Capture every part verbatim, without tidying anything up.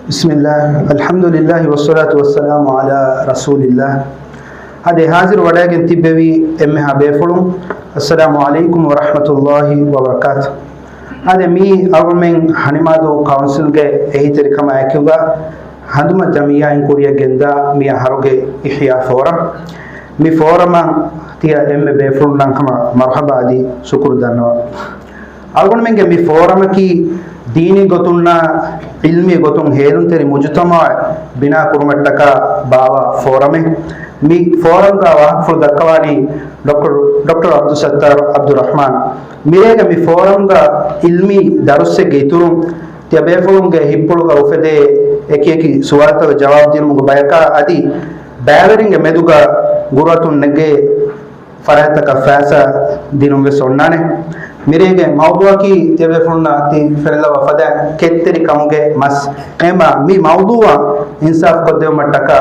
بسم الله، الحمد لله، والصلاة والسلام على رسول الله. އަދި ހާޒިރު ވަޑައިގެން ތިއްބެވި އެންމެހާ ބޭފުޅުން، السلام عليكم ورحمة الله وبركاته. އަދި މި އަޅުގަނޑުމެން ހަނިމާދޫ ކައުންސިލްގެ އެހީތެރިކަމާ އެކުގަ ހަނދުމަ ޖަމިއްޔާއިން ކުރިއަށް ގެންދާ މި އަހަރުގެ އިޙްޔާ ފޯރަމް. މި ފޯރަމަށް ތިޔަ އެންމެ ބޭފުޅުންނަށް ހަމަ މަރުޙަބާ އަދި ޝުކުރު ދަންނަވަން. އަޅުގަނޑުމެންގެ މި ފޯރަމަކީ ދީނީ ގޮތުންނާ ޢިލްމީ ގޮތުން ހޭލުންތެރި މުޖުތަމަޢެއް ބިނާ ކުރުމަށްޓަކާ ބާއްވާ ފޯރަމެއް. މި ފޯރަމްގަ ވާހަކަފުޅު ދައްކަވާނީ ޑޮކްޓަރ، ޑޮކްޓަރ ޢަބްދުއްސައްތާރު ޢަބްދުއްރަޙްމާން. މިރޭގެ މި ފޯރަމްގަ ޢިލްމީ ދަރުސެއްގެ އިތުރުން ތިޔަބޭފުޅުންގެ ހިތްޕުޅުގަ އުފެދޭ އެކިއެކި ސުވާލުތައް ޖަވާބު ދިނުމުގެ ބަޔަކާ އަދި ބައިވެރިންގެ މެދުގަ ގުރުއަތުން ނެގޭ ފަރާތްތަކަށް ފައިސާ ދިނުން ވެސް އޮންނާނެ. މިރޭގެ މައުޟޫޢަކީ ތިޔަބޭފުޅުންނާ ތި ފެނިލަވާ ފަދަ ކެތްތެރި ކަމުގެ މަސް. އެމާ މި މައުޟޫޢަށް އިންސާފު ކޮށްދެވުމަށްޓަކާ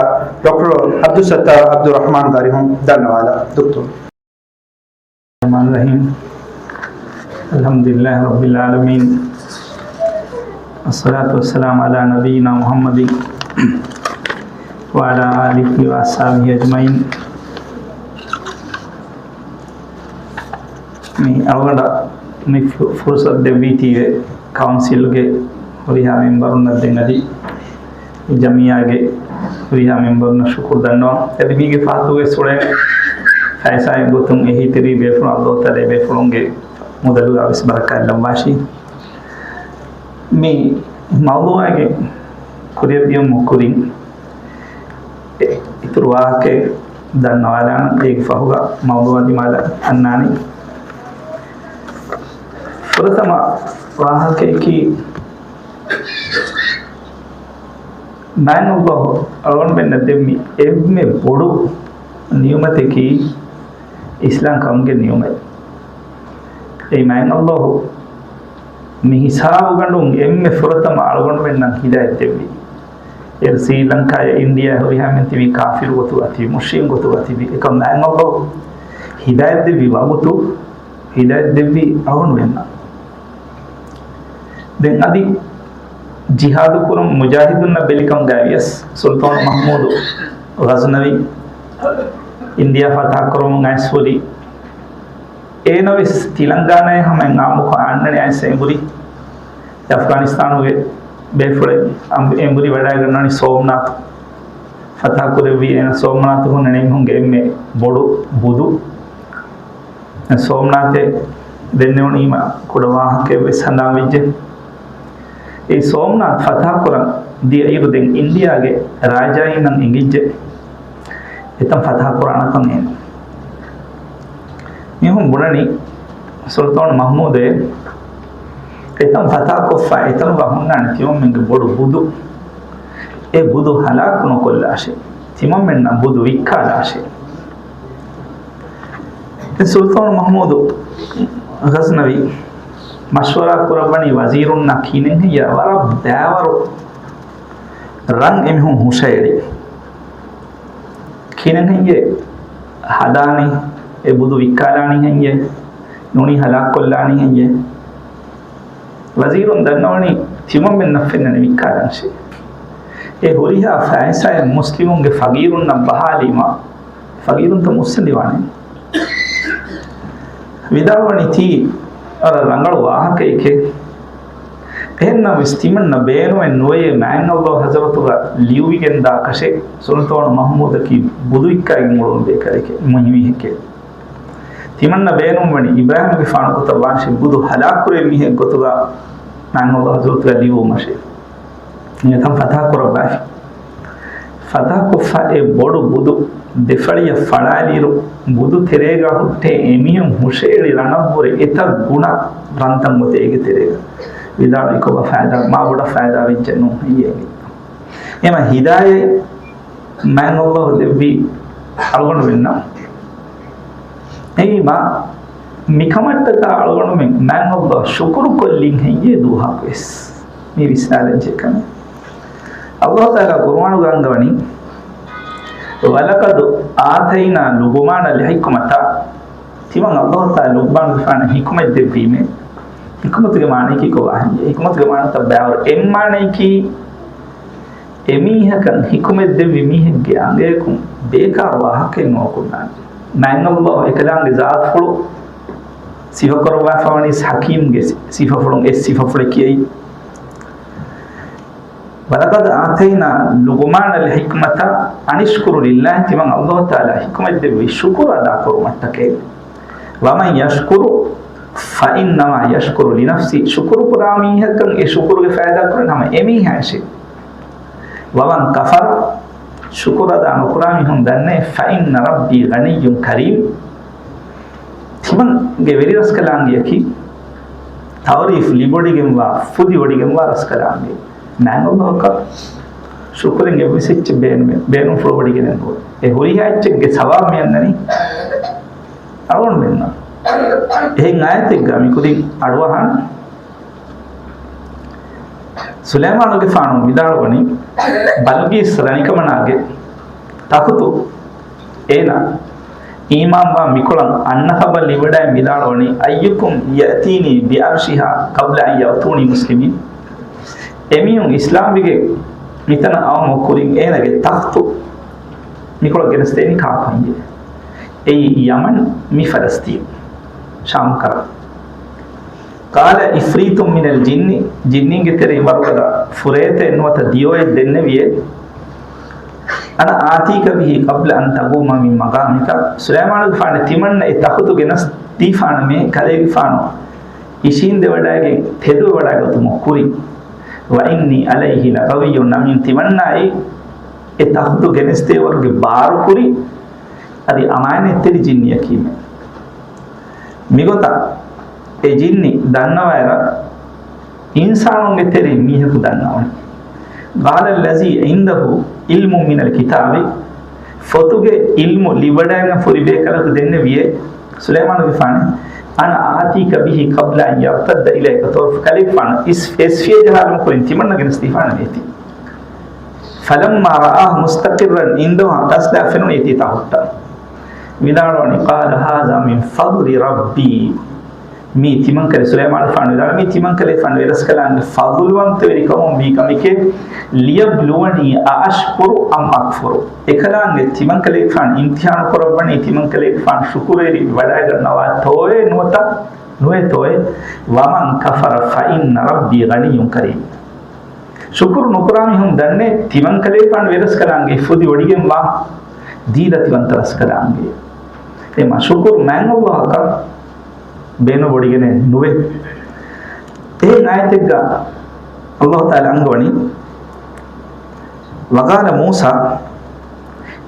ޑޮކްޓަރ ޢަބްދުއްސައްތާރު ޢަބްދުއްރަޙްމާން ގާރިހުން ދަންނަވާލާ ދުކްތުރު. الرحمن الرحيم. الحمد لله رب العالمين. الصلاة والسلام على نبينا محمد وعلى آله وأصحابه أجمعين. މި އަޅުގަނޑަށް މި ފު-، ފުރުޞަތު ދެއްވީތީވެ ކައުންސިލްގެ ހުރިހާ މެމްބަރުންނަށް ދެން އަދި ޖަމިއްޔާގެ ހުރިހާ މެމްބަރުންނަށް ޝުކުރު ދަންނަވަން. އަދި މީގެ ފަހަތުގެ ސުޅޭ ފައިސާއެއް ގޮތުން އެހީތެރި ބޭފުޅުން އައްލޯ ތަޢާލާ ބޭފުޅުންގެ މުދަލުގަ ވެސް ބަރަކާތް ލައްވާށި. މި މައުޟޫޢާގެ ކުރިއަށް ދިޔުމުގެ ކުރިން އިތުރު ވާހަކައެއް ދަންނަވާލާނަން، އޭގެ ފަހުގަ މައުޟޫޢާ ދިމާލަށް އަންނާނީ. ފުރަތަމަ ވާހަކަޔަކީ، މާތް ﷲ އަޅުގަނޑުމެންނަށް ދެއްވި އެންމެ ބޮޑު ނިޢުމަތަކީ އިސްލާމްކަމުގެ ނިޢުމަތް. އެއީ މާތް ﷲ މި ހިސާބުގަނޑުން އެންމެ ފުރަތަމަ އަޅުގަނޑުމެންނަށް ހިދާޔަތް ދެއްވީ. އޭރު ސްރީލަންކާއާ އިންޑިއާއާ ހުރިހާ މީހުން ތިބީ ކާފިރު ގޮތުގަ ތިބީ، މުޝްރިކު ގޮތުގަ ތިބީ. އެކަމް މާތް ﷲ ހިދާޔަތް ދެއްވި ވަގުތު، ހިދާޔަތް ދެއްވީ އަޅުގަނޑުމެންނަށް. ދެން އަދި ޖިހާދު ކުރުން މުޖާހިދުންނަށް ބެލިކަމުގައި ވިޔަސް، ސުލްޠާނު މަޙްމޫދު ޣަޒްނަވީ އިންޑިއާ ފަތާ ކުރަމުން އައިސް ހުރި. އޭނަ ވެސް ތިލަންގާނާއެއް ހަމަ އެއް އާއްމުކޮށް އަންނަނީ އައިސް އެނބުރި. އަފްޣާނިސްތާނުގެ ބޭފުޅެއް އަނބު-، އެނބުރި ވަޑައިގަންނަނީ ސޯމްނާތު ފަތާ ކުރެއްވީ. އޭނަ ސޯމްނާތު ހުންނަނީ އެމީހުންގެ އެންމެ ބޮޑު ބުދު. ސޯމްނާތެއް ދެންނެވުނީމަ ކުޑަ ވާހަކައެއް ވެސް ހަނދާން ވެއްޖެ. އެ ސޯމްނާތް ފަތާ ކުރަން ދިޔަ އިރު ދެން އިންޑިއާގެ ރާޖާއިންނަށް އެނގިއްޖެ އެތަން ފަތާ ކުރާނަކަން އޭނަ. މީހުން ބުނަނީ ސުލްޠާނު މަޙްމޫދޭ އެތަން ފަތާ ކޮށްފަ އެތަނުގަ ހުންނާނެ ތިމަންމެންގެ ބޮޑު ބުދު. އެ ބުދު ހަލާކު ނުކޮށްލާށޭ. ތިމަންމެންނަށް ބުދު ވިއްކާލާށޭ. ދެން ސުލްޠާނު މަޙްމޫދު ޣަޒްނަވީ މަޝްވަރާ ކުރައްވަނީ ވަޒީރުންނާ ކިހިނެއްހެއްޔާ ވަރަށް ބައިވަރު ރަން އެމީހުން ހުށައެޅި. ކިހިނެއްހެއްޔޭ ހަދާނީ؟ އެ ބުދު ވިއްކާލާނީ ހެއްޔޭ؟ ނޫނީ ހަލާކުކޮށްލާނީ ހެއްޔޭ؟ ވަޒީރުން ދަންނަވަނީ ތިމަންމެންނަށް ފެންނަނީ ވިއްކާލަންށޭ. އެ ހުރިހާ ފައިސާއެއް މުސްލިމުންގެ ފަގީރުންނަށް ބަހާލީމަ، ފަގީރުންތައް މުއްސަނދިވާނެ. ވިދާޅުވަނީ ތީ ވަރަށް ރަނގަޅު ވާހަކައެކޭ. އެހެންނަމަވެސް ތިމަންނަ ބޭނުމެއް ނުވެޔޭ މާތް ﷲ ޙަޟްރަތުގަ ލިޔުވިގެންދާކަށެއް، ސުލްޠާނު މަޙްމޫދަކީ ބުދު ވިއްކާގެން އުޅުނު ބޭކަލެކޭ، މުހިމީހެކޭ. ތިމަންނަ ބޭނުންވަނީ އިބްރާހީމްގެފާނު ގޮތަށް ވާށޭ ބުދު ހަލާކުކުރޭ މީހެއް ގޮތުގަ މާތް ﷲ ޙަޟްރަތުގަ ލިޔުއްވުމަށޭ. އެތަން ފަތާ ކުރައްވާފި. ފަތާކޮށްފަ އެ ބޮޑު ބުދު ދެފަޅިއަށް ފަޅާލިއިރު، ބުދު ތެރޭގަ ހުއްޓޭ އެމީހުން ހުށައެޅި ރަނަށްވުރެ އެތައް ގުނަ ރަންތައް އޮތޭ އޭގެ ތެރޭގަ. ވިދާޅުވި ކޮބާ ފައިދާ، މާ ބޮޑަށް ފައިދާ ވެއްޖެ ނޫން ހެއްޔޭ. އެމަ ހިދާޔަތް މާތް ﷲ ދެއްވީ އަޅުގަނޑުމެންނަށް. އެއީ މާ މިކަމަށްޓަކާ އަޅުގަނޑުމެން މާތް ﷲ ޝުކުރު ކޮށްލިން ހެއްޔޭ ދުވަހަކުވެސް؟ މީ ވިސްނާލަންޖެހޭ ކަމެއް. ﷲ ތަޢާލާ ޤުރުއާނުގަ އަންގަވަނީ، وَلَقَدْ آتَيْنَا لُقْمَانَ الْحِكْمَةَ. ތިމަން ﷲ ތަޢާލާ ލުޤްމާނުގެފާނަށް ޙިކުމަތް ދެއްވީމޭ. ޙިކުމަތުގެ މާނަޔަކީ ކޮބާ ހެއްޔޭ؟ ޙިކުމަތުގެ މާނަތައް ބައިވަރު. އެއް މާނަޔަކީ، އެމީހަކަށް ހިކުމަތް ދެއްވި މީހެއްގެ އަނގަޔަކުން ބޭކާރު ވާހަކައެއް ނޯކުންނާނެ. މާތް ﷲ އެކަލާނގެ ޒާތުފުޅު ސިފަކުރައްވާފަވަނީ ޙަކީމްގެ ސި-، ސިފަފުޅުން އެއް ސިފަފުޅެއް ކިޔައީ. وَلَقَدْ آتَيْنَا لُقْمَانَ الْحِكْمَةَ أَنِ اشْكُرْ لِلَّهِ. ތިމަން ﷲ ތަޢާލާ ހިކުމަތް ދެއްވީ ޝުކުރު އަދާކުރުމަށްޓަކައި. وَمَنْ يَشْكُرْ فَإِنَّمَا يَشْكُرُ لِنَفْسِهِ. ޝުކުރު ކުރާ މީހަކަށް އެ ޝުކުރުގެ ފައިދާ ކުރަން ހަމަ އެމީހާއަށޭ. وَمَنْ كَفَرَ، ޝުކުރު އަދާ ނުކުރާ މީހުން ދަންނައޭ، فَإِنَّ رَبِّي غَنِيٌّ كَرِيمٌ. ތިމަންގެ ވެރިރަސްކަލާނގެއަކީ ތަޢުރީފް ލިބިވޮޑިގެންވާ، ފުދިވޮޑިގެންވާ ރަސްކަލާނގެ. މާތް ﷲ އަކަށް ޝުކުރެއް އެއްވެސް އެއްޗެއް ބޭނުމެއް، ބޭނުންފުޅުވޮޑިގެނެއް ނުވޭ. އެ ހުރިހާ އެއްޗެއްގެ ސަވާބު މިއަންނަނީ އަޅުގަނޑުމެންނަށް. އެހެން އާޔަތެއްގަ މިކުރިން އަޑުއަހާނެ. ސުލައިމާނުގެފާނު ވިދާޅުވަނީ، ބަލްގީސް ރަނިކަމަނާގެ ތަޚުތު އޭނާ އީމާންވާ މިކޮޅަށް އަންނަ ޚަބަރު ލިބިވަޑައި ވިދާޅުވަނީ، أَيُّكُمْ يَأْتِينِي بِعَرْشِهَا قَبْلَ أَنْ يَأْتُونِي مُسْلِمِينَ. އެމީހުން އިސްލާމްވެގެން މިތަނަށް އައުމަށް ކުރިން އޭނާގެ ތަޚްތު މިކޮޅަށް ގެނެސްދޭނީ ކާކު ހެއްޔޭ؟ އެއީ ޔަމަން، މި ފަލަސްތީން، ޝާމް ކަރަ. قَالَ عِفْرِيتٌ مِنَ الْجِنِّ، ޖިންނީންގެ ތެރެއިން ވަރުގަދަ ފުރޭތައެއް ނުވަތަ ދިޔޮއެއް ދެންނެވިއޭ، أَنَا آتِيكَ بِهِ قَبْلَ أَنْ تَقُومَ مِنْ مَقَامِكَ. ސުލައިމާނުގެފާނު ތިމަންނަ އެ ތަޚުތު ގެނަސްދީފާނަމޭ، ކަލޭގެފާނު އިށީނދެވަޑައިގެން ތެދުވެވަޑައިގަތުމަށް ކުރިން. وَإِنِّي عَلَيْهِ لَقَوِيٌّ، ނަމިން ތިމަންނާއީ އެ ތަޚުތު ގެނެސްދޭވަރުގެ ބާރު ކުރި އަދި އަމާނާތްތެރި ޖިންނިއަކީމެ. މިގޮތަށް އެ ޖިންނި ދަންނަވައިރަށް އިންސާނުންގެ ތެރެއިން މީހަކު ދަންނަވަނީ. قَالَ الَّذِي عِنْدَهُ عِلْمٌ مِنَ الْكِتَابِ، ފޮތުގެ ޢިލްމު ލިބިވަޑައިގެން ހުރި ބޭކަލަކު ދެންނެވިއޭ، ސުލައިމާނުގެފާނު، أَنَا آتِيكَ بِهِ قَبْلَ أَنْ يَرْتَدَّ إِلَيْكَ طَرْفُكَ. ކަލޭގެފާނު އިސް-، އެސްފިޔަ ޖަހާލުމުގެ ކުރިން ތިމަންނަ ގެނެސްދީފާނަމޭ އޭތި. فَلَمَّا رَآهُ مُسْتَقِرًّا عِنْدَهُ، ގަސްދާ ފެނުނީ އޭތި ތަޚުތަށް. ވިދާޅުވަނީ، قَالَ هَذَا مِنْ فَضْلِ رَبِّي. މީ ތިމަންކަލޭ، ސުލައިމާނުގެފާނު ވިދާޅުވީ، މީ ތިމަންކަލޭގެފާނުގެ ވެރަސްކަލާނގެ ފަޟުލުވަންތަވެރިކަމުން ވީ ކަމެކޭ. لِيَبْلُوَنِي أَأَشْكُرُ أَمْ أَكْفُرُ. އެކަލާނގެ ތިމަންކަލޭގެފާނު އިމްތިޙާނު ކުރައްވަނީ ތިމަންކަލޭގެފާނު ޝުކުރުވެރިވެވަޑައިގަންނަވާތޯއޭ ނުވަތަ ނުވޭތޯއޭ. وَمَنْ كَفَرَ فَإِنَّ رَبِّي غَنِيٌّ كَرِيمٌ. ޝުކުރު ނުކުރާ މީހުން ދަންނޭ ތިމަންކަލޭގެފާނު ވެރަސްކަލާނގެ ފުދިވޮޑިގެންވާ ދީލަތިވަންތަ ރަސްކަލާނގެ. އެމަ ޝުކުރު މާތް ﷲ އަކަށް ބޭނުންވޮޑިގެނެއް ނުވޭ. އެހެން އާޔަތެއްގަ ﷲ ތަޢާލާ އަންގަވަނީ، وَقَالَ مُوسَىٰ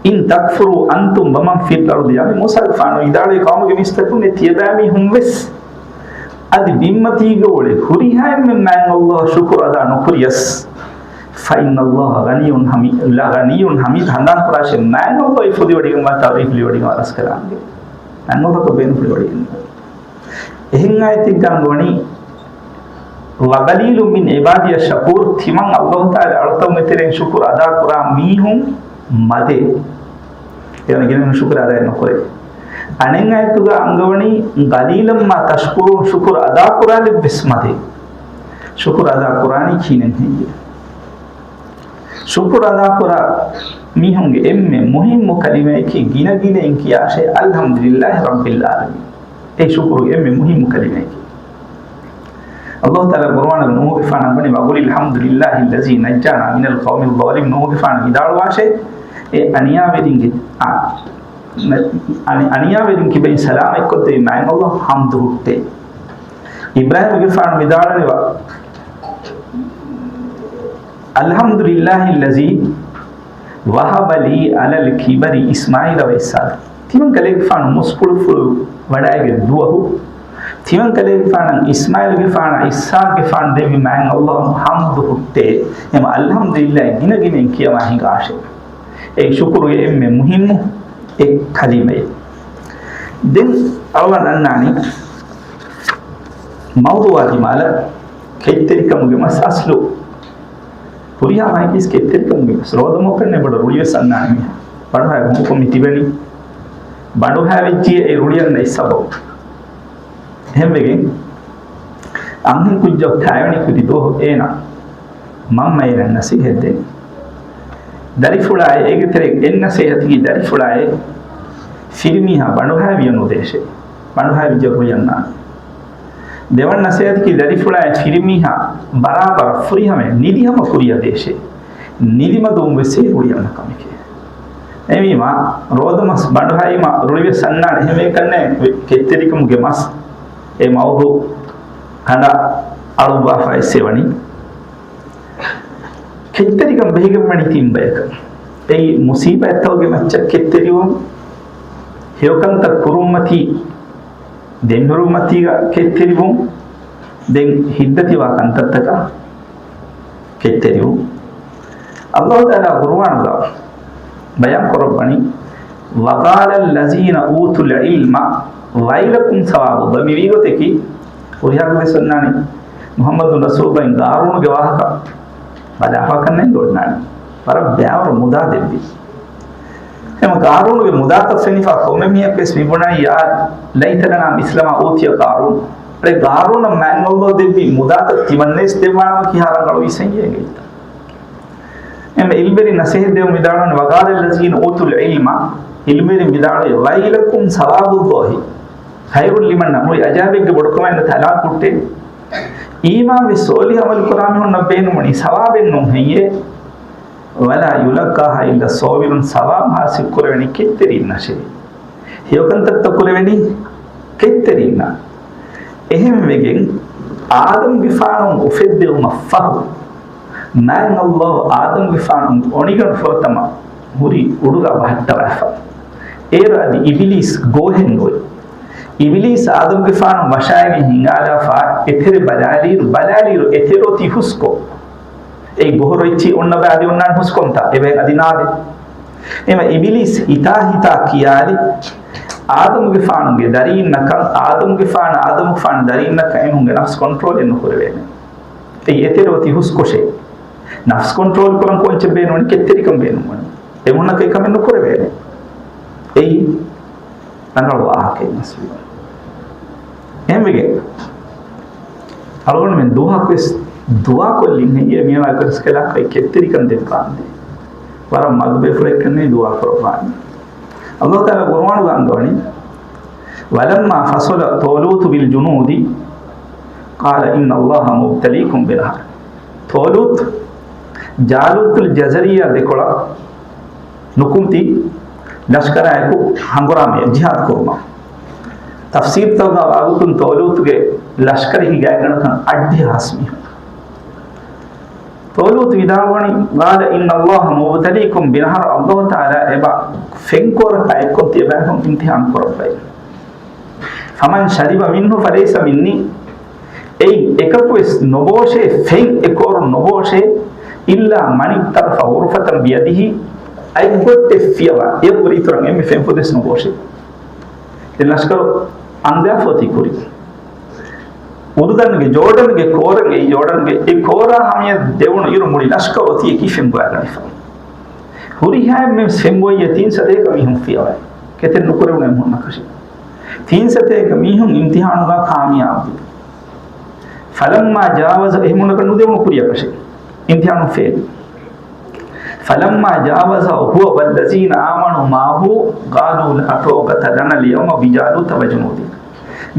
إِنْ تَكْفُرُوا أَنْتُمْ وَمَنْ فِي الْأَرْضِ. އަދި މޫސާގެފާނު ވިދާޅުވި ޤައުމުގެ މީސްތަކުން އެ ތިޔަބައިމީހުން ވެސް އަދި ބިންމަތީގަ އުޅޭ ހުރިހާ އެންމެން މާތް ﷲ އަށް ޝުކުރު އަދާ ނުކުރިޔަސް، فَإِنَّ اللَّهَ غَنِيٌّ حَمِيدٌ، لَغَنِيٌّ حَمِيدٌ، ހަނދާން ކުރާށޭ، މާތް ﷲ އެ ފުދިވޮޑިގެންވާ ތަޢުރީފް ލިބިވޮޑިގެންވާ ރަސްކަލާނގެ. މާތް ﷲ އަކަށް ބޭނުންފުޅިވޮޑިގެން. އެހެން އާޔަތެއްގަ އަންގަވަނީ، وَقَلِيلٌ مِنْ عِبَادِيَ الشَّكُورُ، ތިމަން ﷲ ތަޢާލާ އަޅުތަކުންގެ ތެރެއިން ޝުކުރު އަދާކުރާ މީހުން މަދޭ. އޭނަ ގިނަ ޝުކުރު އަދާ ނުކުރޭ. އަނެއް އާޔަތުގަ އަންގަވަނީ، قَلِيلًا مَا تَشْكُرُونَ، ޝުކުރު އަދާކުރާ ލެއްވެސް މަދޭ. ޝުކުރު އަދާ ކުރާނީ ކިހިނެއް ހެއްޔޭ؟ ޝުކުރު އަދާކުރާ މީހުންގެ އެންމެ މުހިއްމު ކަލިމައަކީ ގިނަގިނައިން ކިޔާށޭ، الْحَمْدُ لِلَّهِ رَبِّ الْعَالَمِينَ. އެ ޝުކުރުގެ އެންމެ މުހިއްމު ކަލިމައަކީ. ﷲ ތަޢާލާ ޤުރުއާނުގަ ނޫޙުގެފާނަށް ވަނީ، وَقُلِ الْحَمْدُ لِلَّهِ الَّذِي نَجَّانَا مِنَ الْقَوْمِ الظَّالِمِينَ. ނޫޙުގެފާނު ވިދާޅުވާށޭ، އެ އަނިޔާވެރިންގެ، އަ، އަނި-، އަނިޔާވެރިން ކިބައިން ސަލާމަތްކޮށްދެއްވި މާތް ﷲ އަށް ޙަމްދު ހުއްޓޭ. އިބްރާހީމްގެފާނު ވިދާޅުވަނީ، الْحَمْدُ لِلَّهِ الَّذِي وَهَبَ لِي عَلَى الْكِبَرِ إِسْمَاعِيلَ وَإِسْحَاقَ. ތިމަން ކަލޭގެފާނު މުސްކުޅިފުޅު ވަޑައިގެން ދުވަހު، ތިމަން ކަލޭގެފާނަށް އިސްމާޢީލުގެފާނަށް އިސްޙާޤުގެފާނު ދެއްވި މާތް ﷲ އަށް ޙަމްދު ހުއްޓޭ. އެމަ އަލްޙަމްދުލިއްލާހް ގިނަ ގިނައިން ކިޔަވާ ހިނގާށޭ. އެ ޝުކުރުގެ އެންމެ މުހިއްމު އެއް ކަލިމައެއް. ދެން އަޅުގަނޑު އަންނާނީ މައުޟޫޢާ ދިމާލަށް ކެތްތެރިކަމުގެ މަސް އަސްލު. ހުރިހާ މައެކީސް ކެތްތެރިކަމުގެ މަސް. ރޯދަމަކަށް ނެބޮޑަށް ރުޅިވެސް އަންނާނެ މީހާ. ބަނޑުހައި ހުންކޮށް މި ތިބެނީ. ބަނޑުހައި ވެއްޖިއޭ ރުޅިއަންނަ އެއް ސަބަބު. އެހެންވެގެން އަންހެން ކުއްޖަކު ކާވެނި ކުދި ދުވަހު އޭނަ މަންމަ އޭނަ ނަސީހަތް ދެނީ. ދަރިފުޅާއި އޭގެ ތެރެއިން އެއް ނަސޭހަތަކީ ދަރިފުޅާއި ފިރިމީހާ ބަނޑުހައިވިޔަ ނުދޭށޭ. ބަނޑުހައިވިއްޖެ ރުއިއަންނާނެ. ދެވަނަ ނަސޭހަތަކީ ދަރިފުޅާއި ފިރިމީހާ ބަރާބަރަށް ފުރިހަމަޔަށް ނިދިހަމަ ކުރިޔަށް ދޭށޭ. ނިދިމަދުވުން ވެސް ރުއިއަންނަ ކަމެކޭ. އެހެންވީމާ، ރޯދަމަސް ބަނޑުހައިމަ ރުޅިވެސް އަންނާނެ. އެހެންވެ ކަންނޭ ކެތްތެރިކަމުގެ މަސް އެ މައުޟޫ ކަނޑަ އަޅުއްވާފަ އެއްސެވަނީ. ކެތްތެރިކަން ބެހިގެންވަނީ ތިން ބަޔަކަށް. އެއީ މުސީބާތްތަކުގެ މައްޗަށް ކެތްތެރިވުން، ހެޔޮކަންތައް ކުރުންމަތީ، ދެމިހުރުންމަތީގަ ކެތްތެރިވުން، ދެން ހިތްދަތިވާ ކަންތައްތަކަށް ކެތްތެރިވުން. އައްލާހު ތަޢާލާ ޤުރުއާނުގަ ބަޔާން ކުރައްވަނީ، وَقَالَ الَّذِينَ أُوتُوا الْعِلْمَ وَيْلَكُمْ ثَوَابُ اللَّهِ. މި ވީގޮތަކީ، ހުރިހާ ވެސް އޮންނާނެ، މުޙައްމަދު ރަސޫލު ބައިން ޤާރޫނުގެ ވާހަކަ ބަލާފަ ކަންނޭނގެ އޮންނާނެ. ވަރަށް ބައިވަރު މުދާ ދެއްވި. އެހެން ޤާރޫނުގެ މުދާތައް ފެނިފަ ކޮންމެ މީހަކު ވެސް މިބުނާ، يَا لَيْتَ لَنَا مِثْلَ مَا أُوتِيَ قَارُونُ. އަދި ޤާރޫނަށް މާތް އައްލާހު ދެއްވި މުދާތައް ތިމަންނަވެސް ދެއްވާނަމަ ކިހާ ރަނގަޅުވީ ސައްޔޭގެ އިތަ. އެމެ ޢިލްމުވެރިން ނަސޭހަތް ދެއްވަމުން ވިދާޅުވަނީ، وَقَالَ الَّذِينَ أُوتُوا الْعِلْمَ، ޢިލްމުވެރިން ވިދާޅުވި، وَيْلَكُمْ ثَوَابُ اللَّهِ خَيْرٌ لِمَنْ، މުޅި ޢަޒާބެއްގެ ބޮޑުކަމާ އިން ތަލާ ކުއްޓޭ. އީމާންވެ ޞާލިޙު ޢަމަލު ކުރާ މީހުންނަށް ބޭނުންވަނީ ސަވާބެއް ނޫން ހެއްޔޭ؟ وَلَا يُلَقَّاهَا إِلَّا الصَّابِرُونَ، ސަވާބު ޙާޞިލް ކުރެވެނީ ކެތްތެރިންނަށޭ. ހެޔޮކަންތައްތައް ކުރެވެނީ ކެތްތެރިންނަށް. އެހެންވެގެން، އާދަމްގެފާނު އުފެއްދެވުމަށް ފަހު، މާތް އައްލާހު އާދަމްގެފާނު އޮނިގަނޑު ފުރަތަމަ ހުރީ އުޑުގަ ބަހައްޓަވާފަ. އޭރު އަދި އިބިލީސް ގޯހެއް ނުވޭ. އިބިލީސް އާދަމްގެފާނު ވަށާގެން ހިނގާލާފަ އެތެރެ ބަލާލިއިރު، ބަލާލިއިރު އެތެރެ އޮތީ ހުސްކޮށް. އެއީ ގޮހޮރު އެއްޗި އޮންނަ ބައި އަދި އޮންނާނެ ހުސްކޮށްތާ އެބައި އަދި ނާދެ. އެމަ އިބިލީސް ހިތާ ހިތާ ކިޔާލި، އާދަމުގެފާނުގެ ދަރީންނަކަށް، އާދަމުގެފާނު، އާދަމުގެފާނު ދަރީންނަކަށް އެމީހުންގެ ނަފްސު ކޮންޓްރޯލެއް ނުކުރެވޭނެ. އެއީ އެތެރެ އޮތީ ހުސްކޮށޭ. ނަފްސު ކޮންޓްރޯލް ކުރަން ކޯއްޗެއް ބޭނުންވަނީ؟ ކެތްތެރިކަން ބޭނުންވަނީ. އެމީހުންނަކަށް އެކަމެއް ނުކުރެވޭނެ. އެއީ ރަނގަޅު ވާހަކައެއް މަސްވީ. އެހެންވެގެން އަޅުގަނޑުމެން ދުވަހަކުވެސް ދުޢާކޮށްލިން ހެއްޔޭ މިއަޅާ އެކަން ކަލާކޮއި ކެތްތެރިކަން ދެއްވާނދޭ. ވަރަށް މަދު ބޭފުޅެއްކަންނޭ ދުޢާ ކުރައްވާނީ. އައްލާހު ތަޢާލާ ޤުރުއާނުގަ އަންގަވަނީ، وَلَمَّا فَصَلَ طَالُوتُ بِالْجُنُودِ قَالَ إِنَّ اللَّهَ مُبْتَلِيكُمْ بِنَهَرٍ. ޠާލޫތު، ޖާލޫތުލް ޖަޒަރިއްޔާ ދެކޮޅަށް ނުކުމްތި ލަޝްކަރާއެކު ހަނގުރާމަޔަށް ޖިހާދު ކުރުމަށް. ތަފްސީރުތަކުގަ ވާގޮތުން ޠާލޫތުގެ ލަޝްކަރަކީ ގާތްގަނޑަކަށް އަށްޑިހަ ހާސް މީހުން. ޠާލޫތު ވިދާޅުވަނީ، قَالَ إِنَّ اللَّهَ مُبْتَلِيكُمْ بِنَهَرٍ، އައްލާހު ތަޢާލާ އެބަ ފެންކޯރަކާ އެއްކޮށް ތިޔަބައިކުން އިމްތިޙާނު ކުރައްވައި. فَمَنْ شَرِبَ مِنْهُ فَلَيْسَ مِنِّي، އެއިން އެކަކުވެސް ނުބޯށޭ، ފެން އެކޯރުން ނުބޯށޭ، إِلَّا مَنِ اغْتَرَفَ غُرْفَةً بِيَدِهِ، އަތްގޮއްޓެއް ފިޔަވާ، އެއަށްވުރެ އިތުރަށް އެންމެ ފެންފުދިޔަސް ނުބޯށޭ. ދެން ލަޝްކަރު އަންގާފަ އޮތީ ކުރިން. އުރުދަންގެ، ޖޯޑަންގެ ކޯރެއް، އެ ޖޯޑަންގެ އެ ކޯރާ ހަމަޔަށް ދެވުނު އިރު މުޅި ލަޝްކަރު އޮތީ އެކީ ފެން ބޮއެގަނެފަ. ހުރިހާ އެންމެ ފެން ބޮއްޔަ ތިން ސަތޭކަ މީހުން ފިޔަވައި. ކެތެއް ނުކުރެވުނު އެމީހުންނަކަށެއް. ތިން ސަތޭކަ މީހުން އިމްތިޙާނުގަ ކާމިޔާބުވި. فَلَمَّا جَاوَزَهُ، އެހެމުންނަކަށް ނުދެވުނު ކުރިއަކަށެއް. އިމްތިޙާނު ފެއިލް. فَلَمَّا جَاوَزَهُ هُوَ وَالَّذِينَ آمَنُوا مَعَهُ قَالُوا لَا طَاقَةَ لَنَا الْيَوْمَ بِجَالُوتَ وَجُنُودِهِ.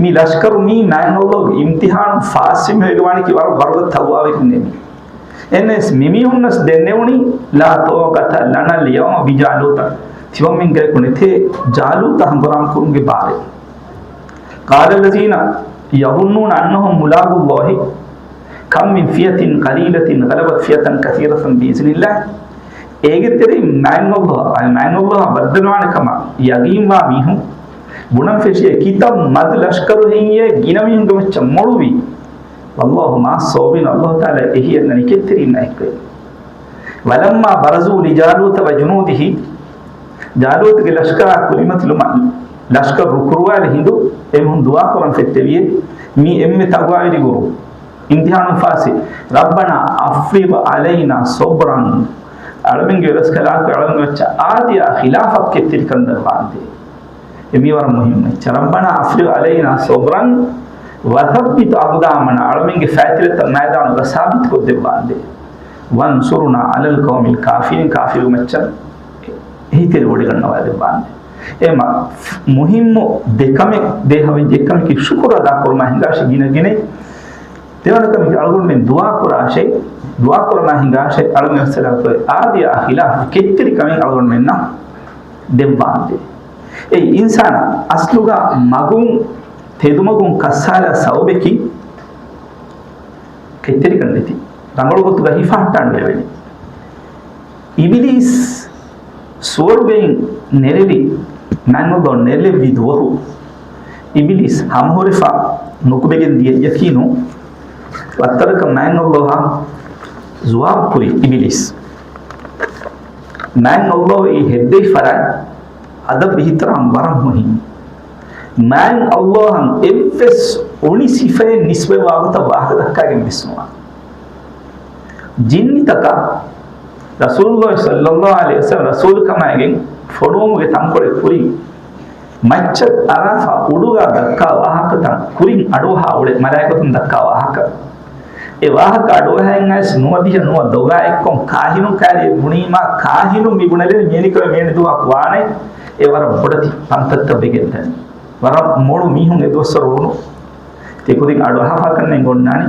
މި ލަޝްކަރު މީ މާތް އައްލާހުގެ އިމްތިޙާނު ފާސްވީމަ ވެގެންވާނީކީ ވަރަށް ވަރުގަދަ ތަޤްވާވެރިންނޭ މީ. އެހެންނަމަވެސް މިމީހުންނަސް ދެންނެވުނީ، لَا طَاقَةَ لَنَا الْيَوْمَ بِجَالُوتَ. ތިމަންމެންގެ އަރިކު ނެތޭ ޖާލޫތަށް ހަނގުރާމަ ކުރުމުގެ ބާރެއް. قَالَ الَّذِينَ يَظُنُّونَ أَنَّهُم مُّلَاقُو اللَّهِ كَم مِّن فِيَةٍ قَلِيلَةٍ غَلَبَتْ فِيَةً كَثِيرَةً بِإِذْنِ اللَّهِ. އޭގެ ތެރެއިން މާތް އައްލާހު، މާތް އައްލާހު ބައްދަލުވާނެ ކަމަށް ޔަގީންވާ މީހުން ބުނަން ފެށިއޭ ކިތައް މަދު ލަޝްކަރު ހެއްޔޭ ގިނަ މީހުންގެ މައްޗަށް މޮޅުވީ. وَاللَّهُ مَعَ الصَّابِرِينَ، އައްލާހު ތަޢާލާ އެހީއަށް ދަނީ ކެތްތެރިންނާ އެއްކޮށް. وَلَمَّا بَرَزُوا لِجَالُوتَ وَجُنُودِهِ، ޖާލޫތުގެ ލަޝްކަރާ ކުރިމަތިލުމަށް ލަޝްކަރު ރުކުރުވާލި ހިނދު އެމީހުން ދުޢާ ކުރަން ފެއްޓެވިއޭ، މީ އެންމެ ތަޤްވާވެރި ގުރޫޕް. އިމްތިޙާނު ފާސްވި، رَبَّنَا أَفْرِغْ عَلَيْنَا صَبْرًا، އަޅަމެންގެ ވެރަސްކަލާކޮ އަޅަމެންގެ މައްޗަށް އާދިޔާ ޚިލާފަށް ކެތްތެރިކަން ދަރުވާނދޭ. އެ މީ ވަރަށް މުހިންމު އެއްޗެއް. رَبَّنَا أَفْرِغْ عَلَيْنَا صَبْرًا وَثَبِّتْ أَقْدَامَنَا، އަޅަމެންގެ ފައިތިލަތައް މައިދާނުގަ ސާބިތުކޮށްދެއްވާނދޭ. وانصرنا على القوم الكافرين، ކާފިރު މައްޗަށް އެހީތެރިވޮޑިގަންނަވާ ދެއްވާނެ. އެމަ މުހިއްމު ދެކަމެއް ދޭހަވެއްޖެ، އެއްކަމަކީ ޝުކުރު އަދާކުރުމާ ހިނގާށޭ ގިނަ ގިނައިން. ދެވަނަ ކަމަކީ އަޅުގަނޑުމެން ދުޢާ ކުރާށޭ، ދުޢާ ކުރަމާ ހިނގާށޭ، އަޅުގަނޑު އައްސަލާތު އާދިޔާ ޚިލާފު ކެތްތެރިކަމެއް އަޅުގަނޑުމެންނަށް ދެއްވާންޖެ. އެއީ އިންސާނާ އަސްލުގަ މަގުން ތެދުމަގުން ކައްސާލާ ސަބަބަކީ ކެތްތެރިކަން ނެތި. ރަނގަޅު ގޮތުގަ ހިފަހައްޓާން ނޭވެނީ. އިބިލީސް ސުވަރުގެއިން ނެރެލި، މާތް ﷲ ނެރެލެއްވި ދުވަހު، އިބިލީސް ހަމަހުރެފަ ނުކުމެގެން ދިޔަ ޔަޤީނު ވައްތަރަކަށް މާތް ﷲ އަށް ޖަވާބު ކުރި އިބިލީސް. މާތް ﷲ އެއީ ހެއްދެވި ފަރާތް އަދަބު އިޙްތިރާމް ވަރަށް މުހިންމު. މާތް ﷲ އަށް އެއްވެސް އުނި ސިފައެއް ނިސްބަތްވާ ގޮތަށް ވާހަކަ ދައްކާގެން ވެސް ނުވާ. ޖިންނިތަކަށް ރަސޫލުﷲ ޞައްލަﷲ ޢަލައިހި ވަސައްލަމަ ރަސޫލުކަމާގެން ފޮނުވުމުގެ ތަންކޮޅެއް ކުރިން، މައްޗަށް އަރާފަ އުޑުގަ ދައްކާ ވާހަކަތައް ކުރިން އަޑުއަހާ އުޅޭ މަލާއިކަތުން ދައްކާ ވާހަކަ. އެ ވާހަކަ އަޑުއަހައިން އައިސް ނުވަދިހަ ނުވަ ދޮގާ އެއްކޮށް ކާހިނުން ކާރިއަށް ބުނީމާ، ކާހިނުން މި ބުނެލެވި މިއަނިކަމެއް މިއަނި ދުވަހަކު ވާނެ. އެ ވަރަށް ބޮޑެތި ކަންތައްތައް ވެގެންދަނީ. ވަރަށް މޮޅު މީހުން އެ ދުވަސްވަރު ވުނު. ތި ކުދިން އަޑުއަހާފަކަން އެނގޮންނާނީ.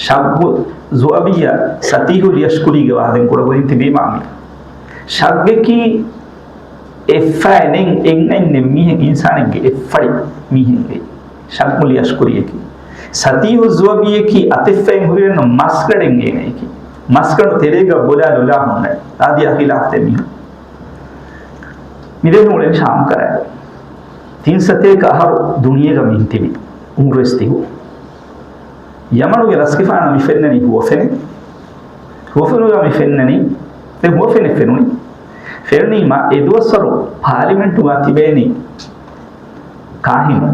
ޝައްގު ޒުއަބިއްޔާ ސަތީހުލް ޔަޝްކުރީގެ ވާހަކަ ދެން ކުޑަކުދިން ތިބީމާ މި. ޝައްގަކީ އެއްފައި ނެތް އެއްއަތް ނެތް މީހެއް، އިންސާނެއްގެ އެއްފަޅި މީހެއްގެ ޝައްގުލް ޔަޝްކުރީއަކީ. ސަތީހު ޒުވަބީއަކީ އަތެއްފައިން ހުރިއެއްނު މަސްގަނޑެއް އޭނައަކީ. މަސްގަނޑު ތެރޭގަ ބޮލާ ލޮލާ ހުންނަ އާދިޔާ ޚިލާފް ދެ މީހުން. މި ދެ މީހުން އުޅެނީ ޝާމް ކަރައިގަ. ތިން ސަތޭކަ އަހަރު ދުނިޔޭގަ މި ތިބި އުމުރުވެސް ދިހު. ޔަމަނުގެ ރަސްގެފާނަށް މި ފެންނަނީ ހުވަފެނެއް. ހުވަފެނުގަ މި ފެންނަނީ، ދެން ހުވަފެނެއް ފެނުނީ. ފެނުނީމާ އެ ދުވަސްވަރު ޕާލިމެންޓުގަ ތިބޭނީ ކާހިނު،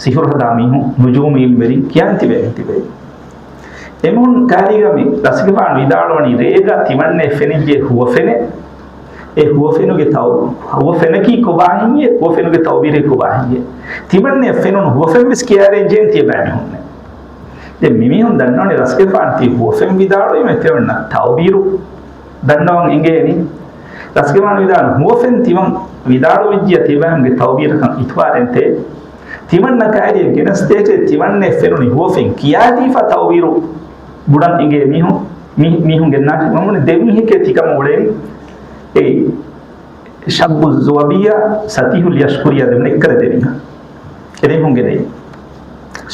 ސިހުރު ހަދާ މީހުން، ނުޖޫމު އިލްމުވެރިން ކިޔާން ތިބޭނީ ތިބޭ. އެމީހުން ކާރީގަ މި ރަސްގެފާނު ވިދާޅުވަނީ ރޭގަ ތިމަންނައަށް ފެނިއްޖެ ހުވަފެނެއް. އެ ހުވަފެނުގެ ތައު-، ހުވަފެނަކީ ކޮބާހެއްޔޭ؟ ހުވަފެނުގެ ތައުބީރެއް ކޮބާހެއްޔޭ؟ ތިމަންނައަށް ފެނުނު ހުވަފެން ވެސް ކިޔާދޭން ޖެހޭނެ ތިޔަބައިމީހުންނެއް. ދެން މިމީހުން ދަންނަވަނީ ރަސްގެފާނު ތި ހުވަފެން ވިދާޅުވީމަ ތިމަންނަ ތައުބީރު ދަންނަވަން އެނގޭނީ. ރަސްގެފާނު ވިދާޅު ހުވަފެން ތިމަން ވިދާޅުވެއްޖިޔާ ތިޔަބައިމީހުންގެ ތައުބީރަކަށް އިތުބާރެއް ނެތޭ. ތިމަންނަ ކައިރިއަށް ގެނަސްދޭށޭ ތިމަންނައަށް ފެނުނީ ހުވަފެން ކިޔާދީފަ ތައުބީރު ބުނަން އެނގޭ މީހުން، މީ-، މީހުން ގެންނާށޭ. މަމުނި ދެ މީހެކޭ ތިކަމަށް އުޅޭނީ. އެއީ ޝައްގު ޒުވަބިއްޔާ ސަތީހުލް ޔަޝްކުރިއްޔާ ދެމީހުން އެއްކަލަ ދެ މީހާ. އެ ދެ މީހުން ގެނައީ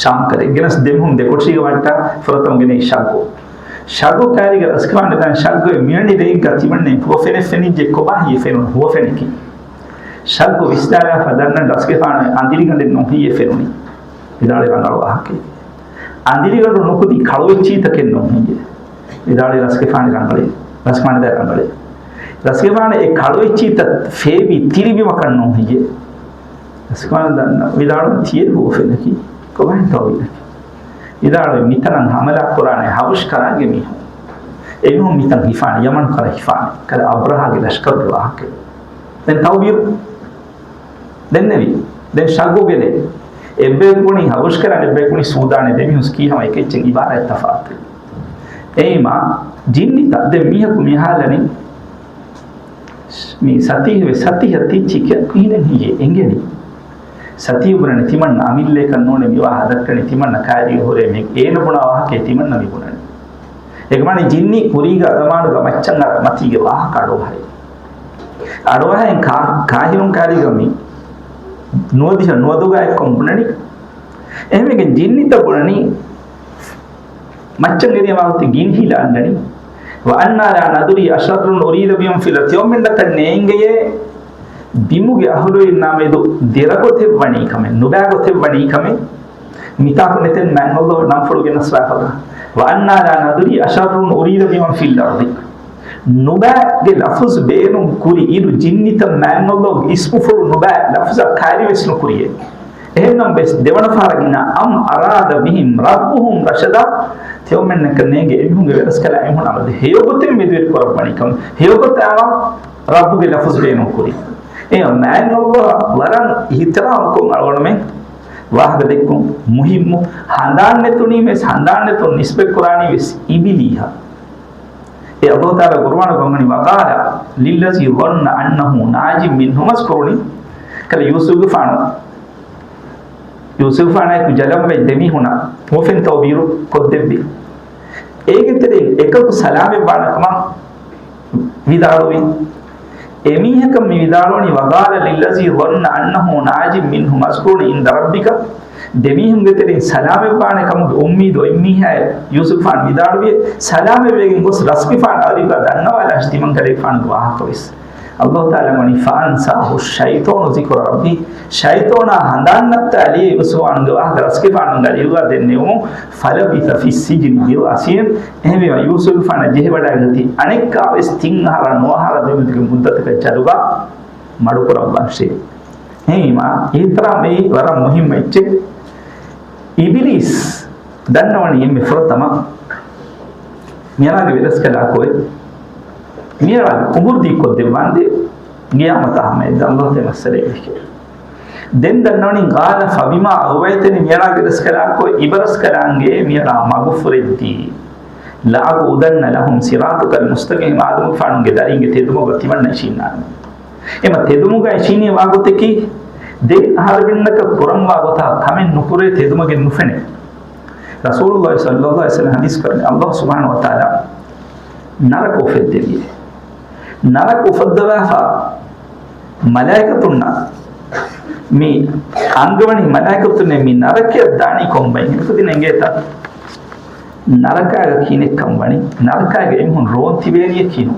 ޝާމް ކަރައި. ގެނަސް ދެ މީހުން ދެ ކޮޓަރީގަ ވަންޓާ ފުރަތަމަ ގެނައީ ޝައްގު. ޝައްގު ކައިރީގަ ރަސްގެފާނު ދާން ޝައްގު އެ މިވެނި ރެއެއްގަ ތިމަންނައަށް ހުވަފެނެއް ފެނިއްޖެ ކޮބާ ހެއްޔޭ ފެނުނު ހުވަފެނަކީ. ޝައްގު ވިސްނާލާފަ ދަންނަން ރަސްގެފާނު އަނދިރިގަނޑެއް ނޫން ހެއްޔޭ ފެނުނީ. ވިދާޅުވީ ރަނގަޅު ވާހަކައެއް. އަނދިރިގަނޑު ނުކުތީ ކަޅު އެއްޗިތަކެއް ނޫން ހެއްޔޭ. ވިދާޅުވީ ރަސްގެފާނު ރަނގަޅޭ. ރަސްގެފާނު ދާ ރަނގަޅޭ. ރަސްގެފާނު އެ ކަޅު އެއްޗިތައް ފޭބި ތިރިބިމަކަށް ނޫން ހެއްޔޭ. ރަސްގެފާނު ދަންނަ ވިދާޅުވީ ތިޔަ ހުވަފެނަކީ ކޮބާހެން ތައުބީރަކީ. ވިދާޅުވީ މިތަނަށް ހަމަލާ ކުރާނެ ހަބަޝް ކަރާގެ މީހުން. އެމީހުން މިތަން ހިފާނެ، ޔަމަން ކަރަ ހިފާނެ. ކަލަ އަބްރަހާގެ ލަޝްކަރުގެ ވާހަކަ. ދެން ތައުބީރު ދެންނެވި. ދެން ޝައްގު ގެނެ. އެއްބަޔަކު ބުނީ ހަބަޝް ކަރާނެ، އެއްބަޔަކު ބުނީ ސޫދާނެ. ދެ މީހުން ކީ ހަމަ އެކެއްޗެއް އިބާރާތް ތަފާތު. އެއީމާ ޖިންނިތައް ދެ މީހަކު މިހާލަނީ މި ސަތީހު ވެ ސަތީހަށް ތިއްޗި ކިޔަން ކުހިނެއް ހިޔޭ އެނގެނީ. ސަތީހު ބުނަނީ ތިމަންނަ އަމިއްލައަކަށް ނޫނޭ މި ވާހަކަ ދައްކަނީ ތިމަންނަ ކާރީގަ ހުރޭ މެ އޭނަ ބުނާ ވާހަކައެއް ތިމަންނަ މި ބުނަނީ. އެކަމަނީ ޖިންނި ކުރީގަ ޒަމާނުގަ މައްޗަށް އަރަ މަތީގެ ވާހަކަ އަޑުއަހައި. އަޑުއަހައި ކާ-، ކާހިނުން ކާރީގަ މި ނުވަދިހަ ނުވަދުގަ އެއްކޮން ބުނަނީ. އެހެންވެގެން ޖިންނިތައް ބުނަނީ މައްޗަށް އެރިޔަމާ އޮތީ ގިން ހިލަ އަންނަނީ. وَأَنَّا لَا نَدْرِي أَشَرٌّ أُرِيدَ بِمَنْ فِي الْأَرْضِ. ތިޔޮމެންނަކަށް ނޭނގެޔޭ ބިމުގެ އަހުލުއިންނާ މެދު ދެރަ ގޮތެއް ވަނީ ކަމެއް، ނުބައި ގޮތެއް ވަނީ ކަމެއް. މިތާކު ނެތެން މާތް ﷲ ނަންފުޅު ގެނަސްލާފަ. وَأَنَّا لَا نَدْرِي أَشَرٌّ أُرِيدَ بِمَنْ فِي الْأَرْضِ. ނުބައިގެ ލަފުޒު ބޭނުން ކުރި އިރު ޖިންނިތައް މާތް ﷲ ގެ އިސްމުފުޅު ނުބައި ލަފުޒަށް ކައިރިވެސް ނުކުރިޔޭ. އެހެންނަމަވެސް ދެވަނަ ފަހަރަށް ގިނަ أَمْ أَرَادَ بِهِمْ رَبُّهُمْ رَشَدًا. ތިޔޮމެންނަކަށް ނޭނގެ އެމީހުންގެ ވެރަސްކަލާ އެމީހުން އަބަދު ހެޔޮގޮތެއް މެދުވެރި ކުރައްވަނީ ކަމަށް. ހެޔޮގޮތާ ވާ ރައްބުގެ ލަފުޒު ބޭނުން ކުރި. އެ މާތް ﷲ ވަރަށް އިޙްތިރާމްކޮށް އަޅުގަނޑުމެން ވާހަކަ ދެއްކުން މުހިއްމު. ހަނދާން ނެތުނީ ވެސް، ހަނދާން ނެތުން ނިސްބަތް ކުރާނީ ވެސް އިބިލީހަށް. އެ އަލްލާހު ތަޢާލާ ޤުރުއާނުގަ ވަނީ، وَقَالَ لِلَّذِي ظَنَّ أَنَّهُ نَاجٍ مِنْهُمَا اذْكُرْنِي. ކަލަ ޔޫސުފުގެފާނު، ޔޫސުފުގެފާނާއެކު ޖަލަށްވައި ދެމީހުންނަށް ހުވަފެންތައް ބިރު ކޮށްދެއްވި. އޭގެ ތެރެއިން އެކަކު ސަލާމަތްވާނެ ކަމަށް ވިދާޅުވި. އެމީހަކަށް މި ވިދާޅުވަނީ، وَقَالَ لِلَّذِي ظَنَّ أَنَّهُ نَاجٍ مِنْهُمَا اذْكُرْنِي عِنْدَ رَبِّكَ. ދެމީހުންގެ ތެރެއިން ސަލާމަތްވާނެ ކަމުގެ އުއްމީދު އޮތް މީހާއެއް ޔޫސުފާން ވިދާޅުވި، ސަލާމަތްވެގެން ގޮސް ރަސްގެފާނު އަރިގަ ދަންނަވާލާށި ތިމަންކަލޭގެފާނުގެ ވާހަކަވެސް. އަލްލާހު ތަޢާލާ ވަނީ، فَأَنسَاهُ الشَّيْطَانُ ذِكْرَ رَبِّهِ. ޝައިޠާނާ ހަނދާން ނައްތާލި ޔޫސުފާނުގެ ވާހަކަ ރަސްގެފާނުގެ އަރިގަ ދެންނެވުމުން، فَلَبِثَ فِي السِّجْنِ بِضْعَ سِنِينَ. އެހެންވީމަ ޔޫސުފާނާ ޖެހިވަޑައިގަތީ އަނެއްކާވެސް ތިން އަހަރާ ނުވަ އަހަރާ ދެމެދުގެ މުއްދަތަކަށް ޖަލުގަ މަޑުކުރައްވާށޭ. އެހެންވީމާ، އިޙްތިރާމް އެއީ ވަރަށް މުހިއްމު އެއްޗެއް. އިބިލީސް ދަންނަވަނީ އެންމެ ފުރަތަމަ މިޔަރާގެ ވެރަސްކަލާކޮއެ މިޔަރާގެ އުމުރު ދީކޮށްދެއްވާނދޭ ޤިޔާމަތާ ހަމަޔަށް އަލްލާހު ތަޢާލާ މައްސަލައެއް ވެކޭ. ދެން ދަންނަވަނީ، قَالَ فَبِمَا أَغْوَيْتَنِي، މިޔަރާގެ ވެރަސްކަލާކޮއެ އިބަރަސްކަލާނގެ މިޔަރާ މަގުފުރެއްދީ، لَأَقْعُدَنَّ لَهُمْ صِرَاطَكَ الْمُسْتَقِيمَ، އާދަމުގެފާނުގެ ދަރީންގެ ތެދުމުގަ ތިމަންނަ އިށީންނާނެ. އެމަ ތެދުމުގަ އިށީނީ ވާގޮތަކީ، ދެން އަހަރެމެންނަކަށް ކުރަންވާ ގޮތާ ކަމެއް ނުކުރޭ ތެދުމަގެއް ނުފެނޭ. ރަސޫލުﷲ ޞައްލަﷲ ޢަލައިހި ވަސައްލަމަ ޙަދީޘް ކުރަނީ، އަލްލާހު ސުބްޙާނަހޫ ވަތަޢާލާ ނަރަކަ އުފެއްދެވިއޭ. ނަރަކަ އުފައްދަވާފަ މަލާއިކަތުންނަށް މި އަންގަވަނީ، މަލާއިކަތުންނޭ މި ނަރަކަޔަށް ދާނީ ކޮން ބައި؟ މިކުދިން އެނގޭތަ؟ ނަރަކާގަ ކިހިނެއްކަން ވަނީ؟ ނަރަކާގަ އެމީހުން ރޯން ތިބޭނީ ކިހިނު؟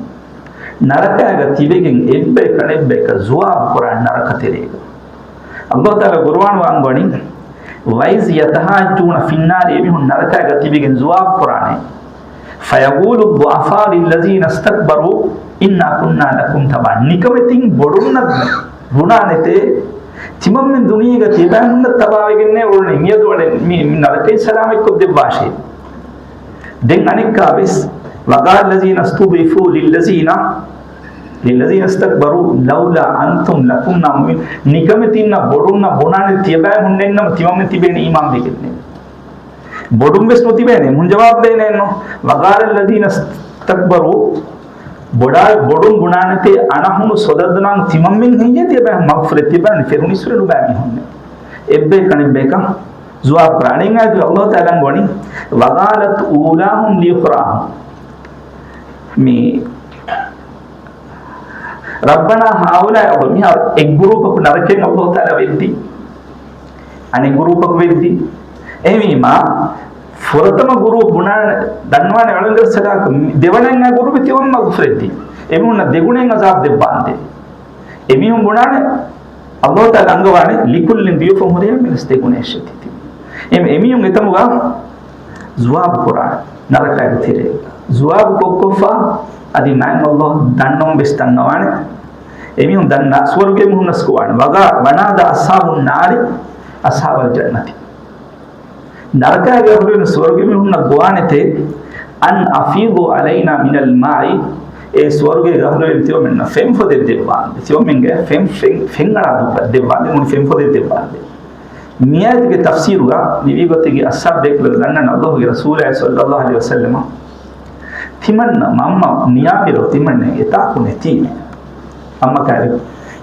ނަރަކާގަ ތިބެގެން އެއްބަޔަކަށް އަނެއްބަޔަކަށް ޒުވާބު ކުރާނެ ނަރަކަ ތެރޭގަ. އަލްލާހު ތަޢާލާ ޤުރުއާނުގަ އަންގަވަނީ، وَإِذْ يَتَحَاجُّونَ فِي النَّارِ، އެމީހުން ނަރަކާގަ ތިބެގެން ޒުވާބު ކުރާނެ. فَيَقُولُ الضُّعَفَاءُ لِلَّذِينَ اسْتَكْبَرُوا إِنَّا كُنَّا لَكُمْ تَبَعًا. ނިކަމެތިން ބޮޑުންނަށް ބުނާނެތޭ، ތިމަންމެން ދުނިޔޭގަ ތިބާމުންނަށް ތަބާވެގެންނޭ އުޅުނީ. މިއަދު އަޅެ މި، މި ނަރަކައިން ސަލާމަތްކޮށްދެއްވާށޭ. ދެން އަނެއްކާވެސް، وَقَالَ الَّذِينَ اسْتُضْعِفُوا لِلَّذِينَ، لِلَّذِينَ اسْتَكْبَرُوا لَوْلَا أَنْتُمْ لَكُنَّا مُؤْمِنِينَ. ނިކަމެތިންނަށް ބޮޑުންނަށް ބުނާނެ ތިޔަބައިމުންނެއްނަމަ ތިމަންމެން ތިބޭނެ އީމާންވެގެންނޭ. ބޮޑުން ވެސް ނުތިބޭނެ، މުން ޖަވާބު ދޭނެއެއްނު. وَقَالَ الَّذِينَ اسْتَكْبَرُوا، ބޮޑާ، ބޮޑުން ބުނާނެތޭ އަނަހުނު ޞަދަދްނާކުމް، ތިމަންމެން ހެއްޔޭ ތިޔަބައި މަގުފުރެއް ތިބާނެ ފެރުނިސްވެ ނުބައި މީހުންނެއް. އެއްބަޔަކަށް އަނެއްބަޔަކަށް ޖަވާބު ކުރާ. އަނެއް އާޔަތުގަ އަލްލާހު ތަޢާލާ އަންގަވަނީ، وَقَالَتْ أُولَاهُمْ لِأُخْرَاهُمْ. މި رَبَّنَا هَٰؤُلَاءِ، މިހާރު އެއް ގްރޫޕަކު ނަރަކައިން އަލްލާހު ތަޢާލާ ވެއްދީ. އަނެއް ގްރޫޕަކު ވެއްދީ. އެހެންވީމާ، ފުރަތަމަ ގްރޫޕް ބުނާނެ، ދަންނަވާނެ އަޅުގަނޑު ސަލާކު، ދެވަނައިން އާ ގްރޫޕް ތިމަން މަގުފުރެއްދީ. އެމީހުންނަށް ދެގުނައިން އަޒާބް ދެއްވާނދޭ. އެމީހުން ބުނާނެ، އަލްލާހު ތަޢާލާ އަންގަވާނެ، لِكُلٍّ ضِعْفٌ، ހުރިހާ މީހުން ދެގުނައަށް ތިބި. އެމް، އެމީހުން އެތަނުގަ ޖަވާބު ކުރާނެ، ނަރަކައިގެ ތެރޭ. ޖަވާބު ކޮށްކޮށްފަ، އަދި މާތް އަލްލާހު ދަންނަވަން ވެސް ދަންނަވާނެ. އެމީހުން ދަންނަ، ސުވަރުގެ މީހުންނަސް ގޮވާނެ. وَقَ، وَنَادَىٰ أَصْحَابُ النَّارِ أَصْحَابَ الْجَنَّةِ. ނަރަކައިގެ އަހުލުވެރިން ސުވަރުގެ މީހުންނަށް ގޮވާނެތޭ، أَنْ أَفِيضُوا عَلَيْنَا مِنَ الْمَاءِ، އޭ ސުވަރުގެ އަހުލުވެރިން ތިމަންމެންނަށް ފެން ފޮދެއް ދެއްވާނދޭ. ތިމަންމެންގެ ފެން، ފެން، ފެން އަޅާ ދެއްވާނދޭ. މުޅި ފެން ފޮދެއް ދެއްވާނދޭ. މިއާޔަތުގެ ތަފްސީރުގަ މިވީ ގޮތެއްގެ އަސްހާބު ބޭކަލުން ދަންނަން އަލްލާހުގެ ރަސޫލާއި ޞައްލައްލާހު ޢަލައިހި ވަސައްލަމަ، ތިމަންނަ މަންމަ ނިޔާވިރޯ ތިމަންނެ އެތާކު ނެތީމެ. އަނބަކައިރި.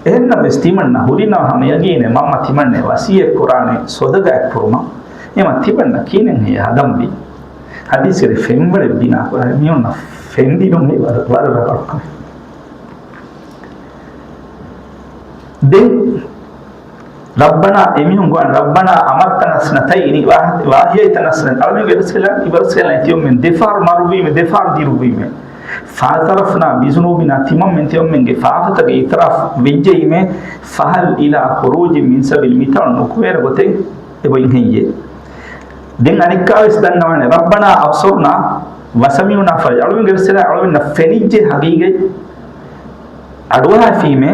އެހެންނަމަވެސް ތިމަންނަ ހުރިނަވަ ހަމަ ޔަގީނެއް މަންމަ ތިމަންނެ ވަސިއްޔަތް ކުރާނެ ސޮދަގައެއް ކުރުމަށް. އެމަ ތިމަންނަ ކިހިނެއް ހަދަންވީ؟ ޙަދީޘްގައި ފެންވަޅެއް ބިނާ ކުރާ މީހުންނަށް ފެން ދިނުން ވަރަށް، ވަރަށް ރަނގަޅު ކަމެއް. ދެން ރައްބަނާ، އެމީހުން ގޮވާނެ، ރައްބަނާ އަމައްތަނާ ސްނަތައިނި، ވާ-، ވާހިދަތަނާ ސްނަތައިނި، އަޅަމެން ވެރަސްކަލާ، އިބަރަސްކަލާ ތިޔޮމެން ދެފާރު މަރުވީމެ، ދެފާރު ދިރުވީމެ. ފާތަރަފްނާ ބިޒުނޫބިނާ، ތިމަންމެން ތިޔޮމެންގެ ފާފަތަކަށް އިއުތިރާފް ވެއްޖެއީމެ، ފަހަލް އިލާ ޚުރޫޖިން މިން ސަބީލް، މިތަނުން ނުކުމެވޭނެ ގޮތެއް އެބައިން ހެއްޔޭ؟ ދެން އަނެއްކާވެސް ދަންނަވާނެ، ރައްބަނާ އަބްޞަރްނާ ވަސަމިޢުނާ ފަރިޖް، އަޅަމެން ވެރަސްކަލާ، އަޅަމެންނަށް ފެނިއްޖެ ހަގީގަތް އަޑުއަހާފީމޭ،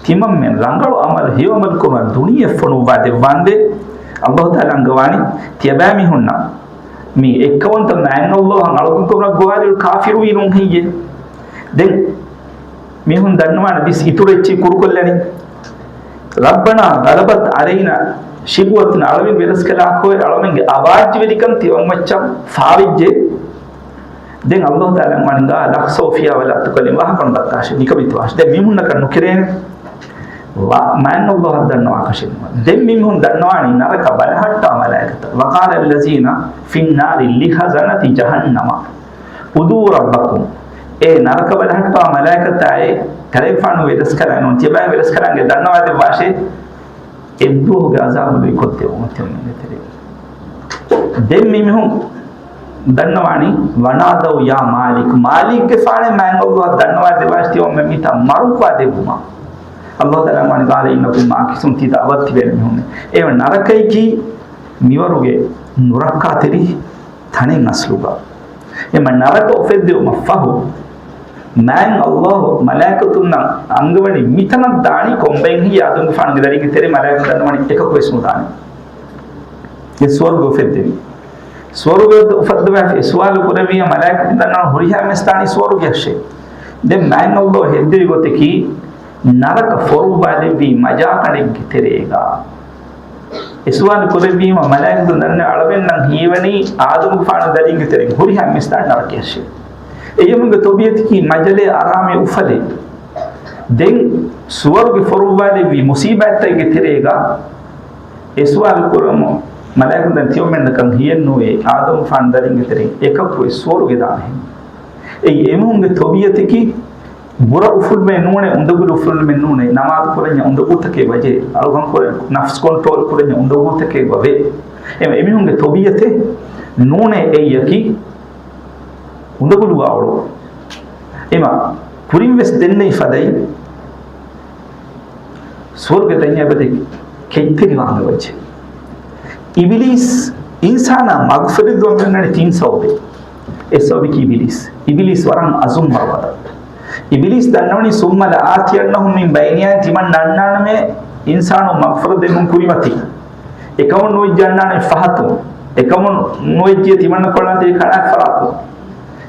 ތިމަންމެން ރަނގަޅު އަމަލު، ހެޔޮ އަމަލު ކުރުމަށް ދުނިޔެ ފޮނުއްވާ ދެއްވާނދޭ. އަލްލާހު ތަޢާލާ އަންގަވާނީ، ތިޔަބައިމީހުންނަށް މި އެއްކައުންތައް މާތް އަލްލާހަށް އަޅުކަން ކުރުމަށް ގޮވާލިއިރު ކާފިރުވީ ނޫން ހެއްޔޭ؟ ދެން މީހުން ދަންނަވާނެ ވިސް އިތުރު އެއްޗެއް ކުރުކޮށްލަނީ. ރައްބަނާ ޣަލަބަތް ޢަލައިނާ ޝިޤްވަތުނާ، އަޅަމެން ވެރަސްކަލާކޮއެ އަޅަމެންގެ އަވާއްޖިވެރިކަން ތިމަންމައްޗަށް ފާވެއްޖެ. ދެން ﷲ ތަޢާލާ ވަނީ ލަޚްސަ އޮފިޔާ ވަލާ ތުކައްލިމް ވާހަކަ ދައްކާށޭ، ނިކަމެތިވާށޭ. ދެން މީހުންނަކަށް ނުކެރޭނެ. ވަ-، މާތް ﷲ އަށް ދަންނަވާކަށެއް ނުވާ. ދެން މި މީހުން ދަންނަވާނީ ނަރަކަ ބަލަހައްޓާ މަލާއިކަތަށް. وقال الذين في النار لخزنة جهنم ادعوا ربكم. އޭ ނަރަކަ ބަލަހައްޓާ މަލާއިކަތާއޭ، ކަލޭގެފާނުގެ ވެރަސްކަލާން ނޫން، ތިޔަބައިމީހުންގެ ވެރަސްކަލާނގެ ދަންނަވާދެއްވާށޭ، އެއްދުވަހުގެ ޢަޒާބު ލުއިކޮށްދެއްވަމުން ތިޔަބައިމީހުންގެ ތެރެއިން. ދެން މި މީހުން ދަންނަވާނީ، ونادوا يا مالك، މާލިކްގެފާނޭ މާތް ﷲ އަށް ދަންނަވާދެއްވާށޭ ތިޔަބައިމީހުން މިތާ މަރުއްވާދެއްވުމަށް. ﷲ ތަޢާލާ ވަނީ قال إنكم ماكثون، ތި ދަޢުވަތު ތިބޭނެ މީހުންނޭ. އެ ނަރަކައަކީ މިވަރުގެ ނުރައްކާތެރި ތަނެއް އަސްލުގަ. އެމަ ނަރަކަ އުފެއްދެވުމަށް ފަހު، މާތް ﷲ މަލާއިކަތުންނަށް އަންގަވަނީ މިތަނަށް ދާނީ ކޮންބައިން ހިޔާ އާދަމްގެފާނުގެ ދަރިންގެ ތެރެ މަލާއިކަތުން ދަންނަވަނީ އެކަކުވެސް ނުދާނެ. އެ ސުވަރުގެ އުފެއްދެވީ. ސުވަރުގެ އުފައްދަވާފަ އެ ސުވާލު ކުރެއްވިޔާ މަލާއިކަތުން ދަންނަވަނީ ހުރިހާ މީސް ދާނީ ސުވަރުގެއަށޭ. ދެން މާތް ﷲ ހެއްދެވި ގޮތަކީ ނަރަކަ ފޮރުއްވާލެއްވީ މަޖާކަނޑެއްގެ ތެރޭގަ. އެ ސުވާލު ކުރެއްވީމަ މަލާއިކަތުން ދަންނަވަނީ އަޅަމެންނަށް ހީވަނީ އާދަމުގެފާނު ދަރިންގެ ތެރެއިން ހުރިހާ މީސް ދާނީ ނަރަކައަށޭ. އެ އެމީހުންގެ ތަބީޢަތަކީ މަޖަލޭ އަރާމޭ އުފަލޭ. ދެން ސުވަރުގެ ފޮރުއްވާލެއްވީ މުސީބާތްތަކެއްގެ ތެރޭގަ. އެ ސުވާލު ކުރަމުން މަލާއިކަތުން ދަންނަވަނީ ތިޔަމެންނަކަށް ހިޔެއްނުވޭ އާދަމުގެފާނު ދަރިންގެ ތެރެއިން އެކަކުވެސް ސުވަރުގެ ދާނެހެން. އެއީ އެމީހުންގެ ތަބީޢަތަކީ ބުރަ އުފުލުމެއް ނޫނޭ، އުނދަގުލު އުފުލުމެއް ނޫނޭ، ނަމާދު ކުރަންޏާ އުނދަގޫތަކެއް ވަޖެ، އަޅުކަން ކުރަން ނަފްސް ކޮންޓްރޯލް ކުރަންޏާ އުނދަގޫތަކެއް ވަވޭ. އެމަ އެމީހުންގެ ތަބީޢަތެއް ނޫނޭ އެއްޔަކީ އުނދަގުލު އަޅު. އެމަ ކުރިން ވެސް ދެންނެވި ފަދައިން ސުވަރުގެ ދަންޏާ އެބަދެ ކެތްތެރިވާން ވެއްޖެ. އިބިލީސް އިންސާނާ މަގުފުރެދުވަން މިއޮންނަނީ ތިން ސަބަބެއް. އެއް ސަބަބަކީ އިބިލީސް. އިބިލީސް ވަރަށް އަޒުމް ވަރުގަދަ. އިބިލީސް ދަންނަވަނީ ثم لآتينهم من بين أيديهم، ތިމަން ނަންނާނަމޭ އިންސާނުން މަގުފުރެދެމުން ކުރިމަތި. އެކަމުން ނުވެއްޖެ އަންނާނެ ފަހަތުން. އެކަމުން ނުވެއްޖެ ތިމަންނަ ކޮޅާތެރި ކަނާ ފަރާތުން.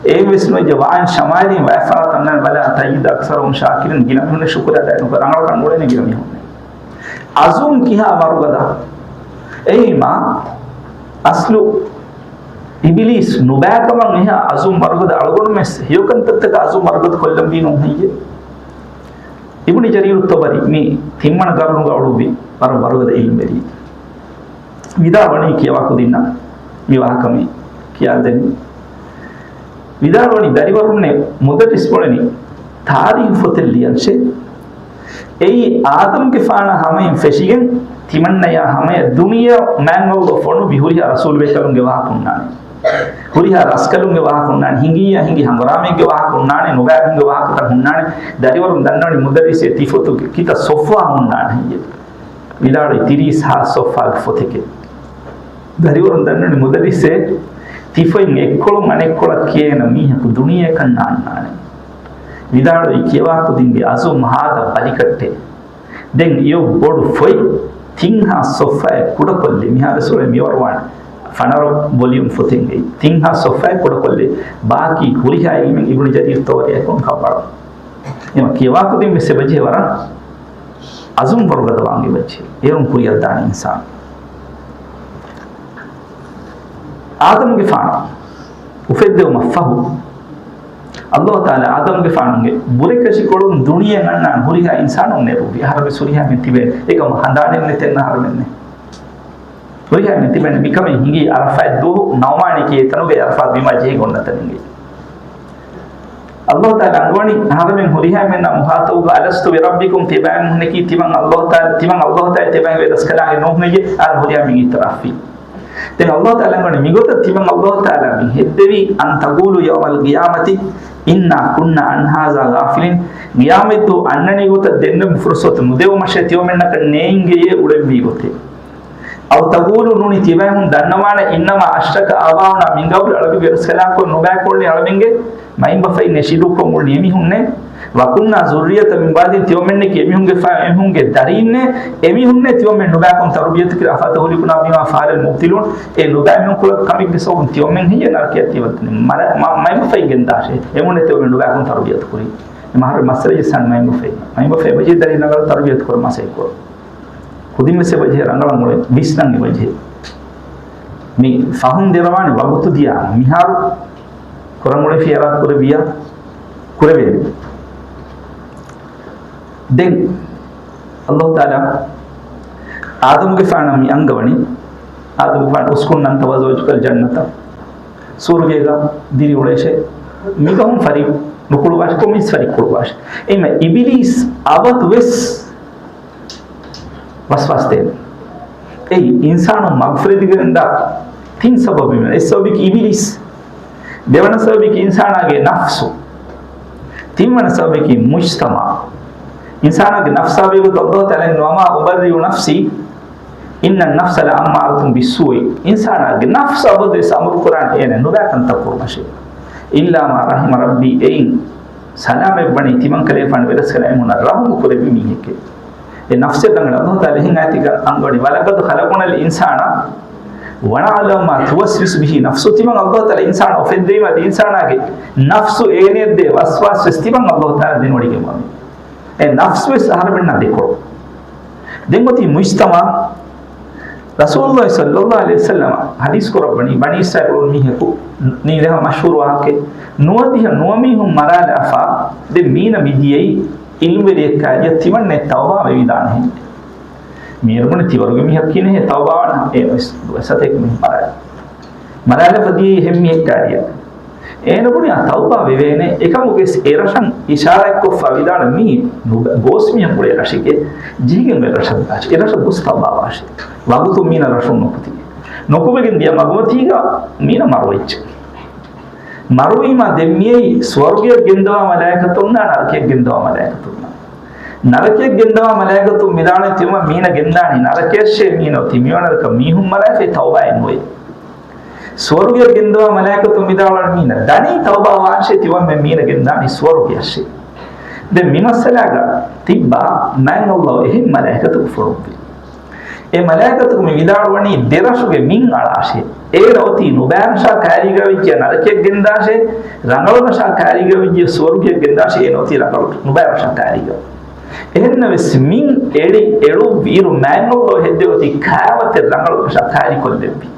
އެއްވެސް ނުވެއްޖެ ވާން ޝަމާލީން ވާ ފަރާތުން އަންނާނެ. ولا تجد أكثرهم شاكرين، ގިނަ މީހުންނަށް ޝުކުރު އަދާ ނުކުރޭ، ރަނގަޅަކަށް ނުއުޅެނީ ގިނަ މީހުންނެއް. އަޒުމް ކިހާ ވަރުގަދަ. އެހީމާ އަސްލު އިބިލީސް ނުބައިކަމަށް އެހާ އަޒުމް ވަރުގަދަ އަޅުގަނޑުމެސް ހެޔޮކަންތައްތަކަށް އަޒުމް ވަރުގަދަ ކޮށްލަންވީ ނޫން ހެއްޔޭ؟ އިބްނު ޖަރީރު ތަބަރީ މި ތިންވަނަ ގަރުނުގަ އުޅުއްވި ވަރަށް ވަރުގަދަ އިލްމުވެރިއެއް. ވިދާޅުވަނީ ކިޔަވާ ކުދިންނަށް މި ވާހަކަ މި ކިޔާދެނީ. ވިދާޅުވަނީ ދަރިވަރުންނޭ މުދައްރިސް ބުނަނީ ތާރީޚު ފޮތެއް ލިޔަންށޭ. އެއީ އާދަމްގެފާނާ ހަމައިން ފެށިގެން ތިމަންނަޔާ ހަމަޔަށް ދުނިޔެއަށް މާތް ﷲ ފޮނުއްވި ހުރިހާ ރަސޫލުބޭކަލުންގެ ވާހަކަ ހުންނާނެ. ހުރިހާ ރަސްކަލުންގެ ވާހަކަ ހުންނާނެ. ހިނގިއްޔާ ހިނގި ހަނގުރާމައެއްގެ ވާހަކަ ހުންނާނެ. ނުބައި ހިނގި ވާހަކަތައް ހުންނާނެ. ދަރިވަރުން ދަންނަވަނީ މުދައްރިސޭ ތި ފޮތުގެ ކިތައް ޞޮފްޙާ ހުންނާނެ ހެއްޔޭ؟ ވިދާޅުވީ ތިރީސް ހާސް ޞޮފްޙާގެ ފޮތެކޭ. ދަރިވަރުން ދަންނަވަނީ މުދައްރިސޭ ތި ފޮތް އެއްކޮޅުން އަނެއްކޮޅަށް ކިޔޭނަ މީހަކު ދުނިޔެއަކަށް ނާންނާނެ. ވިދާޅުވީ ކިޔަވާ ކުދިންގެ އަޒުމް ހާދަ ބަލިކައްޓޭ. ދެން އެޔޮ ބޮޑު ފޮތް ތިން ހާސް ޞޮފްޙާއެއް ކުޑަކޮށްލި، މިހާރު ސުރެ މިވަރުވާނެ ފަނަރަ ވޮލިއުމް ފޮތެއްގައި ތިން ހާސް ޞޮފްޙާއެއް ކުޑަކޮށްލި، ބާކީ ހުރިހާ އިލްމެއް އިބްނު ޖަރީރު ތަބަރީއަކުން ކައްވާޅު. އެމަ ކިޔަވާ ކުދިން ވެސް އެބަޖެހޭ ވަރަށް އަޒުމް ވަރުގަދަވާން އެބަޖެހޭ. އޭރުން ކުރިއަށްދާނެ އިންސާނު. އާދަމްގެފާނު އުފެއްދެވުމަށް ފަހު، ﷲ ތަޢާލާ އާދަމްގެފާނުގެ ބުރެކަށިކޮޅުން ދުނިޔެއަށް އަންނާނެ ހުރިހާ އިންސާނުން ނެރުއްވި. އަހަރެމެން ހުރިހާ މީހުން ތިބޭނެ. އެކަމަށް ހަނދާނެއް ނެތެން އަހަރެމެންނެއް. ހުރިހާ މީހުން ތިބޭނެ. މިކަމެއް ހިނގީ ޢަރަފާތް ދުވަހު ނަޢުމާނީ ކިޔޭ ތަނުގައި ޢަރަފާތް ބިމާ ޖެހި ގޮންނަ ތަނުގައި. ﷲ ތަޢާލާ އަންގަވަނީ އަހަރެމެން ހުރިހާ މީހުންނާ މުޚާޠަބުކޮށް، "ألست بربكم؟" ތިބާ މީހުންނަކީ ތިމަން ﷲ ތަޢާ-، ތިމަން ﷲ ތަޢާލާ ތިބާގެ ވެރިރަސްކަލާނގެ ނޫން ހެއްޔޭ؟ އަހަރެން ހުރިހާ މީހުން އިޢުތިރާފްވީ. ދެން ﷲ ތަޢާލާ އަންގަވަނީ މިގޮތަށް ތިމަން ﷲ ތަޢާލާ މި ހެއްދެވީ، "أن تقولوا يوم القيامة إنا كنا عن هذا غافلين." ޤިޔާމަތްދުވަހު އަންނަނީ ގޮތަށް ދެންނެވި ފުރުޞަތު ނުދެވުމަށޭ ތިޔޮމެންނަކަށް ނޭނގެޔޭ އުޅެންވީ ގޮތެއް. أو تقولوا، ނޫނީ ތިބާމީހުން ދަންނަވާނެ، "إنما أشرك آباؤنا من قبل." އަޅަމެން ވެރިރަސްކަލާނގެ ނުބައިކޮށްލީ އަޅަމެންގެ މައިންބަފައިންނޭ، ޝިރުކުކޮށް އުޅުނީ އެމީހުންނޭ. "وكنا ذرية من بعدهم." ތިޔޮމެންނަކީ އެމީހުންގެ ފަ-، އެމީހުންގެ ދަރީންނޭ، އެމީހުންނޭ ތިޔޮމެން ނުބައިކޮށް ތަރުބިޔަތުކުރި، "أفتهلكنا بما فعل المبطلون." އެ ނުބައިމީހުން ކުޅަ ކަމެއްގެ ސަބަބުން ތިޔޮމެން ހެއްޔޭ ނަރަކަޔަށް ތިވަންތަނީ؟ މަ-، މަ-، މައިންބަފައިން ގެންދާށޭ. އެމީހުންނޭ ތިޔޮމެން ނުބައިކޮށް ތަރުބިޔަތުކުރީ. އެ މަހަރު މައްސަލަ ޖެއްސާން މައިންބަފައިން. މައިންބަފައިން އެބަޖެހޭ ދަރީން ރަނގަޅަށް ތަރުބިޔަތު ކުރަން މަސައްކަތް ކުރަން. ކުދިން ވެސް އެބަޖެހޭ ރަނގަޅަށް އުޅެން ވިސްނަން އެބަޖެހޭ. މި ފަހުން ދެރަވާނެ ވަގުތު ދިޔާ މިހާރު ކުރަން އުޅޭ ފިޔަރާ ކުރެވިޔާ ކުރެވޭނެ. ދެން އަލްލާހު ތަޢާލާ އާދަމުގެފާނަށް މި އަންގަވަނީ، އާދަމުގެފާނު، اسكن أنت وزوجك الجنة، ސުވަރުގޭގަ ދިރިއުޅޭށޭ، މިގަހުން ފަރި ނުކުޅުވާށޭ، ކޮންމެސް ފަރި ކުޅުވާށޭ. އެހެންވީމަ އިބިލީސް އަބަދުވެސް ވަސްވާސް ދޭނެ. އެއީ، އިންސާނު މަގުފުރެދިގެންދާ ތިން ސަބަބެއް. އެއް ސަބަބަކީ އިބިލީސް. ދެވަނަ ސަބަބަކީ އިންސާނާގެ ނަފްސު. ތިންވަނަ ސަބަބަކީ މުޖްތަމަޢު. އިންސާނާގެ ނަފްސާ ބެހޭގޮތުން އަލްލާހު ތަޢާލާ، وما أبرئ نفسي إن النفس لأمارة بالسوء. އިންސާނާގެ ނަފްސު އަބަދުވެސް އަމުރު ކުރާނެ އޭނަ ނުބައި ކަންތައް ކުރުމަށޭ. إلا ما رحم ربي، އެއިން ސަލާމަތްވަނީ ތިމަންކަލޭގެފާނު ވެރަސްކަލާ އެމީހުންނަށް ރަޙުމު ކުރެއްވި މީހެކޭ. އެ ނަފްސެއް ރަނގަޅު. އަލްލާހު ތަޢާލާ އެހެން އާޔަތެއްގަ އަންގަވަނީ، ولقد خلقنا الإنسان ونعلم ما توسوس به نفسه. ތިމަން އަލްލާހު ތަޢާލާ އިންސާނާ އުފެއްދެވީމަ އަދި އިންސާނާގެ ނަފްސު އޭނައަށް ދޭ ވަސްވާސް ވެސް ތިމަން އަލްލާހު ތަޢާލާ ދެނެވޮޑިގެންވަނީ. އެ ނަފްސު ވެސް އަހަރެމެންނާ ދެކޮޅު. ދެން އޮތީ މުޖްތަމަޢު. ރަސޫލުﷲ ޞައްލައްލާހު ޢަލައިހި ވަސައްލަމަ ޙަދީޘް ކުރައްވަނީ، ބަނީ އިސްރާއީލުން މީހަކު ނީ ރެހަ މަޝްހޫރު ވާހަކައެއް، ނުވަދިހަ ނުވަ މީހުން މަރާލާފަ، ދެން މީނަ މިދިޔައީ ޢިލްމުވެރިއެއް ކާރިޔަށް ތިމަންނެ ތައުބާ ވެވިދާނެހެން. މީރު ބުނި ތިވަރުގެ މީހަކީ ނެހޭ ތައުބާވާނެ އޭ ވެސް ދުވަސް ސަތޭކަ މީހުން މަރާލާ. މަރާލާފަ ދިޔައީ އެހެން މީހެއް ކާރިޔަށް. އޭނަ ބުނި އާ ތައުބާ ވެވޭނެ. އެކަމުގެ އެ ރަށަށް އިޝާރާތްކޮށްފަ ވިދާޅު މީ ނުބަ-، ގޯސް މީހަކު އެ ރަށެކޭ. ޖިހިގެން އެ ރަށަށް ދާށޭ. އެ ރަށަށް ގޮސް ތައުބާވާށޭ. ވަގުތު މީނަ ރަށުން ނުކުތީ. ނުކުމެގެން ދިޔަ މަގުމަތީގަ މީނަ މަރުވެއްޖެ. މަރުވީމާ ދެން މިއީ ސުވަރުގެއަށް ގެންދަވާ މަލާއިކަތުންނާ ނަރަކަޔަށް ގެންދަވާ މަލާއިކަތުންނާ. ނަރަކަޔަށް ގެންދަވާ މަލާއިކަތުން ވިދާޅުވީ ތިމަން މީނަ ގެންދާނީ ނަރަކަޔަށޭ މީނަ ތި މިވަނަ މީހުން މަރާފައި ތައުބާއެއް ނުވޭ. ސުވަރުގެއަށް ގެންދަވާ މަލާއިކަތުން ވިދާޅުވާ މީނަ ދަނީ ތައުބާ ވާށޭ ތިމަންމެ މީނަ ގެންދާނީ ސުވަރުގެއަށޭ. ދެން މި މައްސަލާގަ ތިއްބާ މާތް އަލްލާހު އެހެން މަލާއިކަތަކު ފޮނުއްވި. އެ މަލާއިކަތަކު މި ވިދާޅުވަނީ ދެ ރަށުގެ މިން އަޅާށޭ. އޭރަ އޮތީ ނުބައި ރަށާ ކާރީގަ ވެއްޖެ ނަރަކަޔަށް ގެންދާށޭ، ރަނގަޅު ރަށާ ކާރީގަ ވެއްޖެ ސުވަރުގެއަށް ގެންދާށޭ އޭނަ އޮތީ ރަނގަޅު ނުބައި ރަށާ ކާރީގަ. އެހެންނަމަވެސް މިން އެޅި އެޅުއްވި އިރު މާތް އަލްލާހު ހެއްދެވޮތީ ކާވަތެއް ރަނގަޅު ރަށާ ކާރީ ކޮށްލެއްވި.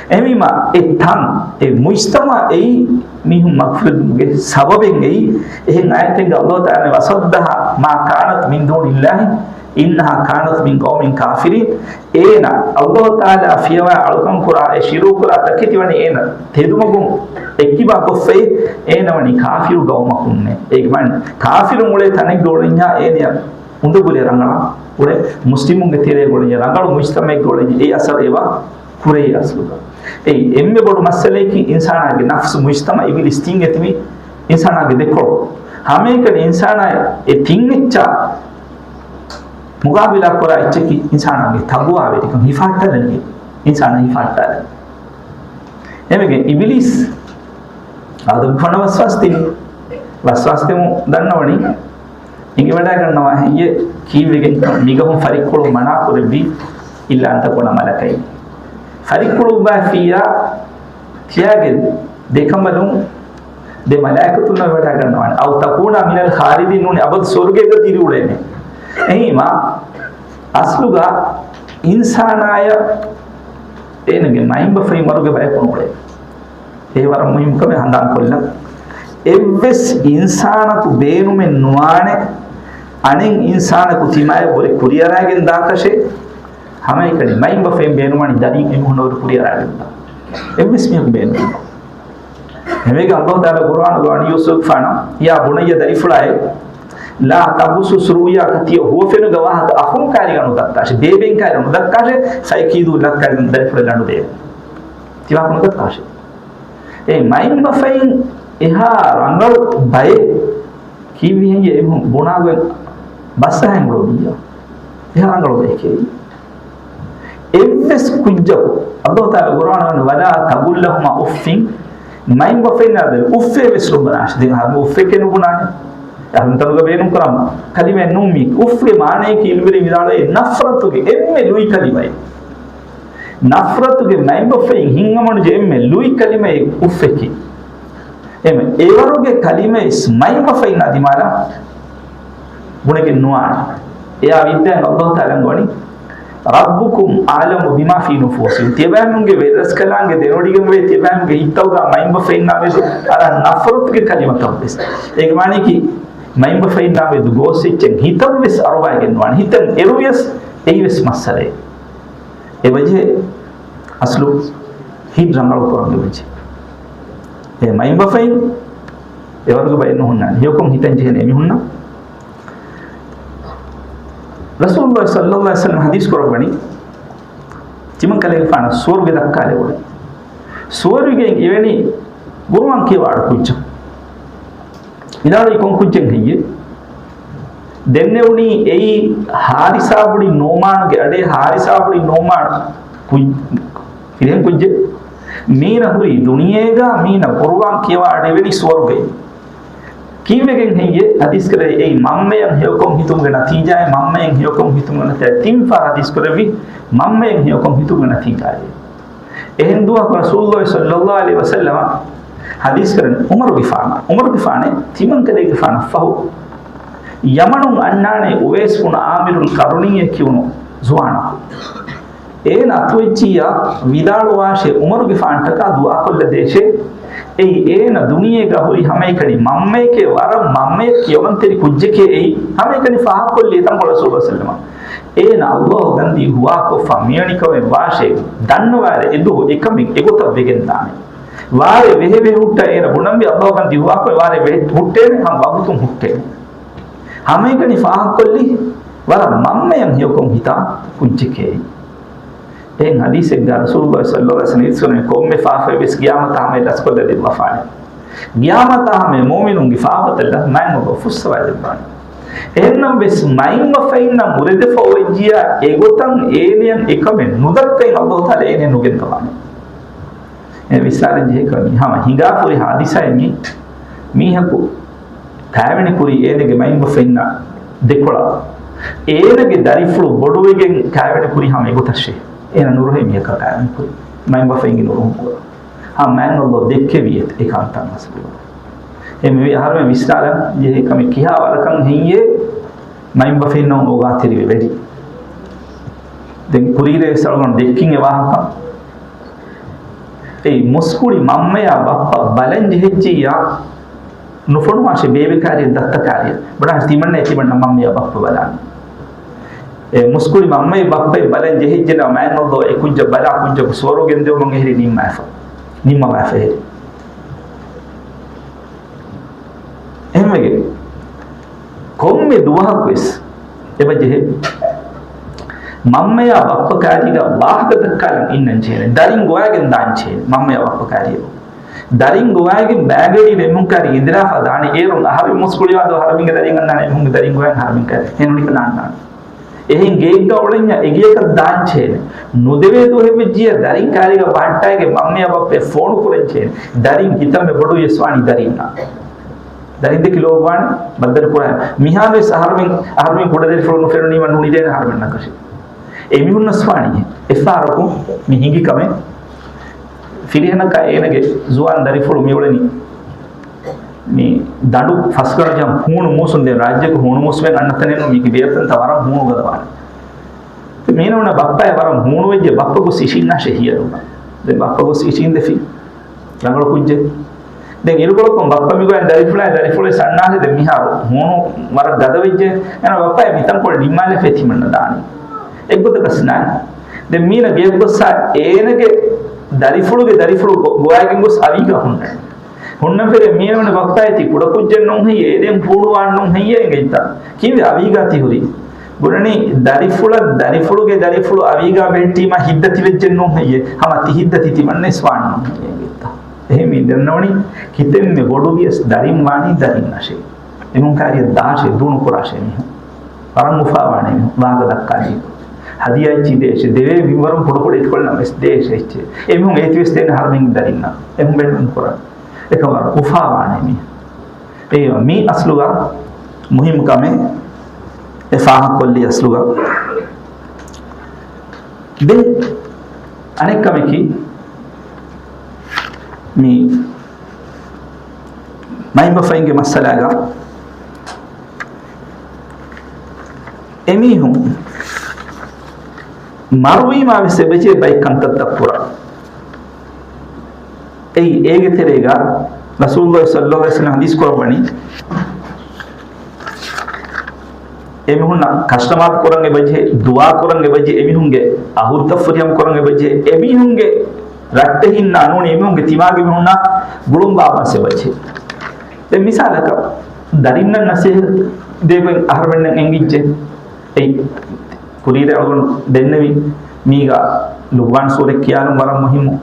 އެހެންވީމާ އެ ތަން، އެ މުޖްތަމަޢު އެއީ މީހުން މަގުފުރެދުމުގެ ސަބަބެއް އެއީ. އެހެން އާޔަތެއްގަ އަލްލާހު ތަޢާލާ، وصدها ما كانت من دون الله إنها كانت من قوم كافرين. އޭނަ އަލްލާހު ތަޢާލާ ފިޔަވާ އަޅުކަން ކުރާ އެ ޝިރުކު ކުރާ ތަކެތި ވަނީ އޭނަ ތެދުމަގުން އެއްކިބާ ކޮށްފައި، އޭނަ ވަނީ ކާފިރު ގައުމަކުންނޭ. އޭގެ މާނަ ކާފިރުން އުޅޭ ތަނެއްގަ އުޅެންޏާ އޭނަ އުނދަގުލެ ރަނގަޅަށް އުޅެ، މުސްލިމުންގެ ތެރޭގަ އުޅެންޏާ ރަނގަޅު މުޖްތަމަޢެއްގަ އުޅެންޏާ އެ އަސަރު އެބަ ކުރެއްވި އަސްލުގަ. އެއީ އެންމެ ބޮޑު މައްސަލައަކީ އިންސާނާގެ ނަފްސު މުޖްތަމަޢު އިބިލީސް ތިން އެތިބި އިންސާނާގެ ދެކޮޅު. ހަމައެކަނި އިންސާނާ އެ ތިން އެއްޗާ މުގާބިލާ ކުރާ އެއްޗަކީ އިންސާނާގެ ތަގުވާވެރިކަން ހިފާއްޓާލަން. އިންސާނާ ހިފާއްޓާލަން. އެމެގެ އިބިލީސް އާދަމް ފަނަ ވަސްވާސް ދިނީ. ވަސްވާސް ދެމުން ދަންނަވަނީ އެނގިވަޑައިގަންނަވާ ހެއްޔެ ކީއްވެގެންކަން މިގަހުން ފަރިއްކުޅު މަނާ ކުރެއްވީ އިއްލާ އަންތަކޫނަ މަލަކައިން. ފަރިއްކުޅުއްވާފިއްޔާ ތިޔާގެ ދެކަނބަލުން ދެ މަލާއިކަތުންނަށް ވަޑައިގަންނަވާނެ. އައު ތަކޫނާ މިނަލް ޚާލިދީން ނޫނީ އަބަދު ސުވަރުގޭގަ ދިރިއުޅޭނެ. އެހީމާ އަސްލުގަ އިންސާނާޔަށް އޭނަގެ މައިންބަފައިން ވަރުގެ ބަޔަކު ނޫޅޭ. އެ ވަރަށް މުހިއްމު ކަމެއް ހަނދާން ކޮށްލަން. އެއްވެސް އިންސާނަކު ބޭނުމެއް ނުވާނެ އަނެއް އިންސާނަކު ތިމާޔަށް ވުރެ ކުރިއަރާގެން ދާކަށެއް. ހަމައެކަނި މައިންބަފައިން ބޭނުންވަނީ ދަރީން އެމީހުންނަށް ވުރެ ކުރިއަރާގެން ދާ. އެއްވެސް މީހަކު ބޭނުމެއް ނުވާ. އެމީހަކު އަލްލާހު ތަޢާލާ ޤުރްއާނުގަ ވަނީ ޔޫސުފް ފާނަށް، يا بني ދަރިފުޅާއޭ، لا تقصص رؤياك ތިޔަ ހުވަފެނުގެ ވާހަކަ އަޚުން ކާރިގަ ނުދައްކާށޭ، ބޭބެއިން ކާރިގަ ނުދައްކާށޭ، فيكيدوا لك ދަރިފުޅެއް ލަނޑު ދޭ. ތި ވާހަކަ ނުދައްކާށޭ. އޭ މައިންބަފައިން އެހާ ރަނގަޅު ބައެއް ކީއްވެ ހެއްޔޭ އެ ބުނާގޮތް ބަސްއަހައިން އުޅުއްވިއްޔާ. އެހާ ރަނގަޅު ބައެކޭ. އެއްވެސް ކުއްޖަކު އަލްލާހު ތަޢާލާ ޤުރްއާނުގަ ވަނީ، ولا تقل لهما أف، މައިންބަފައިންނާ ދަރި އުފްއޭ ވެސް ނުބުނާށޭ. ދެން އަހަރުމެން އުފްއެކޭ ނުބުނާނެ. އަހަރުމެން ތަނުގަ ބޭނުން ކުރާ ކަލިމައެއް ނޫން މީ. އުފްގެ މާނަޔަކީ އިލްމުވެރިން ވިދާޅުވޭ ނަފްރަތުގެ އެންމެ ލުއި ކަލިމައެއް. ނަފްރަތުގެ މައިންބަފައިން ހިތްހަމަނުޖެހޭ އެންމެ ލުއި ކަލިމައެއް އުފްއެކޭ. އެމެ އެވަރުގެ ކަލިމައެއް މައިންބަފައިންނާ ދިމާލަށް ބުނެގެން ނުވާނެ. އެއާ ވިއްދާ އަލްލާހު ތަޢާލާ ގޮވަނީ، ربكم أعلم بما في نفوسكم. ތިޔަބައިމީހުންގެ ވެރިރަސްކަލާނގެ ދެނެވޮޑިގެންވޭ ތިޔަބައިމީހުންގެ ހިތްތައުގަ މައިންބަފައިންނާ މެދު އަރާ ނަފްރަތުގެ ކަލިމަތައްވެސް. އޭގެ މާނައަކީ މައިންބަފައިންނާ މެދު ގޯސް އެއްޗެއް ހިތަށްވެސް އަރުވައިގެން ނުވާނެ. ހިތަށް އެރުވިޔަސް އެއީވެސް މައްސަލައެއް. އެވަޖެ އަސްލު ހިތް ރަނގަޅު ކުރަން އެބަޖެ. އެ މައިންބަފައިން އެވަރުގެ ބައެއް ނުހުންނާނެ. ހެޔޮކޮން ހިތަށް ޖެހޭނެ އެމީހުންނަށް. ރަސޫލުﷲ ޞައްލަﷲ ޢަލައިހި ވަސައްލަމަ ޙަދީޘް ކުރައްވަނީ، ތިމަން ކަލޭގެފާނަށް ސުވަރުގެ ދައްކާލެވުނީ. ސުވަރުގެ އިވެނީ ޤުރުއާން ކިޔަވާ އަޑު ކުއްޖަކު. ވިދާޅުވީ ކޮން ކުއްޖެއް ހެއްޔޭ؟ ދެންނެވުނީ އެއީ ޙާރިސާ ބުނި ނުޢުމާނުގެ އަޑޭ. ޙާރިސާ ބުނި ނުޢުމާނު ކުއް-، ފިރިހެން ކުއްޖެއް. މީނަ ހުރީ ދުނިޔޭގަ، މީނަ ޤުރުއާން ކިޔަވާ އަޑު އިވެނީ ސުވަރުގެ. ކީއްވެގެން ހެއްޔޭ؟ ޙަދީޘް ކުރެއްވި އެއީ މަންމަޔަށް ހެޔޮކޮން ހިތުމުގެ ނަތީޖާއެއް، މަންމަޔަށް ހެޔޮކޮން ހިތުމުގެ ނަތީޖާއެއް. ތިން ފަހަރު ޙަދީޘް ކުރެއްވީ މަންމަޔަށް ހެޔޮކޮން ހިތުމުގެ ނަތީޖާއެއް. އެހެން ދުވަހަކު ރަސޫލުﷲ ޞައްލަﷲ ޢަލައިހި ވަސައްލަމަ ޙަދީޘް ކުރަން ޢުމަރުގެފާނަށް، ޢުމަރުގެފާނޭ ތިމަންކަލޭގެފާނަށް ފަހު ޔަމަނުން އަންނާނެ އުވައިސް ބުނު ޢާމިރުލް ޤަރުނީއޭ ކިޔުނު ޒުވާނަކު. އޭނަ އަތުވެއްޖިއްޔާ ވިދާޅުވާށޭ، ޢުމަރުގެފާނަށްޓަކާ ދުޢާކޮށްލަދޭށޭ. އެއީ އޭނަ ދުނިޔޭގަ ހުރި ހަމައެކަނި މަންމައެކޭ، ވަރަށް މަންމަޔަށް ކިޔަވަންތެރި ކުއްޖެކޭ އެއީ. ހަމައެކަނި ފާހަގަކޮށްލީ ތަންކޮޅެއް ރަސޫލުﷲ ޞައްލަﷲ ޢަލައިހި ވަސައްލަމަ. އޭނަ ﷲ ގަންދީ ހުވާކޮށްފަ މިވެނިކަމެއް ވާށޭ، ދަންނަވާރޭ އެދުވަހު އެކަމެއް އެގޮތަށް ވެގެންދާނެ. ވާރޭ ވެހެވެ ހުއްޓާ އޭނަ ބުނަންވީ ﷲ ގަންދީ ހުވާކޮށް ވާރޭ ވެ-، ހުއްޓޭނެ، ހަމަ ވަގުތުން ހުއްޓޭނެ. ހަމައެކަނި ފާހަގަކޮށްލީ ވަރަށް މަންމަޔަށް ހެޔޮކޮން ހިތާ ކުއްޖެކޭ. އެހެން ޙަދީޘެއްގަ ރަސޫލުﷲ ޞައްލަﷲ ޢަލައިހި ވަސައްލަމަ ކޮންމެ ފާފައެއްވެސް ޤިޔާމަތާ ހަމަޔަށް ރަސްކޮށްލަދެއްވާފާނެ. ޤިޔާމަތާ ހަމަޔަށް މުއުމިނުންގެ ފާފަތައް މާތް ﷲ ފުއްސަވާދެއްވާނެ. އެހެންނަމަވެސް މައިންބަފައިންނަށް އުރެދެފަ އޮވެއްޖިއްޔާ އެގޮތަށް އޭނަޔަށް އެކަމެއް ނުދައްކައި ﷲ ތަޢާލާ އޭނަޔަށް ނުގެންދަވާނެ. އެ ވިސްނާލަން ޖެހޭ ކަމެއް. ހަމަ ހިނގާފަ ހުރި ޙާދިސާއެއް މީ. މީހަކު ކާވެނި ކުރީ އޭނަގެ މައިންބަފައިންނާ ދެކޮޅަށް. އޭނަގެ ދަރިފުޅު ބޮޑުވެގެން ކާވެނި ކުރީ ހަމަ އެގޮތަށޭ. އޭނަ ނުރުހޭ މީހަކާ ކާވެނި ކުރީ. މައިންބަފައިންގެ ނުރުހުން ކުރާ. ހަމަ މާތް ﷲ ދެއްކެވި އެ ކަންތައް މަސްބޫރު. އެ މި އަހަރުމެން ވިސްނާލަން ޖެހޭ ކަމެއް ކިހާ ވަރަކަށް ހެއްޔޭ މައިންބަފައިންނަށް އޯގާތެރިވެ ވެޑި. ދެން ކުރީރޭ ސަޅުގަނޑު ދެއްކިން އެ ވާހަކަ. އެއީ މުސްކުޅި މަންމަޔާ ބައްޕަ ބަލަން ޖެހެއްޖިއްޔާ ނުފޮނުވާށޭ ބޭބެ ކާރިއަށް ދައްތަ ކާރިއަށް. ބުނާ ތިމަންނަ ތިމަންނަ މަންމަޔާ ބައްޕަ ބަލާނީ. އެ މުސްކުޅި މަންމައެއް ބައްޕައެއް ބަލަން ޖެހިއްޖެނަމަ މާތް ﷲ އެ ކުއްޖަށް ބަލާ ކުއްޖަކު ސުވަރުގެ ގެންދެވުމަށް އެހެރީ ނިންމާފަ. ނިންމަވާފަ އެހެރީ. އެހެންވެގެން ކޮންމެ ދުވަހަކުވެސް އެބަ ޖެހޭ މަންމަޔާ ބައްޕަ ކާރީގަ ވާހަކަ ދައްކާލަން އިންނަން ޖެހޭނެ. ދަރިން ގޮވައިގެން ދާން ޖެހޭނެ މަންމަޔާ ބައްޕަ ކާރީގަ. ދަރިން ގޮވައިގެން ބައިވެރިވެ އެމީހުން ކާރި އިނދިރާފަ ދާނެ. އޭރުން އަހަރުމެން މުސްކުޅިވާ ދޯ އަހަރުމެންގެ ދަރިން އަންނާނެ، އެމީހުންގެ ދަރިން ގޮވައިގެން އަހަރުމެން ކާރި. އެހެން ނުނިކަން އަންނާނެ. އެހެން ގެއެއްގަ އުޅެންޏާ އެގެއަކަށް ދާން ޖެހޭނެ. ނުދެވޭ ދުވަހެއްވެއްޖިއްޔާ ދަރިން ކާރީގަ ވައްޓާގެން މަންމަޔާ ބައްޕަޔަށް ފޯނު ކުރަން ޖެހޭނެ. ދަރިން ހިތަށް މެ ބޮޑުވިޔަސް ވާނީ ދަރިންނާ. ދަރިން ދެކި ލޯބިވާނެ ބައްދަލު ކުރާ. މިހާރުވެސް އަހަރުމެން، އަހަރުމެން ކުޑަދަރިފުޅު ނުފެނުނީމަ ނުނިދޭނެ އަހަރުމެންނަކަށެއް. އެމީހުންނަސް ވާނީ އެއްފަހަރަކު މި ހިނގި ކަމެއް. ފިރިހެނަކާ އޭނަގެ ޒުވާން ދަރިފުޅު މިއުޅެނީ މި ދަނޑު ފަސްގަރަޖަން ހޫނު މޫސުން. ދެން ރާއްޖޭގެ ހޫނު މޫސުމެއް އަންނަ ތަނެއް ނޫން. މީގެ ބޭރުތަންތައް ވަރަށް ހޫނު ގަދަވާނެ. ދެން މީނަ ބުނާ ބައްޕައަށް ވަރަށް ހޫނުވެއްޖެ، ބައްޕަ ގޮސް އިށީންނާށޭ ހިޔަރުގަ. ދެން ބައްޕަ ގޮސް އިށީނދެފި ރަނގަޅު ކުއްޖެއް. ދެން އިރުކޮޅަކުން ބައްޕަ މިގޮވަން ދަރިފުޅާ، ދަރިފުޅެއް ސަންނާހެ. ދެން މިހާރު ހޫނު ވަރަށް ގަދަވެއްޖެ. އޭނަ ބައްޕައޭ މިތަންކޮޅެއް ނިންމާލެފޭ ތިމަންނަ ދާނީ. އެއްގޮތަކަސް ނާން. ދެން މީނަ ގެޔަށް ގޮއްސާ އޭނަގެ ދަރިފުޅުގެ ދަރިފުޅު ގޮ-، ގޮވައިގެން ގޮސް އަވީގާ ހުންނަން. ހުންނަން ފެރޭ މީނަ ބުނާ ބައްޕައޭ ތި ކުޑަކުއްޖެއް ނޫން ހެއްޔޭ، އޭރެން ފޫނުވާން ނޫން ހެއްޔޭ އިނގޭތަ؟ ކީއްވެ އަވީގާ ތި ހުރީ؟ ބުނަނީ ދަރިފުޅަށް، ދަރިފުޅުގެ ދަރިފުޅު އަވީގާ ބެހެއްޓީމާ ހިތްދަތިވެއްޖެއް ނޫން ހެއްޔޭ؟ ހަމަ ތި ހިތްދަތި ތިމަންނަ އިސްވާން ނޫން ހެއްޔޭ އިނގޭތަ؟ އެހެންވީ ދެންނެވުނީ ކިތެންމެ ބޮޑުވިޔަސް ދަރިން ވާނީ ދަރިންނަށޭ. އެމީހުން ކާރިއަށް ދާށޭ، ދޫނުކުރާށޭ މީހުން. ވަރަށް އުފާވާނޭ މީހުން. ވާހަކަ ދައްކާލީ. ހަދިޔާ އެއްޗެއް ދޭށޭ. ދެވޭ މިންވަރުން ކުޑަކުޑަ އިތުކޮޅެއް ނަމަވެސް ދޭށޭ އެއްޗެއް. އެމީހުން އޭތިވެސް ދޭނެ އަހަރުމެންގެ ދަރިންނަށް. އެހެން ބޭނުން ނުކުރާނެ. އެކަމަކު އުފާވާނެ މީ. އެ މީ އަސްލުގަ މުހިއްމު ކަމެއް އެ ފާހަގަކޮށްލީ އަސްލުގަ. ދެން އަނެއް ކަމަކީ މި މައިންބަފައިންގެ މައްސަލާގަ އެމީހުން މަރުވީމާ ވެސް އެބަޖެހޭ ބައެއް ކަންތައްތައް ކުރަން. އެއީ، އޭގެ ތެރޭގަ ރަސޫލުﷲ ޞައްލަﷲ ޢަލައިހި ވަސައްލަމަ ޙަދީޘް ކުރައްވަނީ، އެމީހުންނަށް ކަސްޓަމައިޒް ކުރަން އެބަޖެހޭ، ދުޢާ ކުރަން އެބަޖެހޭ، އެމީހުންގެ އަހުދަ ފުރިހަމަ ކުރަން އެބަޖެހޭ، އެމީހުންގެ ރައްޓެހިންނާ ނޫނީ، އެމީހުންގެ ތިމާގެ މީހުންނާ ގުޅުން ބާއްވަން އެބަޖެހޭ. ދެން މިސާލަކަށް، ދަރިންނަށް ނަސޭހަތް ދޭ ގޮތް އަހަރުމެންނަށް އެނގިއްޖެ. އެއީ، ކުރީރެއް އަޅުގަނޑު ދެންނެވި މީގަ ލުޤްމާން ސޫރަތް ކިޔާލުން ވަރަށް މުހިއްމު.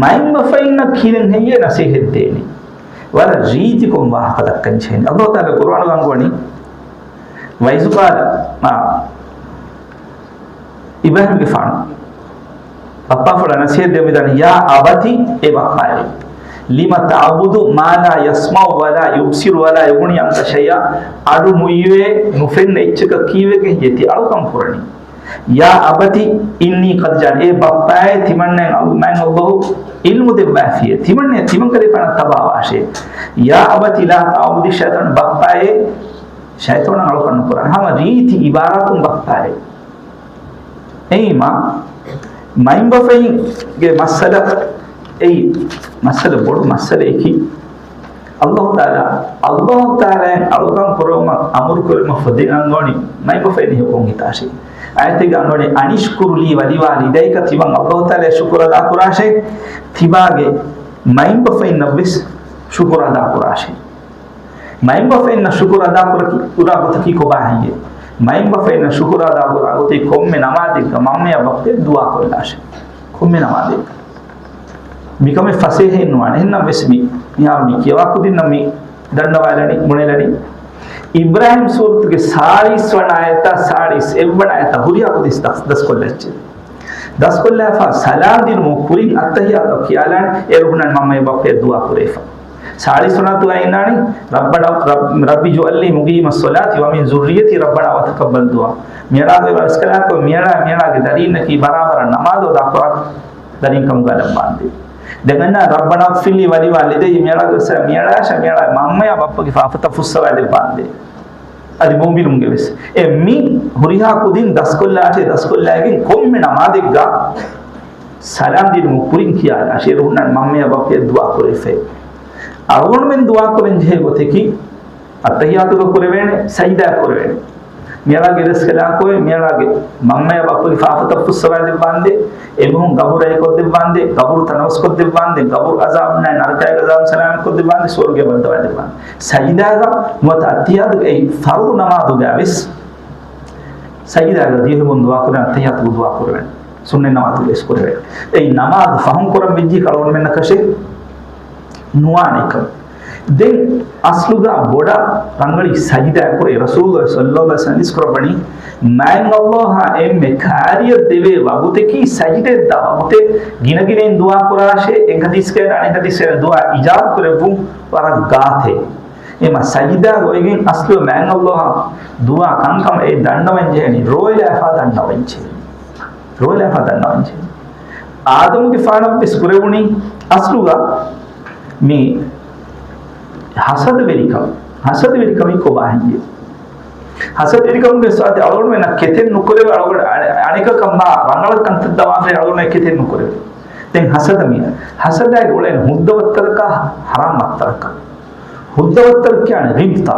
މައިންބަފައިންނަށް ކިހިނެއް ހެއްޔޭ ނަސޭހަތް ދޭނީ؟ ވަރަށް ރީތިކޮށް ވާހަކަ ދައްކަން ޖެހޭނީ. ﷲ ތަޢާލާ ޤުރުއާނުގަ އަންގަވަނީ، ވައިޒު ޤާލަ، އާ، އިބްރާހީމްގެފާނު ބައްޕާފުޅަށް ނަސޭހަތް ދެއްވިދާނެ، ޔާ އަބަތި، އޭ ބައްޕާއޭ، ލިމަ ތަޢުބުދު މާ ލާ ޔަސްމަޢު ވަލާ ޔުބްޞިރު ވަލާ ޔުޣްނީ ޢަންކަ ޝައިއާ، އަޑު ނުއިވޭ ނުފެންނަ އެއްޗަކަށް ކީއްވެގެން ހެއްޔޭ ތި އަޅުކަން ކުރަނީ؟ ޔާ އަބަތި އިންނީ ޤަދް ޖާ، އޭ ބައްޕާއޭ، ތިމަންނައަށް މާތް ﷲ ޢިލްމު ދެއްވާފިޔޭ، ތިމަންނަ ތިމަން ކަލޭފާނަށް ތަބާވާށޭ. ޔާ އަބަތި ލާ ތަޢުބުދި ޝައިޠާން، ބައްޕާއޭ، ޝައިޠާނަށް އަޅުކަން ނުކުރާނެ. ހަމަ ރީތި އިބާރާތުން ބައްޕާއޭ. އެއީމާ، މައިންބަފައިންގެ މައްސަލަ އެއީ، މައްސަލަ ބޮޑު މައްސަލައަކީ، ﷲ ތަޢާލާ، ﷲ ތަޢާލާއަށް އަޅުކަން ކުރުމަށް އަމުރު ކުރުމަށް ފަދައިން އަންގަވަނީ މައިންބަފައިން ހުކުމް ހިތާށޭ. އާޔަތެއްގަ އަންގަވަނީ، އަނިޝްކުރު ލީ ވަލިވާލިދައިކަ، ތިމަން ﷲ ތަޢާލާއަށް ޝުކުރު އަދާ ކުރާށޭ، ތިބާގެ މައިންބަފައިންނަށް ވެސް ޝުކުރު އަދާ ކުރާށޭ. މައިންބަފައިންނަށް ޝުކުރު އަދާ ކުރަކި، ކުރާ ގޮތަކީ ކޮބާ ހެއްޔޭ؟ މައިންބަފައިންނަށް ޝުކުރު އަދާ ކުރާ ގޮތީ ކޮންމެ ނަމާދެއްގަ މަންމަޔާ ބައްޕަޔާ ދުޢާ ކޮށްލާށޭ. ކޮންމެ ނަމާދެއްގަ. މިކަމެއް ފަސޭހައެއް ނުވާނެ. އެހެންނަމަވެސް މި، މިހާރު މި ކިޔަވާ ކުދިންނަށް މި ދަންނަވާލަނީ، ބުނެލަނީ. އިބްރާހީމް ސޫރަތުގެ ސާޅީސް ވަނަ އާޔަތާ ސާޅީސް އެއްވަނަ އާޔަތާ ހުރިހާ ކުދިން ދަސް، ދަސްކޮށްލައްޗޭ. ދަސްކޮށްލާފަ ސަލާމް ދިނުމުގެ ކުރިން އައްތަޙިއްޔާތު ކިޔާލާނެ، އޭރު ހުންނަން މަންމަޔާ ބައްޕަޔާ ދުޢާ ކުރެވިފަ. ސާޅީސް ވަނަ އާޔަތުގަ އިންނާނީ، ރައްބަނާ، ރައް-، ރައްބި އިޖްޢަލްނީ މުޤީމައްޞަލާތި ވަމިން ޛުއްރިއްޔަތީ ރައްބަނާ ވަތަޤައްބަލް ދުޢާ. މިއަޅާގެ ވަރަސްކަލާކޮ، މިއަޅާ، މިއަޅާގެ ދަރީންނަކީ ބަރާބަރަށް ނަމާދު އަދާކުރާ ދަރިން ކަމުގަ ލައްވާނދޭ. ދެން އަންނަ ރައްބަނާ އިޣްފިރް ލީ ވަލިވާލިދައްޔާ، މިއަޅާގެ ވަރަސް، މިއަޅާއަށާ މިއަޅާ މަންމަޔާ ބައްޕަގެ ފާފަތައް ފުއްސަވާ ދެއްވާނދޭ. އަދި މުއުމިނުންގެ ވެސް. އެ މި ހުރިހާ ކުދިން ދަސްކޮށްލާށޭ، ދަސްކޮށްލައިގެން ކޮންމެ ނަމާދެއްގަ ސަލާމް ދިނުމުގެ ކުރިން ކިޔާލާށޭ، އޭރު ހުންނަން މަންމަޔާ ބައްޕަޔާ ދުޢާ ކުރެވިފައޭ. އަޅުގަނޑުމެން ދުޢާ ކުރަން ޖެހޭ ގޮތަކީ، އައްތަޙިއްޔާތުގަ ކުރެވޭނެ، ސަޖިދާ ކުރެވޭނެ. މިއަޅާގެ ރަސްކަލާކޮ، މިއަޅާގެ މަންމަޔާ ބައްޕަގެ ފާފަތައް ފުއްސަވާ ދެއްވާނދޭ، އެމީހުން ގަބުރު އައިކޮށްދެއްވާނދޭ، ގަބުރު ތަނަވަސްކޮށްދެއްވާނދޭ، ގަބުރު ޢަޒާބުންނާއި ނަރަކައިގެ ޢަޒާބުން ސަލާމަތްކޮށްދެއްވާނދޭ، ސުވަރުގެ ވައްދަވާދެއްވާނދޭ. ސަޖިދާގަ ނުވަތަ އައްތަޙިއްޔާތުގައި ފަރުޟު ނަމާދުގަ ވެސް ސަޖިދާގަ ދިވެހިބަހުން ދުޢާކުރަން، އައްތަޙިއްޔާތުގަ ދުޢާ ކުރެވެން. ސުންނަތް ނަމާދުގައި ވެސް ކުރެވެން. އެއީ ނަމާދު ފަހުން ކުރަން ވެއްޖެ ކަޅުވަންމެންނަކަށެއް ނުވާނެ ކަމެއް. ދެން އަސްލުގަ ބޮޑަށް ރަނގަޅީ ސަޖިދާ ކުރޭ. ރަސޫލު ޞައްލަﷲ ޢަލައިހި ވަސައްލަމަ ޙަދީޘް ކުރައްވަނީ، މާތް ﷲ އާ އެންމެ ކާރިއަށް ދެވޭ ވަގުތަކީ ސަޖިދައަށް ދާ ވަގުތެއް. ގިނަގިނައިން ދުޢާ ކުރާށޭ، އެއް ޙަދީޘްގައި އަނެއް ޙަދީޘްގައި ދުޢާ އިޖާބަ ކުރެއްވުން ވަރަށް ގާތެއް. އެމަ ސަޖިދާގަ އޮތްގެން އަސްލު މާތް ﷲ އާ ދުޢާ ކަންކަމަށް އެ ދަންނަވަން ޖެހެނީ، ރޯލާފަ ދަންނަވަން ޖެހެނީ. ރޯލާފަ ދަންނަވަން ޖެހެނީ. އާދަމުގެފާނަށް ވެސް ކުރެވުނީ އަސްލުގަ މި ހަސަދަވެރިކަން. ހަސަދަވެރިކަމީ ކޮބާ ހެއްޔޭ؟ ހަސަދަވެރިކަމުގެ ސާދެ އަޅުގަނޑުމެންނަށް ކެތެއް ނުކުރެވޭ، އަޅުގަނޑު އަ-، އަނެކަކަށް މާ ރަނގަޅަށް ކަންތައް ދަވާފައި އަޅުގަނޑު ކެތެއް ނުކުރެވޭ. ދެން ހަސަދަ މި، ހަސަދައިގެ އުޅޭނެ ހުއްދަވައްތަރަކާ ހަރާމް ވައްތަރަކާ. ހުއްދަވައްތަރު ކިޔާނެ ޣިބްޠާ.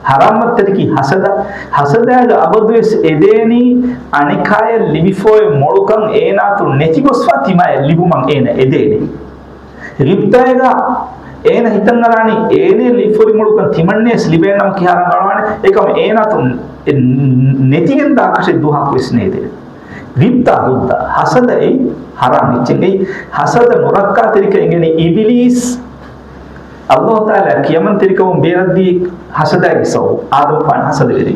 ހަރާމް ވައްތަރަކީ ހަސަދަ. ހަސަދައިގަ އަބަދުވެސް އެދޭނީ އަނެކާޔަށް ލިބިފައި މޮޅުކަން އޭނާއަތު ނެތިގޮސްފަ ތިމާޔަށް ލިބުމަށް އޭނަ އެދޭނީ. ޣިބްޠާއިގަ އޭނަ ހިތަށް އަރާނީ އޭނައަށް ލިބިފައި މޮޅުކަން ތިމަންނަޔަށް ލިބޭނަމަ ކިހާ ރަނގަޅުވާނެ. އެކަމަ އޭނާއަތު ނެތިގެން ދާކަށެއް ދުވަހަކުވެސް ނޭދޭ. ޣިބްޠާ ހުއްދަ. ހަސަދައީ ހަރާމް އެއްޗެއް. އެއީ ހަސަދަ ނުރައްކާތެރިކަން އިނގެނީ އިބިލީސް. ﷲ ތަޢާލާ ކިޔަމަންތެރިކަމުން ބޭރަށްދީ ހަސަދައިގެ ސަބަބުން. އާދަމުފާނު ހަސަދަވެރި.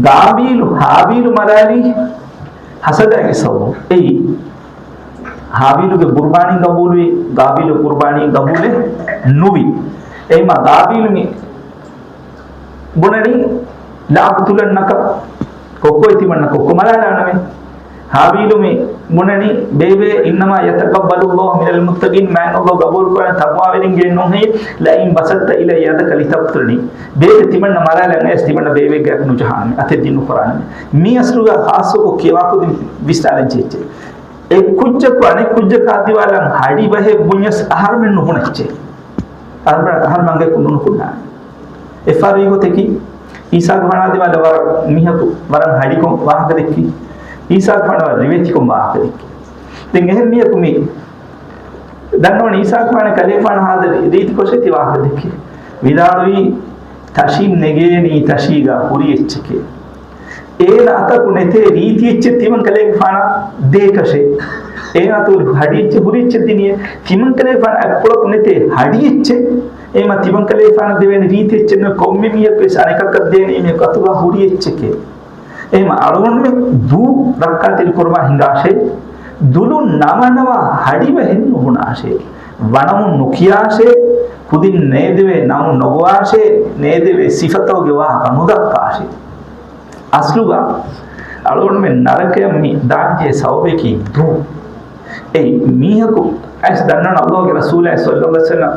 ޤާބީލު ހާބީލު މަރާލީ ހަސަދައިގެ ސަބަބުން. އެއީ ހާބީލުގެ ޤުރުބާނީ ޤަބޫލުވި، ޤާބީލު ޤުރުބާނީ ޤަބޫލެއް ނުވި. އެހެންމަ ޤާބީލު މި ބުނަނީ ލައަޤުތުލަންނަކަ، ކޮއްކޮއެ ތިމަންނަ ކޮއްކޮ މަރާލާނަމޭ. ހާބީލު މި ބުނަނީ، ބޭބެ، إنما يتقبل الله من المتقين، މާތް ﷲ ގަބޫލު ކުރަނީ ތަޤްވާވެރިންގެ ނޫންހޭ، لئن بسطت إلي يدك لتقتلني. ބޭބެ، ތިމަންނަ މަރާލަން އައިސް ތިމަންނަ ބޭބެގެ އަތު ނުޖަހާނެ، އަތެއް ދިން ނުކުރާނެ. މީ އަސްލުގަ ޚާއްޞަކޮށް ކިޔަވާ ކުދިން ވިސްނާލަން ޖެހިއްޖެ. އެއް ކުއްޖަކު އަނެއް ކުއްޖަކާ ދިމާލަށް ހަޑި ބަހެއް ބުންޏަސް އަހަރުމެން ނުބުނައްޗޭ. އަހަރުމެން، އަހަރުމެން އަނގަޔަކު ނުނުކުންނާނެ. އެއްފަހަރު އެގޮތަކީ، އީސާގެފާނާ ދިމާލަށް ވަރަށް މީހަކު ވަރަށް ހަޑިކޮށް ވާހަކަ ދެއްކި. އީސާގެފާނާ ވަރަށް ރިވެތިކޮށް ވާހަކަ ދެއްކި. ދެން އެހެން މީހަކު މި ދަންނަވަނީ އީސާގެފާނާ ކަލޭގެފާނާ ހާދަ ރީތިކޮށޭ ތި ވާހަކަ ދެއްކި. ވިދާޅުވީ، ތަށިން ނެގޭނީ ތަށީގަ ހުރި އެއްޗެކޭ. އޭނަ އަތަކު ނެތޭ ރީތި އެއްޗެއް ތިމަންކަލޭގެފާނަށް ދޭކަށޭ. އޭނަ އަތު ހަޑި އެއްޗެއް ހުރި އެއްޗެއް ދިނިއޭ. ތިމަންކަލޭގެފާނަށް އަތްޕުޅަކު ނެތޭ ހަޑި އެއްޗެއް. އެހެންމަ ތިމަންކަލޭގެފާނަށް ދެވޭނެ ރީތި އެއްޗެއް ނޫން. ކޮންމެ މީހަކު ވެސް އަނެކަކަށް ދޭނީ މީހަކު އަތުގަ ހުރި އެއްޗެކޭ. އެހެންމަ އަޅުގަނޑުމެން ދޫ ރައްކާތެރި ކުރުމާ ހިނގާށޭ. ދުލުން ނަމަނަމަ ހަޑިބަހެއް ނުބުނާށޭ. ވަނަމުން ނުކިޔާށޭ. ކުދިން ނޭދެވޭ ނަމުން ނޮގޮވާށޭ. ނޭދެވޭ ސިފަތަކުގެ ވާހަކަ ނުދައްކާށޭ. އަސްލުގަ އަޅުގަނޑުމެން ނަރަކަޔަށް މި ދާންޖެހޭ ސަބަބަކީ ދޫ. އެއީ މީހަކު އައިސް ދަންނަވަން ﷲގެ ރަސޫލާ ޞައްލަﷲ ޢަލައިހި ވަސައްލަމަ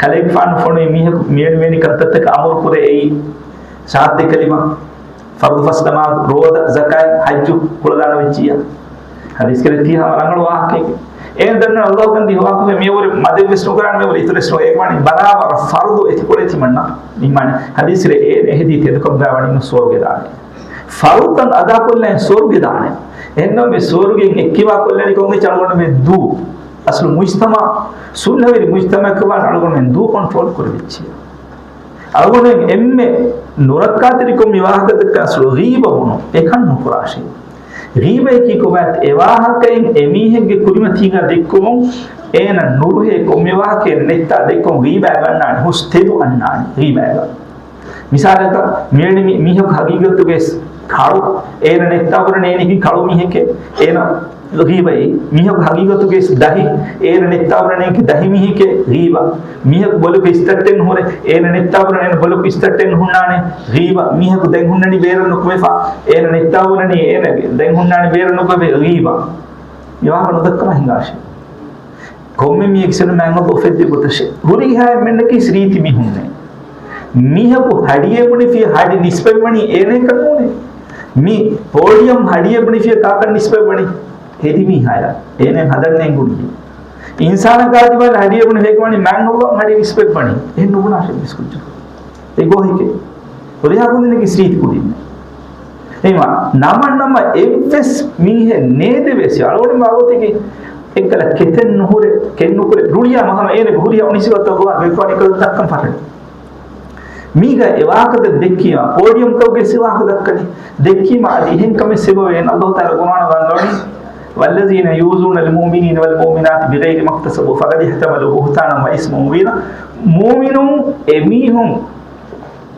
ކަލޭގެފާނު ފޮނުވި މީހަކު މިއެންމެނި ކަންތައްތަކަށް އަމުރު ކުރޭ. އެއީ ޝަހާދަތް ކަލިމާ، ފަރުޟު ފަސް ނަމާދު، ރޯދަ، ޒަކާތް، ޙައްޖު ކުޅަދާނަ ވެއްޖިއްޔާ. ޙަދީޘް ކަލެއް ތި ހަމަ ރަނގަޅު ވާހަކައެއް. އޭނަ ދަންނަވަން ﷲ ކަން ދީ ވާހަކަ މިއަވަރު މަދެއް ވެސް ނުކުރާނެ، މިއަވަރު އިތުރެއް ނުވޭ. އޭގެ މާނަ ބަރާބަރަށް ފަރުޟު އެތިކޮޅޭ ތިމަންނަ. މި މާނަ ޙަދީޘް ރެ އޭނަ އެހެދީ ތެދުކަމުގަ ވަނީ ނު ސުވަރުގެ ދާނެ. ފަރުޟަށް އަދާކޮށްލަން ސުވަރުގެ ދާނެ. އެހެންނަމަ މި ސުވަރުގެ އެއްކިވާ ކޮށްލަނީ ކޮންގެ އަޅުގަނޑު މެ ދޫ. އަސްލު މުޖްތަމަ، ސުލްހަވެރި މުޖްތަމައަކަށް ވާން އަޅުގަނޑުމެން ދޫ ކޮންޓްރޯލް ކުރެވިއްޖެ. އަޅުގަނޑުމެން އެންމެ ނުރައްކާތެރިކޮށް މި ވާހަކަ ދައްކާ އަސްލު ޣީބަ ބުނުން އެކަން ނުކުރާށޭ. ޣީބައަކީ ކޮބާތަ؟ އެ ވާހަކައިން އެމީހެއްގެ ކުރިމަތީގަ ދެއްކުމުން އޭނަ ނުރުހޭ ކޮންމެ ވާހަކައެއް ނެތްތާ ދެއްކުން ޣީބާ ގަންނާނެ، ހުސް ތެދު އަންނާނެ ޣީބާގަ. މިސާލަކަށް މިވެނި މި-، މީހަކު ހަގީގަތުގައި ކަޅު، އޭނަ ނެތްތާ ބުނަނީ އޭނައަކީ ކަޅު މީހެކޭ، އޭނަ ޣީބައީ. މީހަކު ހަގީގަތުގައި ދަހި، އޭނަ ނެތްތާ ބުނަނީ އޭނައަކީ ދަހި މީހެކޭ، ޣީބަ. މީހަކު ބޮލަކު އިސްތައްޓެއް ނުހުރޭ، އޭނަ ނެތްތާ ބުނަނީ އޭނަ ބޮލަކު އިސްތައްޓެއް ނުހުންނާނެ، ޣީބަ. މީހަކު ދެން ހުންނަނީ ބޭރަށް ނުކުމެފަ، އޭނަ ނެތްތާ ބުނަނީ އޭނަ ދެން ހުންނާނީ ބޭރަށް ނުކުމެފަ، ޣީބަ. މި ވާހަކަ ނުދައްކަމާ ހިނގާށޭ. ކޮންމެ މީހަކު މާތް ﷲ އުފެއްދި ގޮތަށޭ. ހުރިހާ އެންމެންނަކީ ރީތި މީހުންނޭ. މީހަކު ހަޑިއެއް ބުނެފިޔަ ހަޑި ނިސްބަތްވަނީ އޭނައަކަށް ނޫނޭ. މި ޕޯޑިއަމް ހަޑިއެއް ބުނެފިޔަ ކާކަށް ނިސްބަތްވަނީ؟ ހެދި މީހާޔަށް. އޭނަ ހަދަން ނޭނގުނީ. އިންސާނަކާ ދިމާލަށް ހަޑިއެއް ބުނެފިޔަ ކާކަށް މާތް ﷲ ހަޑި ނިސްބަތްވަނީ. އެހެން ނުބުނާށޭ މިސްކުއްޖަކު. އެ ގޯހިކޭ. ހުރިހާ ކުދިންނަކީ ރީތި ކުދިންނޭ. އެހެންވީމަ ނަމަ ނަމަ އެއްވެސް މީހެއް ނޭދެވޭސި އަޅުގަނޑު މާގޮތެކޭ. އެއްކަލަ ކެތެއް ނުހުރެ، ކެތް ނުކުރެ، ރުޅިޔާ މަހަމަ އޭނަގެ ހުރިހާ އޮނިސިބަތައް ގޮވާ ވެކުވާނީ ކަލަ ދައްކަން ފަށަނީ. މީގަ އެ ވާހަކަ ދެއްކީމަ، ޕޯޑިއަމްތަކުގައި ވާހަކަ ދައްކަނީ. ދެއްކީމަ އަދި އެހެން ކަމެއް ސެބަވޭން ﷲ ތަޢާލާ ޤުރްއާނަށް ވަންނަވަނީ، والذين يؤذون المؤمنين والمؤمنات بغير ما اكتسبوا فقد احتملوا بهتانا وإثما مبينا. މުއުމިނުން އެމީހުން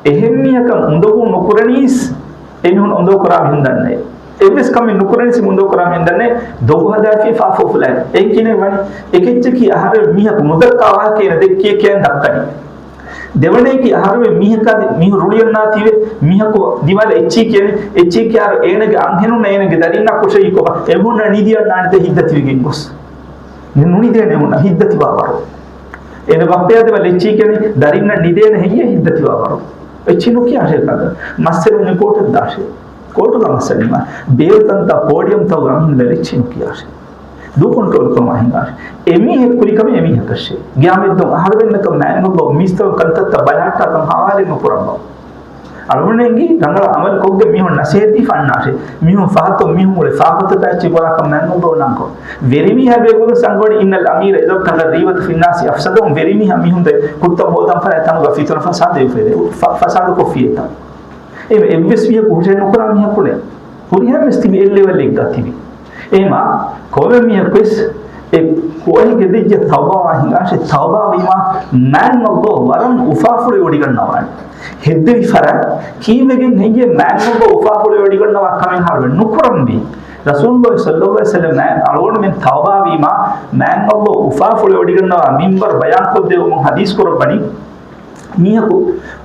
އެހެން މީހަކަށް އުނދަގޫ ނުކުރަނީސް، އެމީހުން އުނދަގޫ ކުރާ މީހުން ދަންނައޭ. އެއްވެސް ކަމެއް ނުކުރަނީސް، އެމީހުން އުނދަގޫ ކުރާ މީހުން ދަންނައޭ. ދޮގު ހަދާފި ފާފަ އުފުލާ. އެ ކިނެ ވަނީ އެކެއްޗަކީ އަހަރެން މީހަކު ނުދައްކާ ވާހަކަ އޭނަ ދެއްކިޔެކޭ ދައްކަނީ. ދެވަނައަކީ އަހަރެން މީހަކާ މީހުން ރުޅިއަންނާތީވެ މީހަކު ދިމާލަށް އެއްޗިހި ކިޔަނީ. އެއްޗިހި ކިޔާއިރު އޭނަގެ އަންހެނުންނަށް އޭނަގެ ދަރިންނާ ކުށެއް ކޮބާ؟ އެމީހުންނަށް ނިދި އަންނާނެތޭ ހިތްދަތިވެގެން ގޮސް. ނު-، ނުނިދޭނެ އެމީހުންނަށް ހިތްދަތިވާވަރު. އޭނަ ބައްޕަޔާ ދެމަ އެއްޗިހި ކިޔަނީ ދަރިންނަށް ނިދޭނެ ހެއްޔޭ ހިތްދަތިވާވަރު. އެއްޗިހި ނުކިޔާށޭ ކަން. މައްސަލަ ނިކޯޓަށް ދާށޭ. ކޯޓުގަ މައްސަލަ ނިމާ. ބޭރު ތަންތާ ޕޯޑިއަމްތަކުގަ އަމިއްލަ އެއްޗިހި ނުކިޔާށޭ. ދޫ ކޮންޓްރޯލް ކުރުމާ ހިނގާށޭ. އެމީހެއް ކުރި ކަމެއް އެމީހަކަށޭ. ގިޔާމަތްދުވަހު އަހަރުމެންނަކަށް މާތް ﷲ މީސްތަކުން ކަންތައްތައް ބަލަހައްޓާކަން ހަވާލެއް ނުކުރައްވާ. އަޅުގަނޑުމެންގެ ރަނގަޅަށް އަމަލު ކޮށްގެން މީހުން ނަސޭހަތް ދީފަ އަންނާށޭ. މީހުން ފަހަތުން މީހުން އުޅޭ ފާފަތަކާ އެއްޗެއް ކުރާކަން މާތް ﷲ ނަންކޮށް. ވެރިމީހާ ބޭފުޅުން ސަންގޮޑި إن الأمير إذا ابتغى الريبة في الناس أفسدهم. ވެރިމީހާ މީހުން ދެ ކުއްތަ ހޯދަން ފަރާތް ތަނުގަ ފިތުނަ ފަސާދަ އުފެދޭ. ފަ-، ފަސާދަ ކޮށްފިއޭތަ؟ އެ އެއްވެސް މީހަކު ހުށަހެއް ނުކުރާ މީހަކު ނެތް. ހުރިހާ ވެސް ތިބި އެއް ލެވެލްއެއްގަ ތިބި. އެހެންވީމަ ކޮންމެ މީހަކު ވެސް އެ ކޯހިގެ ދެއްޖެ ތައުބާވާ ހިނގާށޭ. ތައުބާވީމަ މާތް ﷲ ވަރަށް އުފާފުޅު ވޮޑިގަންނަވާނެ. ހެއްދެވި ފަރާތް ކީއްވެގެން ހެއްޔޭ މާތް ﷲ އުފާފުޅު ވޮޑިގަންނަވާ ކަމެއް އަހަރުމެން ނުކުރަންވީ؟ ރަސޫލުﷲ ޞައްލަﷲ ޢަލައިހި ވަސައްލަމަ އަޅުގަނޑުމެން ތައުބާވީމަ މާތް ﷲ އުފާފުޅު ވޮޑިގަންނަވާ މިންބަރު ބަޔާންކޮށްދެވުމުން ޙަދީޘް ކުރައްވަނީ. މީހަކު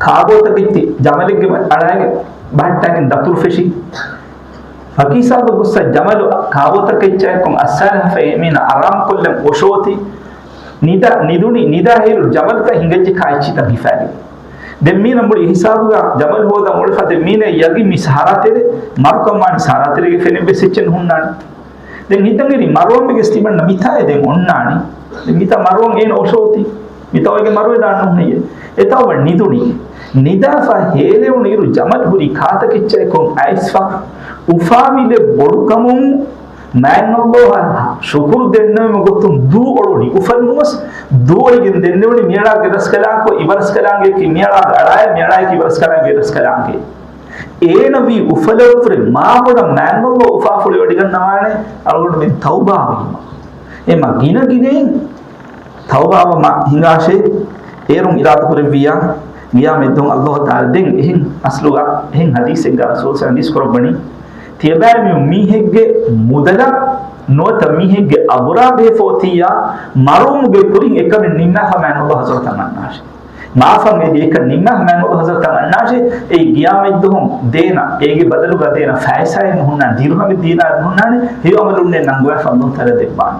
ކާބޯތަކެއް ތި ޖަމަލެއްގެ އަޅާގެ ބަހައްޓާގެން ދަތުރު ފެށި. ފަކީސާބަ ގޮއްސަ ޖަމަލު ކާބޯތަކެއްޗާއެކު އައްސާލިހަ ފަހެ މީނަ އަރާމްކޮށްލަން އޮށޯތި. ނިދާ، ނިދުނި، ނިދާ ހިރު ޖަމަލުތައް ހިނގައްޖެ ކާއެއްޗިތައް ހިފާލި. ދެން މީނަ މުޅި ހިސާބުގަ ޖަމަލު ހޯދަން އުޅެފަ ދެން މީނަ ޔަގީން މި ސަހަރާ ތެރެ މަރުކަން ވާނީ ސަހަރާ ތެރޭގެ ފެނެއްވެސް އެއްޗެއް ނުހުންނާނެ. ދެން ހިތަށް އެރި މަރުވަން ވެގެސް ތިމަންނަ މިތާއޭ ދެން އޮންނާނީ. ދެން މިތާ މަރުވަން އޭނަ އޮށޯތި. މިތާ އޮތްގެ މަރުވެދާން ނޫން ހެއްޔޭ. އެތާ އޮވަން ނިދުނީ. ނިދާފަ ހޭލެވުނު އިރު ޖަމަލު ހުރީ ކާތަކެއްޗާއެކު އައިސްފަ. އުފާވިލެއް ބޮޑުކަމުން މާތް ﷲ އަށް ޝުކުރު ދެންނެވުމުގެ ގޮތުން ދޫ އޮޅުނީ. އުފަންނަމަސް ދޫ އޮޅިގެން ދެންނެވުނީ މިއަޅާގެ ރަސްކަލާކޮ އިބަރަސްކަލާނގެއަކީ މިއަޅާގެ އަޅާއެއް، މިއަޅާއަކީ އިބަރަސްކަލާނގެ ރަސްކަލާނގެ. އޭނަ ވީ އުފަލައްވުރެ މާބޮޑަށް މާތް ﷲ އުފާފުޅުވެވަޑައިގަންނަވާނެ އަޅުގަނޑުމެން ތައުބާވީމަ. އެމަ ގިނަ ގިނައިން ތައުބާވަމަ ހިނގާށޭ. އޭރުން އިރާދަކުރެއްވިއްޔާ ގިޔާމަތްދުވަހު ﷲ ތަޢާލާ ދެން އެހެން އަސްލުގަ އެހެން ޙަދީޘެއްގަ ރަސޫލު ޙަދީޘް ކުރައްވަނީ، ތިޔަބައިމީހުން މީހެއްގެ މުދަލަށް ނުވަތަ މީހެއްގެ އަބުރާ ބެހެފަ އޮތިއްޔާ މަރުވުމުގެ ކުރިން އެކަމެއް ނިންމާފަ މާތް ﷲ ޙަޟްރަތަށް އަންނާށޭ. މާފަށް އެދި އެކަން ނިންމާ މާތް ﷲ ޙަޟްރަތަށް އަންނާށޭ. އެއީ ގިޔާމަތްދުވަހު ދޭނަ، އޭގެ ބަދަލުގަ ދޭނަ ފައިސާއެއް ނުހުންނާނެ، ދިރުހަމެއް ދީނާރެއް ނުހުންނާނެ، ހެޔޮ ޢަމަލުންނެއް ނަންގަވާފަ ﷲ ތަޢާލާ ދެއްވާނެ.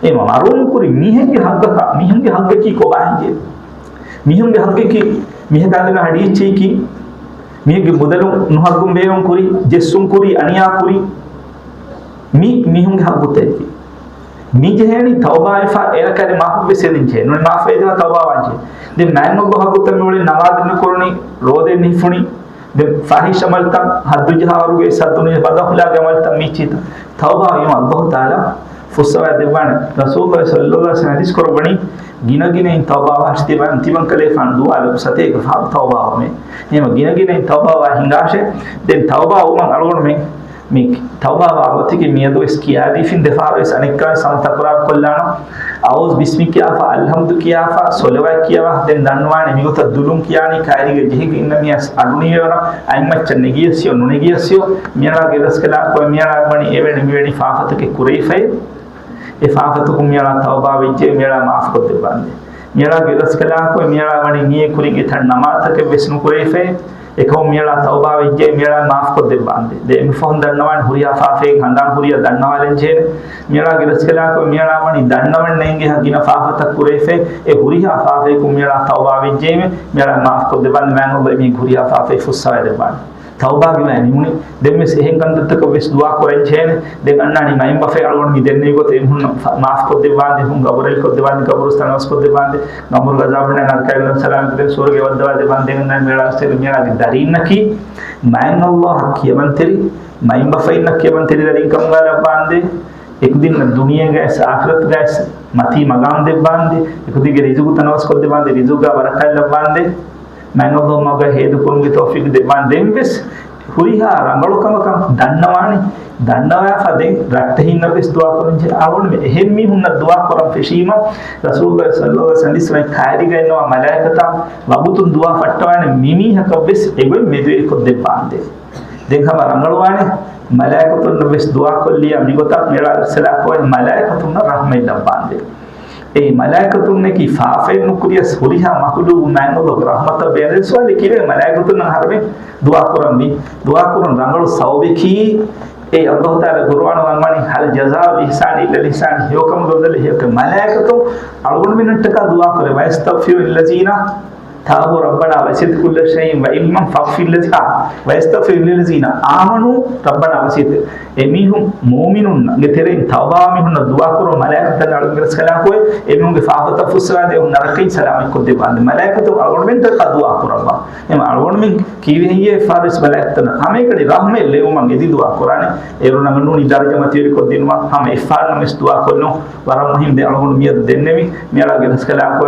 އެ މަރުވުން ކުރި މީހެއްގެ ހައްގަކަށް، މީހުންގެ ހައްގަކީ ކޮބާ ހެއްޔޭ؟ މީހުންގެ ހައްގަކީ މީހަކާ ދެން ހަޑިއެއްޗެއްކީ، މީހެއްގެ މުދަލުން ނުހައްގުން ބޭނުން ކުރި، ޖެއްސުން ކުރި، އަނިޔާ ކުރި، މި މީހުންގެ ހައްގުތަކެކޭ. މި ޖެހޭނީ ތައުބާވެފަ އޭރަކާ މާފު ވެސް އެދެން ޖެހޭ. ނޫނީ މާފު އެދިފަ ތައުބާވާން ޖެހޭ. ދެން މާތް ﷲ ހައްގުތައް މިއުޅެނީ ނަމާދެއް ނުކުރުނީ، ރޯދައެއް ނުހިފުނީ، ދެން ފާޙިޝް ޢަމަލުތައް، ޙައްދު ޖަހާ ވަރުގެ ޙައްދު ނުޖަހާ ބަދަހުލާގެ ޢަމަލުތައް މީޗީތައް. ތައުބާވީމަ ﷲ ތަޢާލާ ފުއްސަވާ ދެއްވާނެ. ރަސޫލުﷲ ޞައްލަﷲ ޢަލައިހި ވަސައްލަމަ ޙަދީޘް ކުރައްވަނީ ގިނަގިނައިން ތައުބާވާށޭ. ތިމަން، ތިމަން ކަލޭފާނު ދުޢާ ލިބުނު ސަތޭކަ ފަހަރު ތައުބާވަމޭ. އެހެންވީމަ ގިނަގިނައިން ތައުބާވާ ހިނގާށޭ. ދެން ތައުބާވުމަށް އަޅުގަނޑުމެން މި ތައުބާވާ ގޮތަކީ މިއަދުވެސް ކިޔާދީފިން ދެފަހަރުވެސް އަނެއްކާވެސް ހަމަ ތަކުރާރު ކޮށްލާނަން. އައޫޛު ބިސްމި ކިޔާފަ، އަލްޙަމްދު ކިޔާފަ، ޞަލަވާތް ކިޔަވާ، ދެން ދަންނަވާނެ މިގޮތަށް ދުލުން ކިޔާނީ ކައިރީގަ ޖެހިގެން އިންނަ މީހާ އަޑުނިޔަވަރަށް އަތްމައްޗަށް ނެގިޔަސްޔޯ ނުނެގިޔަސްޔޯ، މިއަޅާގެ ރަސްކަލާކޮ މިއަޅާ ވަނީ އެވެނި މިވެނި ފާފަތަކެއް ކުރެވިފައި. އެ ފާފަތަކުން މިއަޅާ ތައުބާވެއްޖެ، މިއަޅާ މާފުކޮށްދެއްވާނދޭ. މިއަޅާގެ ރަސްކަލާކޮ މިއަޅާ ވަނީ މިއެ ކުރިން އެތަން ނަމާދުތަކެއް ވެސް ނުކުރެވިފައި. އެކަމު މިއަޅާ ތައުބާވެއްޖެ، މިއަޅާ މާފުކޮށްދެއްވާނދޭ. ދެ އެންމެފަހުން ދަންނަވާނެ ހުރިހާ ފާފައެއް ހަނދާން ހުރިޔާ ދަންނަވާލަން ޖެހޭނެ. މިއަޅާގެ ރަސްކަލާކޮ މިއަޅާ ވަނީ ދަންނަވަން ނޭނގިހާ ގިނަ ފާފަތައް ކުރެވިފައި. އެ ހުރިހާ ފާފަޔަކުން މިއަޅާ ތައުބާވެއްޖެއެވެ. މިއަޅާ މާފުކޮށްދެއްވާނދޭ. މާތް ﷲ އެމީހެއްގެ ހުރިހާ ފާފައެއް ފުއްސަވާ ދެއްވާނެ. ތައުބާގެ މައި ނިމުނީ. ދެންވެސް އެހެން ކަންތައްތަކަށް ވެސް ދުޢާ ކުރަން ޖެހޭނެ. ދެން އަންނާނީ މައިންބަފައިން އަޅުގަނޑު މި ދެންނެވި ގޮތަށް އެމީހުންނަށް ފަ-، މާފުކޮށްދެއްވާނދޭ، އެމީހުން ގަބުރު އެއްކޮށްދެއްވާނދޭ، ގަބުރު އަޒާބުން ނަރަކައިން ސަލާމަތްކޮށްދޭން، ސުވަރުގެ ވައްދަވާދެއްވާނދޭ، ދެން އަންނާނީ މިއަޅާ އަސްތެރި މިއަޅާގެ ދަރީންނަކީ މާތް ﷲ އަށް ކިޔަވަންތެރި، މައިންބަފައިންނަށް ކިޔަވަންތެރި ދަރީން ކަމުގަ ލައްވާނދޭ، އެކުދިންނަށް ދުނިޔޭގައި އަޚިރަތުގައި މަތީ މަގާމް ދެއްވާނދޭ، އެކުދިންގެ ރިޒުގު ތަނަވަސްކޮށްދެއްވާނދޭ، ރިޒުގާ ބަރަކާތް ލައްވާނދޭ. މާތް ﷲ މަގަށް ހޭދަކުރުމުގެ ތައުފީޤު ދެއްވާން. ދެންވެސް ހުރިހާ ރަނގަޅު ކަމަކަށް ދަންނަވާނެ. ދަންނަވާފަ ދެން ރައްޓެހިންނަށް ވެސް ދުޢާ ކުރަން ޖެހޭ. އަޅުގަނޑުމެން އެހެން މީހުންނަށް ދުޢާ ކުރަން ފެށީމަ، ރަސޫލުﷲ ޞައްލަﷲ ޢަލައިހި ވަސައްލަމަ ކައިރީގަ އިންނަވާ މަލާއިކަތާ ވަގުތުން ދުޢާ ފައްޓަވާނެ. މި މީހަކަށް ވެސް އެގޮތް މެދުވެރިކޮށްދެއްވާނދޭ. ދެން ހަމަ ރަނގަޅުވާނެ. މަލާއިކަތުންނަށް ވެސް ދުޢާ ކޮށްލިޔާ މިގޮތަށް މިއަޅާ އަސްތަރާކޮށް މަލާއިކަތުންނަށް ރަޙްމަތް ލައްވާނދޭ. އެއީ މަލާއިކަތުންނަކީ ފާފައެއް ނުކުރިޔަސް ހުރިހާ މަޚުލޫގު މާތް ﷲގެ ރަޙްމަތަށް ބޭނުން. ސުވާލެއް ކިހިނެއް މަލާއިކަތުންނަށް އަހަރެމެން ދުޢާ ކުރަންވީ؟ ދުޢާ ކުރުން ރަނގަޅު ސަބަބަކީ އެ ﷲ ތަޢާލާ ޤުރުއާނު ވަންވަނީ، "هل جزاء الإحسان إلا الإحسان" ހެޔޮކަމުގެ ބަދަލު ހެޔޮކަން. މަލާއިކަތުން އަޅުގަނޑުމެންނަށްޓަކާ ދުޢާ ކުރޭ، "ويستغفر للذين تابوا ربنا وسعت كل شيء علما فاغفر للذين، آ، ويستغفر للذين آمنوا ربنا وسعت" އެމީހުން މުއުމިނުންގެ ތެރެއިން ތައުބާ މީހުންނަށް ދުޢާ ކުރުން މަލާއިކަތުން އަޅުގަނޑު ރަސްކަލާކޮ އެމީހުންގެ ފާފަތައް ފުއްސަވާދޭ ނަރަކައިން ސަލާމަތްކޮށްދެއްވާނދޭ. މަލާއިކަތުން އަޅުގަނޑުމެންނަށްޓަކާ ދުޢާ ކުރައްވާ. އެމަ އަޅުގަނޑުމެން ކީރި ހެއްޔޭ ފާރިސް މަލާއިކަތުން ހަމައެކަނި ރަޙްމަތް ލެވުމަށް އެދި ދުޢާ ކުރާނެ. އޭރު ނަގަން ނޫނީ ދަރަޖަ މަތިވެރިކޮށްދިނުމަށް ހަމަ އެއްފަހަރުނަމަވެސް ދުޢާ ކޮށްލުން ވަރަށް މުހިންމު. ދެން އަޅުގަނޑު މިއަދު ދެންނެވި މިއަޅާގެ ރަސްކަލާކޮ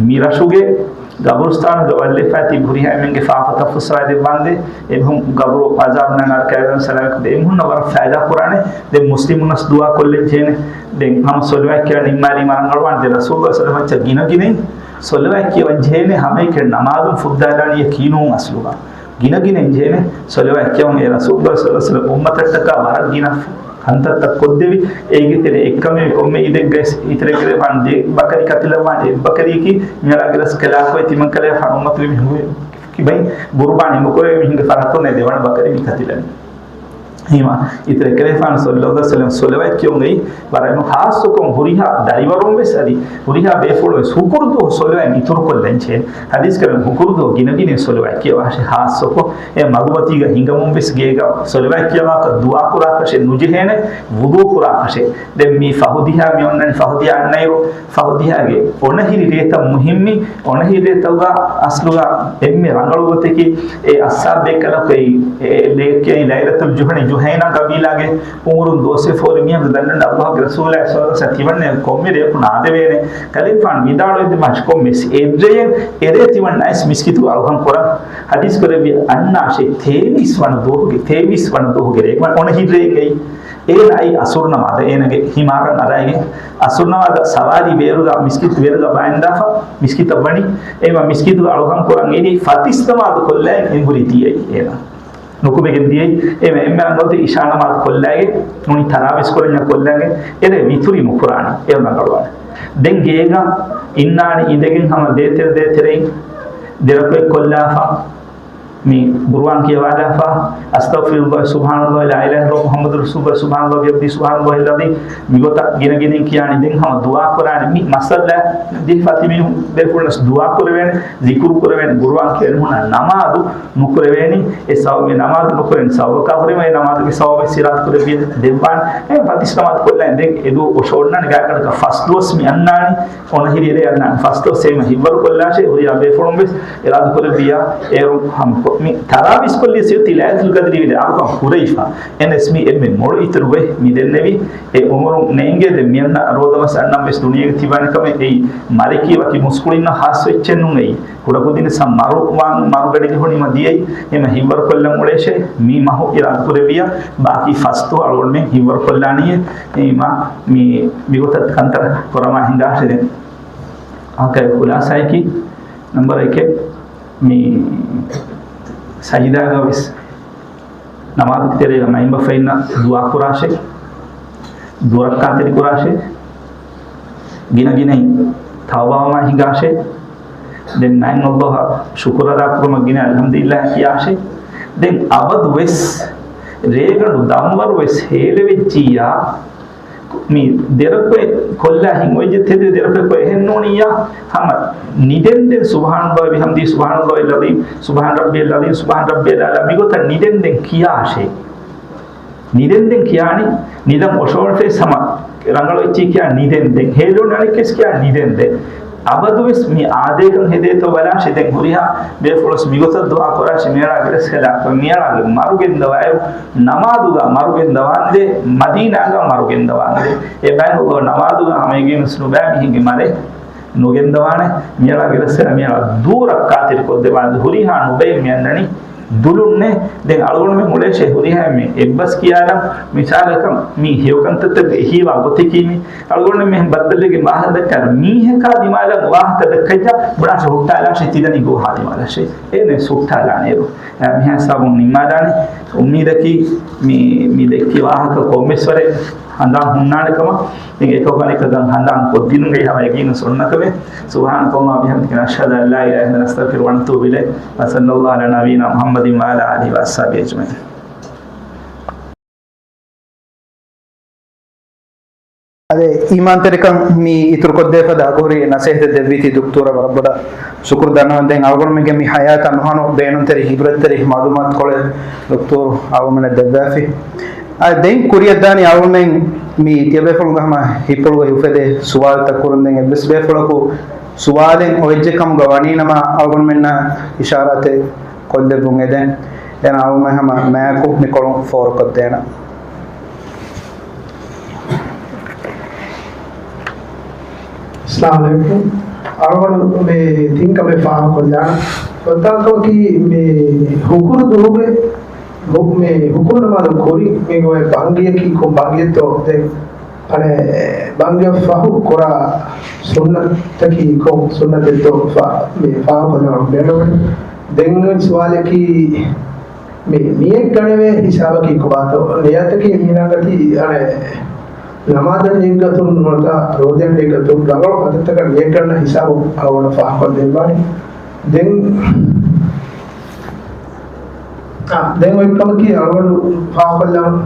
މި ރަށުގެ ގަބުރުސްތާނުގަ ވައްލެފައި ތިބި ހުރިހާ އެންމެންގެ ފާފަތައް ފުއްސަވާ ދެއްވާނދޭ. އެމީހުން ގަބުރު އަޒާބުން ނަރަކައިން ސަލާމަތް ކޮށްދޭ. އެމީހުންނަށް ވަރަށް ފައިދާ ކުރާނެ. ދެން މުސްލިމުންނަސް ދުޢާ ކޮށްލަން ޖެހޭނެ. ދެން ހަމަ ޞަލަވާތް ކިޔާ ނިންމާލީމަ ރަނގަޅުވާން. ދެން ރަސޫލު ޞައްލަﷲ ޢަލައިހި ވަސައްލަމަ ގިނަ ގިނައިން ޞަލަވާތް ކިޔަވަން ޖެހޭނެ. ހަމައެކަނި ނަމާދުން ފުއްދާލާނީ ކީނޫން އަސްލުގަ. ގިނަ ގިނައިން ޖެހޭނެ ޞަލަވާތް ކިޔަވަން. އެ ރަސޫލު ޞައްލަﷲ ޢަލައިހި ވަސައްލަމަ އުއްމަތަށްޓަކާ ވަރަށް ގިނަ ކަންތައްތައް ކޮށްދެވި. އޭގެ ތެރެ އެއްކަމެއް ކޮންމެ އީދެއްގައި އިތުރެއްގައި ވާން ދެ ބަކަރި ކަތިލައްވާނެ. އެއް ބަކަރިއަކީ މިއަޅާގެ ރަސްކަލާކޮ ތިމަންކަލޭ ފަނުމަތުގެ މި ހުވެ ކިބައިން ޤުރުބާނީ ނުކުރެވޭ މީހުންގެ ފަރާތުން ދެވަނަ ބަކަރި މި ކަތިލަނީ. ހީމާ، އިތުރަށް ކަލޭފާނު ޞައްލައްލާހު ޢަލައިހި ވަސައްލަމަ ޞަލަވާތް ކިޔުން އެއީ ވަރަށް ޚާއްޞަކޮށް ހުރިހާ ދަރިވަރުން ވެސް އަދި ހުރިހާ ބޭފުޅުން ވެސް ހުކުރު ދުވަހު ޞަލަވާތް އިތުރުކޮށްލަން ޖެހޭނެ. ޙަދީޘްކަރަން ހުކުރު ދުވަހު ގިނަ ގިނައިން ޞަލަވާތް ކިޔަވާށޭ. ޚާއްޞަކޮށް އެ މަގުމަތީގަ ހިނގަމުން ވެސް ގޭގަ ޞަލަވާތް ކިޔަވާކަށް ދުޢާ ކުރާކަށެއް ނުޖެހޭނެ، ވުޟޫ ކުރާކަށެއް. ދެން މި ފަހު ދިހާ މި އޮންނަނީ ފަހު ދިހާ އަންނައިރު، ފަހު ދިހާގެ އޮނަހިރި ރޭތައް މުހިއްމީ. އޮނަހިރި ރޭތަކުގަ އަސްލުގަ އެންމެ ރަނގަޅު ގޮތަކީ އެ އައްސާބެއް ކަލަކު އެ، އެ، ލޭ-، ކިޔަނީ ލައިލަތުލް ޖުހަނި، ޖުހައިނާ ޤަބީލާގެ އުމުރުން ދުވަސްވެފަ ހުރި މީހުން ދަންނަން އައްލާހުގެ ރަސޫލާ ޞައްލައްލާހު ޢަލައިހި ވަސައްލަމަ ތިމަންނަ ކޮންމެ ރެޔަކު ނާދެވޭނެ. ކަލޭފާނު ވިދާޅުވެއްޖެ މާ ކޮންމެސް އެއްރެޔެއް އެރޭ ތިމަންނަ އައިސް މިސްކިތު އަޅުކަން ކުރަން. ޙަދީޘް ކުރެއްވި އަންނާށޭ ތޭވީސް ވަނަ ދުވަހުގެ، ތޭވީސް ވަނަ ދުވަހުގެ ރޭ އޮނަހިރި ރޭގައި އޭނަ އައީ އަސުރު ނަމާދަށް އޭނަގެ ހިމާރަށް އަރާގެން. އަސުރު ނަމާދަށް ސަވާރީ ބޭރުގަ މިސްކިތު ބޭރުގަ ބާއިންދާފަ މިސްކިތަށް ވަނީ. އެމަ މިސްކިތުގަ އަޅުކަން ކުރަން އިނީ ފަތިސް ނަމާދު ކޮށްލައިގެން އެނބުރި ދިޔައީ އޭނަ. ނުކުމެގެން ދިޔައީ. އެމަ އެންމެ ރަނގަޅު އިޝާ ނަމާދު ކޮށްލައިގެން ނޫނީ ތަރާވީސް ކުރަންޏާ ކޮށްލައިގެން އެރޭ ވިތުރި ނުކުރާނެ. އެ ރަނގަޅުވާނެ. ދެން ގޭގަ އިންނާނީ އިނދެގެން ހަމަ ދޭތެރެ ދޭތެރެއިން ދެރަކުޅެއް ކޮށްލާފަ. މި ޤުރުއާން ކިޔަވާލާފަ، އަސްތަޣްފިރުﷲ، ސުބްޙާނަﷲ، ލާ އިލާހަ އިއްލަﷲ، މުޙައްމަދު ރަސޫލުﷲ، ސުބްޙާނަﷲ ބިޙަމްދިހި، ސުބްޙާނަﷲ އިއްލަ ޢަޒީމް، މިގޮތަށް ގިނަ ގިނައިން ކިޔާނީ. ދެން ހަމަ ދުޢާ ކުރާނެ. މި މައްސަލަ ދި ފަތި މީހުން ބޭފުޅުން ދުޢާ ކުރެވޭނެ، ޒިކުރު ކުރެވޭނެ، ޤުރުއާން ކިޔަން ހުންނަ ނަމާދު ނުކުރެވޭނީ. އެ ސަބަބު މި ނަމާދު ނުކުރެވޭނީ ސަބަބަކާ ހުރެމަ އެ ނަމާދުގެ ސަބަބެއް ސިރާތު ކުރެއްވިޔަ ދެއްވާނެ. އެ ފަތިސް ނަމާދު ކޮށްލައި ދެން އެދު އޮށޯންނާނެ ގާތްގަނޑަކަށް ފަސް ދުވަސް މި އަންނާނީ. އޮނަހިރި އެރޭ އަންނާނެ. ފަސް ދުވަސް އެމަ ހިއްވަރު ކޮށްލާށޭ. ހުރިހާ ބޭފުޅުން ވެސް އިރާދަ ކުރެއްވިއްޔާ އޭރު ހަމަކޮށް މި ތަރާވީސް ކޮށްލިޔަސް ތި ލައިލަތުލް ޤަދްރީ ވިދާޅުކަން ކުރެވިފަ. އެން އެސް މީ އެންމެ މޮޅު އިތުރު ގޮތް މި ދެންނެވި. އެ އުމުރު ނޭނގޭ ދެން މިއަންނަ ރޯދަ މަސް އަންނަން ވެސް ދުނިޔޭގަ ތިބާނެ ކަމެއް އެއީ. މަރެކީ ވަކި މުސްކުޅިންނަށް ހާއްސަ އެއްޗެއް ނޫން އެއީ. ކުޑަކުދިން ސަ މަރު ވާން މަރުގަޑި ޖެހުނީމަ ދިޔައީ. އެމަ ހިއްވަރު ކޮށްލަން އުޅޭށޭ. މީ މަހު އިރާދަ ކުރެއްވިޔާ ބާކީ ފަސް ދުވަހު އަޅުގަނޑުމެން ހިއްވަރު ކޮށްލާނީ. އެ މި، މި ގޮތަށް ކަންތައް ކުރަމާ ހިނގާށޭ ދެން. އާކައި ޚުލާސާއަކީ ނަމްބަރު އެކެއް މި ސަޖިދާގަ ވެސް ނަމާދުގެ ތެރޭގަ މައިންބަފައިންނަށް ދުޢާ ކުރާށޭ، ދުރައްކާތެރި ކުރާށޭ، ގިނަ ގިނައިން ތައުބާވަމާ ހިނގާށޭ. ދެން މާތް ﷲ އަށް ޝުކުރު އަދާ ކުރުމަށް ގިނަ އަލްޙަމްދުލިއްލާހް ކިޔާށޭ. ދެން އަބަދު ވެސް ރޭގަނޑު ދަންވަރު ވެސް ހޭލެވެއްޖިއްޔާ، މި ދެރަކޮއެ ކޮށްލާ ހިނގުވެއްޖެ ތެދު ދެރަކޮއެ ކޮށް އެހެން ނޫނިއްޔާ، ހަމަ ނިދެންދެން ސުބްޙާނަﷲ ވަބިޙަމްދިހި، ސުބްޙާނަﷲ އިއްލަ ޢަޒީމް، ސުބްޙާނަ ރައްބިޔަލް ޢަޒީމް، ސުބްޙާނަ ރައްބިޔަލް އަޢްލާ މިގޮތަށް ނިދެންދެން ކިޔާށޭ. ނިދެންދެން ކިޔާނީ، ނިދަން އޮށޯވަންފަވެސް ހަމަ ރަނގަޅު އެއްޗެއް ކިޔާ ނިދެންދެން. ހޭލުން އަނެއްކެސް ކިޔާ ނިދެންދެން. އަބަދުވެސް މި އާދޭކަން ހެދޭތޯ ބަލާށޭ. ދެން ހުރިހާ ބޭފުޅުސް މިގޮތަށް ދުޢާ ކުރާށޭ. މިއަޅާގެ ރަސްކަލާކޮ، މިއަޅާގެ މަރުގެންދަވާއިރު ނަމާދުގަ މަރުގެންދަވާންދޭ، މަދީނާގަ މަރުގެންދަވާންދޭ. އެ ބައިން ﷲ ނަމާދުގަ ހަމަ އެގެނުސް ނުބައި މީހެއްގެ މަރެއް ނުގެންދަވާނެ. މިއަޅާގެ ރަސްކަލާ މިއަޅާ ދޫރައްކާތެރި ކޮށްދެވާންދޭ. ހުރިހާ ނުބައި މި އަންނަނީ ދުލުންނޭ. ދެން އަޅުގަނޑުމެން އުޅޭށޭ ހުރިހާ މި އެއްބަސް ކިޔާލަން މިސާލަކަށް މި ހެޔޮކަންތައްތަކުގެ އެހީވާ ގޮތަކީ މި އަޅުގަނޑު މިހެން ބައްދަލުވެގެން ވާހަކަ ދައްކާ މީހަކާ ދިމާލަށް ވާހަކަ ދައްކައްޔާ ބުނާށޭ ހުއްޓާލާށޭ ތިދަނީ ގޯހާ ދިމާލަށޭ. އޭނެ ހުއްޓާލާނެއިރު މިހާ ހިސާބުން ނިންމާލާނެ. އުއްމީދަކީ މި، މި ދެއްކި ވާހަކަ ކޮންމެސް ވަރެއް ހަނދާން ހުންނާނެ ކަމަށް. ދެން އެކަކު އަނެކަކަށް ހަނދާން ކޮށްދިނުމުގައި ހަމަ ޔަގީނު ސުންނަތަވެ. سبحانك اللهم وبحمدك، نشهد أن لا إله إلا أنت، نستغفرك ونتوب إليك. وصلى الله على نبينا محمد وعلى آله وأصحابه أجمعين. އަދި އީމާންތެރިކަން މި އިތުރުކޮށްދޭފަދަ އަގުހުރި ނަސޭހަތެއް ދެއްވީތީ ދުކްތޫރަށް ވަރަށް ބޮޑަށް ޝުކުރު ދަންނަވަން. ދެން އަޅުގަނޑުމެންގެ މި ހަޔާތަށް ނުހަނު ބޭނުންތެރި އިބްރަތްތެރި މަޢުލޫމާތުކޮޅެއް ދުކްތޫރު އަޅުގަނޑުމެންނަށް ދެއްވާފި. އަދި ދެން ކުރިއަށްދާނީ އަޅުގަނޑުމެން މި ތިޔަބޭފުޅުންގެ ހަމަ ހިތްޕުޅުގައި އުފެދޭ ސުވާލުތައް ކުރަން. ދެން އެއްވެސް ބޭފުޅަކު ސުވާލެއް އޮވެއްޖެ ކަމުގަ ވަނީނަމަ އަޅުގަނޑުމެންނަށް އިޝާރާތެއް ކޮށްލެއްވުން އެދެން. އޭނަ އަޅުގަނޑުމެން ހަމަ މައިކު މިކޮޅުން ފޯރުކޮށްދޭނަން. އައްސަލާމު ޢަލައިކުމް. އަޅުގަނޑު މި ތިން ކަމެއް ފާހަގަކޮށްލާނަން. ފުރަތަމަ ކަމަކީ މި ހުކުރު ދުވަހުގެ ހު-، މި ހުކުރު ނަމާދު ކުރި މި ގޮތް ބަންގިއަކީ ކޮން ބަންގިއެއްތޯ؟ ދެން އަނެއް ބަންގިއަށް ފަހު ކުރާ ސުންނަތަކީ ކޮން ސުންނަތެއްތޯ ފާ-، މި ފާހަގަކޮށްލަން ބޭނުންވަނީ. ދެން ސުވާލަކީ މި ނިޔަތް ގަނެވޭ ހިސާބަކީ ކޮބާތޯ؟ ނިޔަތަކީ މީނާގަތީ އަނެއް ނަމާދަށް ނިޔަތްގަތުން ނުވަތަ ރޯދައަށް ނިޔަތްގަތުން ރަނގަޅު ކަންތައްތަކަށް ނިޔަތްގަންނަ ހިސާބު އަޅުގަނޑަށް ފާހަގަކޮށްދެއްވާނެ. ދެން އާ، ދެން އޮތް ކަމަކީ އަޅުގަނޑު ފާހަގަކޮށްލަން،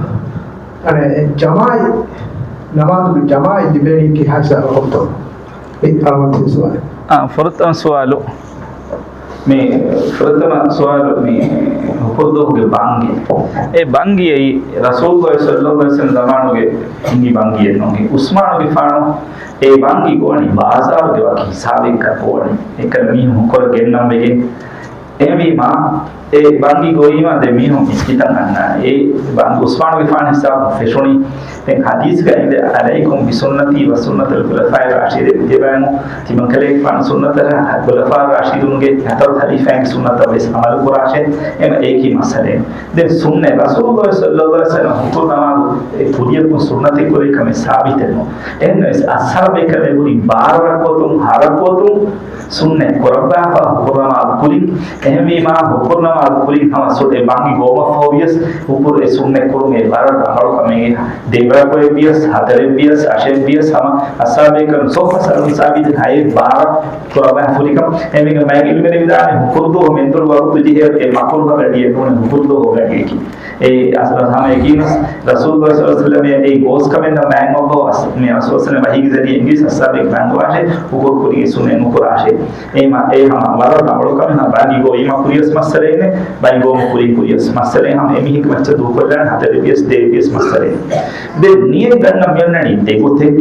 އަނެއް ޖަމާޢަތް ނަމާދުގެ ޖަމާޢަތް ލިބޭނީ ކިހާ ހިސާބަކަށްތޯ؟ އެ އަޅުގަނޑު ސުވާލެއް. އާ، ފުރަތަމަ ސުވާލު. މި ފުރަތަމަ ސުވާލު މި ހުކުރުދުވަހުގެ ބަންގި. އެ ބަންގި އެއީ ރަސޫލުﷲ ޞައްލަﷲ ޢަލައިހި ވަސައްލަމް ޒަމާނުގެ ހިނގި ބަންގިއެއް ނޫން. ޢުސްމާނުގެފާނު އެ ބަންގި ގޮވަނީ ބާޒާރުގެ ވަކި ހިސާބެއްގަ ގޮވަނީ. އެކަން މީހުން ހުކުރަށް ގެންނަން ވެގެން. އެހެންވީމާ، އެ ބަންގި ގޮވީމާ ދެ މީހުން މިސްކިތަށް އަންނާނެ. އެ ބަންގި ޢުސްމާނުގެފާނު ހިސާބުން ފެށުނީ. ދެން ޙަދީޘްގަ އިނދެ، "عليكم بسنتي وسنة الخلفاء الراشدين" ތިބައިމު، ތިމަންކަލޭގެފާނު ސުންނަތަށް، ޚުލަފާ ރާޝިދުންގެ ހަތަރު ޚަލީފާގެ ސުންނަތަށް ވެސް ޢަމަލު ކުރާށޭ. އެމަ އެއީކީ މައްސަލައެއް. ދެން ސުންނަތް، ރަސޫލުﷲ ޞައްލަﷲ ޢަލައިހި ވަސައްލަމް ހުކުރު ނަމާދު އެ ކުރިޔަކުން ސުންނަތެއް ކުރި ކަމެއް ސާބިތެއް ނޫން. އެހެންނަމަވެސް އަޞްޙާބޭކަލޭ ހުރި ބާރަ ރަކުޢަތުން، ހަ ރަކުޢަތުން ސުންނަތް ކުރައްވާފަ ހުކުރު ނަމާދު ކުރިން. އެހެންވީމާ، ހުކުރު ނަމާދު ކުރިން ހަމަ ސު-، އެ ބަންގި ގޮވުމަށްފަހު ވިޔަސް، ހުކުރު އެ ސުންނަތް ކުރުމޭ ވަރަށް ރަނގަޅު ކަމެއް. ދެވަރަކު ވިޔަސް، ހަތަރެއް ވިޔަސް، އަށެއް ވިޔަސް، ހަމަ އަޞްޙާބޭކަލުން ސޮއްހަ ސަރުން ސާބިތު ހައެއް ބާރަ ކުރައްވާ ފުރިކަން. އެމީގަ މައިގެ އިލްމުވެރިން ވިދާޅުވި ހުކުރުދުވަހު މެންދުރު ވަގުތު ޖެހޭ އެ މަކުރުހަ ގަޑިއެއް ނޫން ހުކުރުދުވަހު ގަޑިއަކީ. އެ އަސް-، ހަމަ އެކީ ރަސޫލު ޞައްލަﷲ ޢަލައިހި ވަސައްލަމަ އެ ގޯސް ކަމެއް ނަމަ މާތް އަﷲ މި ރަސޫލު ޞައްލަﷲ ޢަލައިހި ވަސައްލަމަ ވަޙީގެ ޒަރީޢާ އިނގިރޭސި އަޞްޙާބެއް ބަންދުވާށޭ، ހުކުރު ކުރީ ސުންނަތް ނުކުރާށޭ. އެ މަ-، އެ ހަމަ ވަރަށް ރަނގަޅު ކަމެއް. ހަމަ ބަންގި ގޮވީމަ ކުރިޔަސް މައްސަލައެއް ނެ، ބަންގި ގޮވުމަ ކުރިން ކުރިޔަސް މައްސަލައެއް. ހަމަ އެ މީހެއްގެ މައްޗަށް ދޫކޮށްލާނެ ހަތަރެއް ވިޔަސް ދެއެއް ވިޔަސް މައްސަލައެއް. ދެން ނިޔަތް ގަންނަން މިއޮންނަނީ ދެ ގޮތެއް.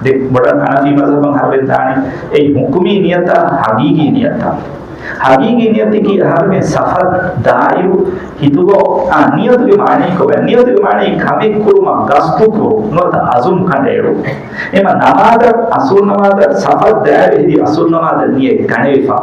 ދެ ބޮޑަށް ޙަނަފީ މަޒްހަބަށް ހަރުވެދާނެ. އެއީ ޙުކުމީ ނިޔަތާ ޙަޤީޤީ ނިޔަތާ؟ ޙަޤީޤީ ނިޔަތަކީ އަހަރުމެން ސަފަށް ދާއިރު ހިތުގަ، އާ، ނިޔަތުގެ މާނައީ ކޮބާ؟ ނިޔަތުގެ މާނައީ ކަމެއް ކުރުމަށް ގަސްދު ކުރުން ނުވަތަ އަޒުމް ކަނޑައެޅުން. އެމަ ނަމާދަށް، އަޞުލު ނަމާދަށް ސަފަށް ދާއިރު ހެދި އަޞުލު ނަމާދަށް ނިޔަތް ގަނެވިފަ.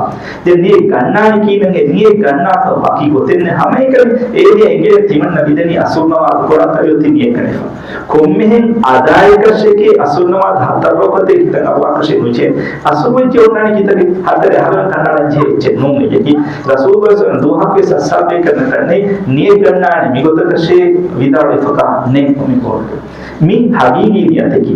ދެން ނިޔަތް ގަންނާނީ ކީއްވެ؟ ނިޔަތް ގަންނާކަށް ވަކި ގޮތެއް ނެތް. ހަމައެކަނި އޭނަ އެނގޭ ތިމަންނަ މިދަނީ އަޞުލު ނަމާދު ކުރާ ތަރި އޮތީ ނިޔަތް ގަނެފަ. ކޮންމެހެން އަދާއެއްކަށެކޭ އަޞުލު ނަމާދު ހަތަރު ރަކުޢަތެއް ހިތަށް އަރުވާކަށެއް ނުޖެހޭ. އަޞުލު ވެއްޖެ އޮންނާނީ ކިތަކެއް؟ ހަތަރެއް އަހަރެން ކަނޑައަޅަން ޖެހޭ އެއްޗެއް ނޫން. އެއީ ރަސޫލު ޞައްލަﷲ ޢަލައިހި ވަސައްލަމަ ދުވަހަކުވެސް އަޞްޙާބޭކަލުންނަށް ނިޔަތް ގަންނާނެ މިގޮތަކަށޭ ވިދާޅުވެފަކާ ނެތް މި ކޯން. މި ޙަޤީޤީ ނިޔަތަކީ.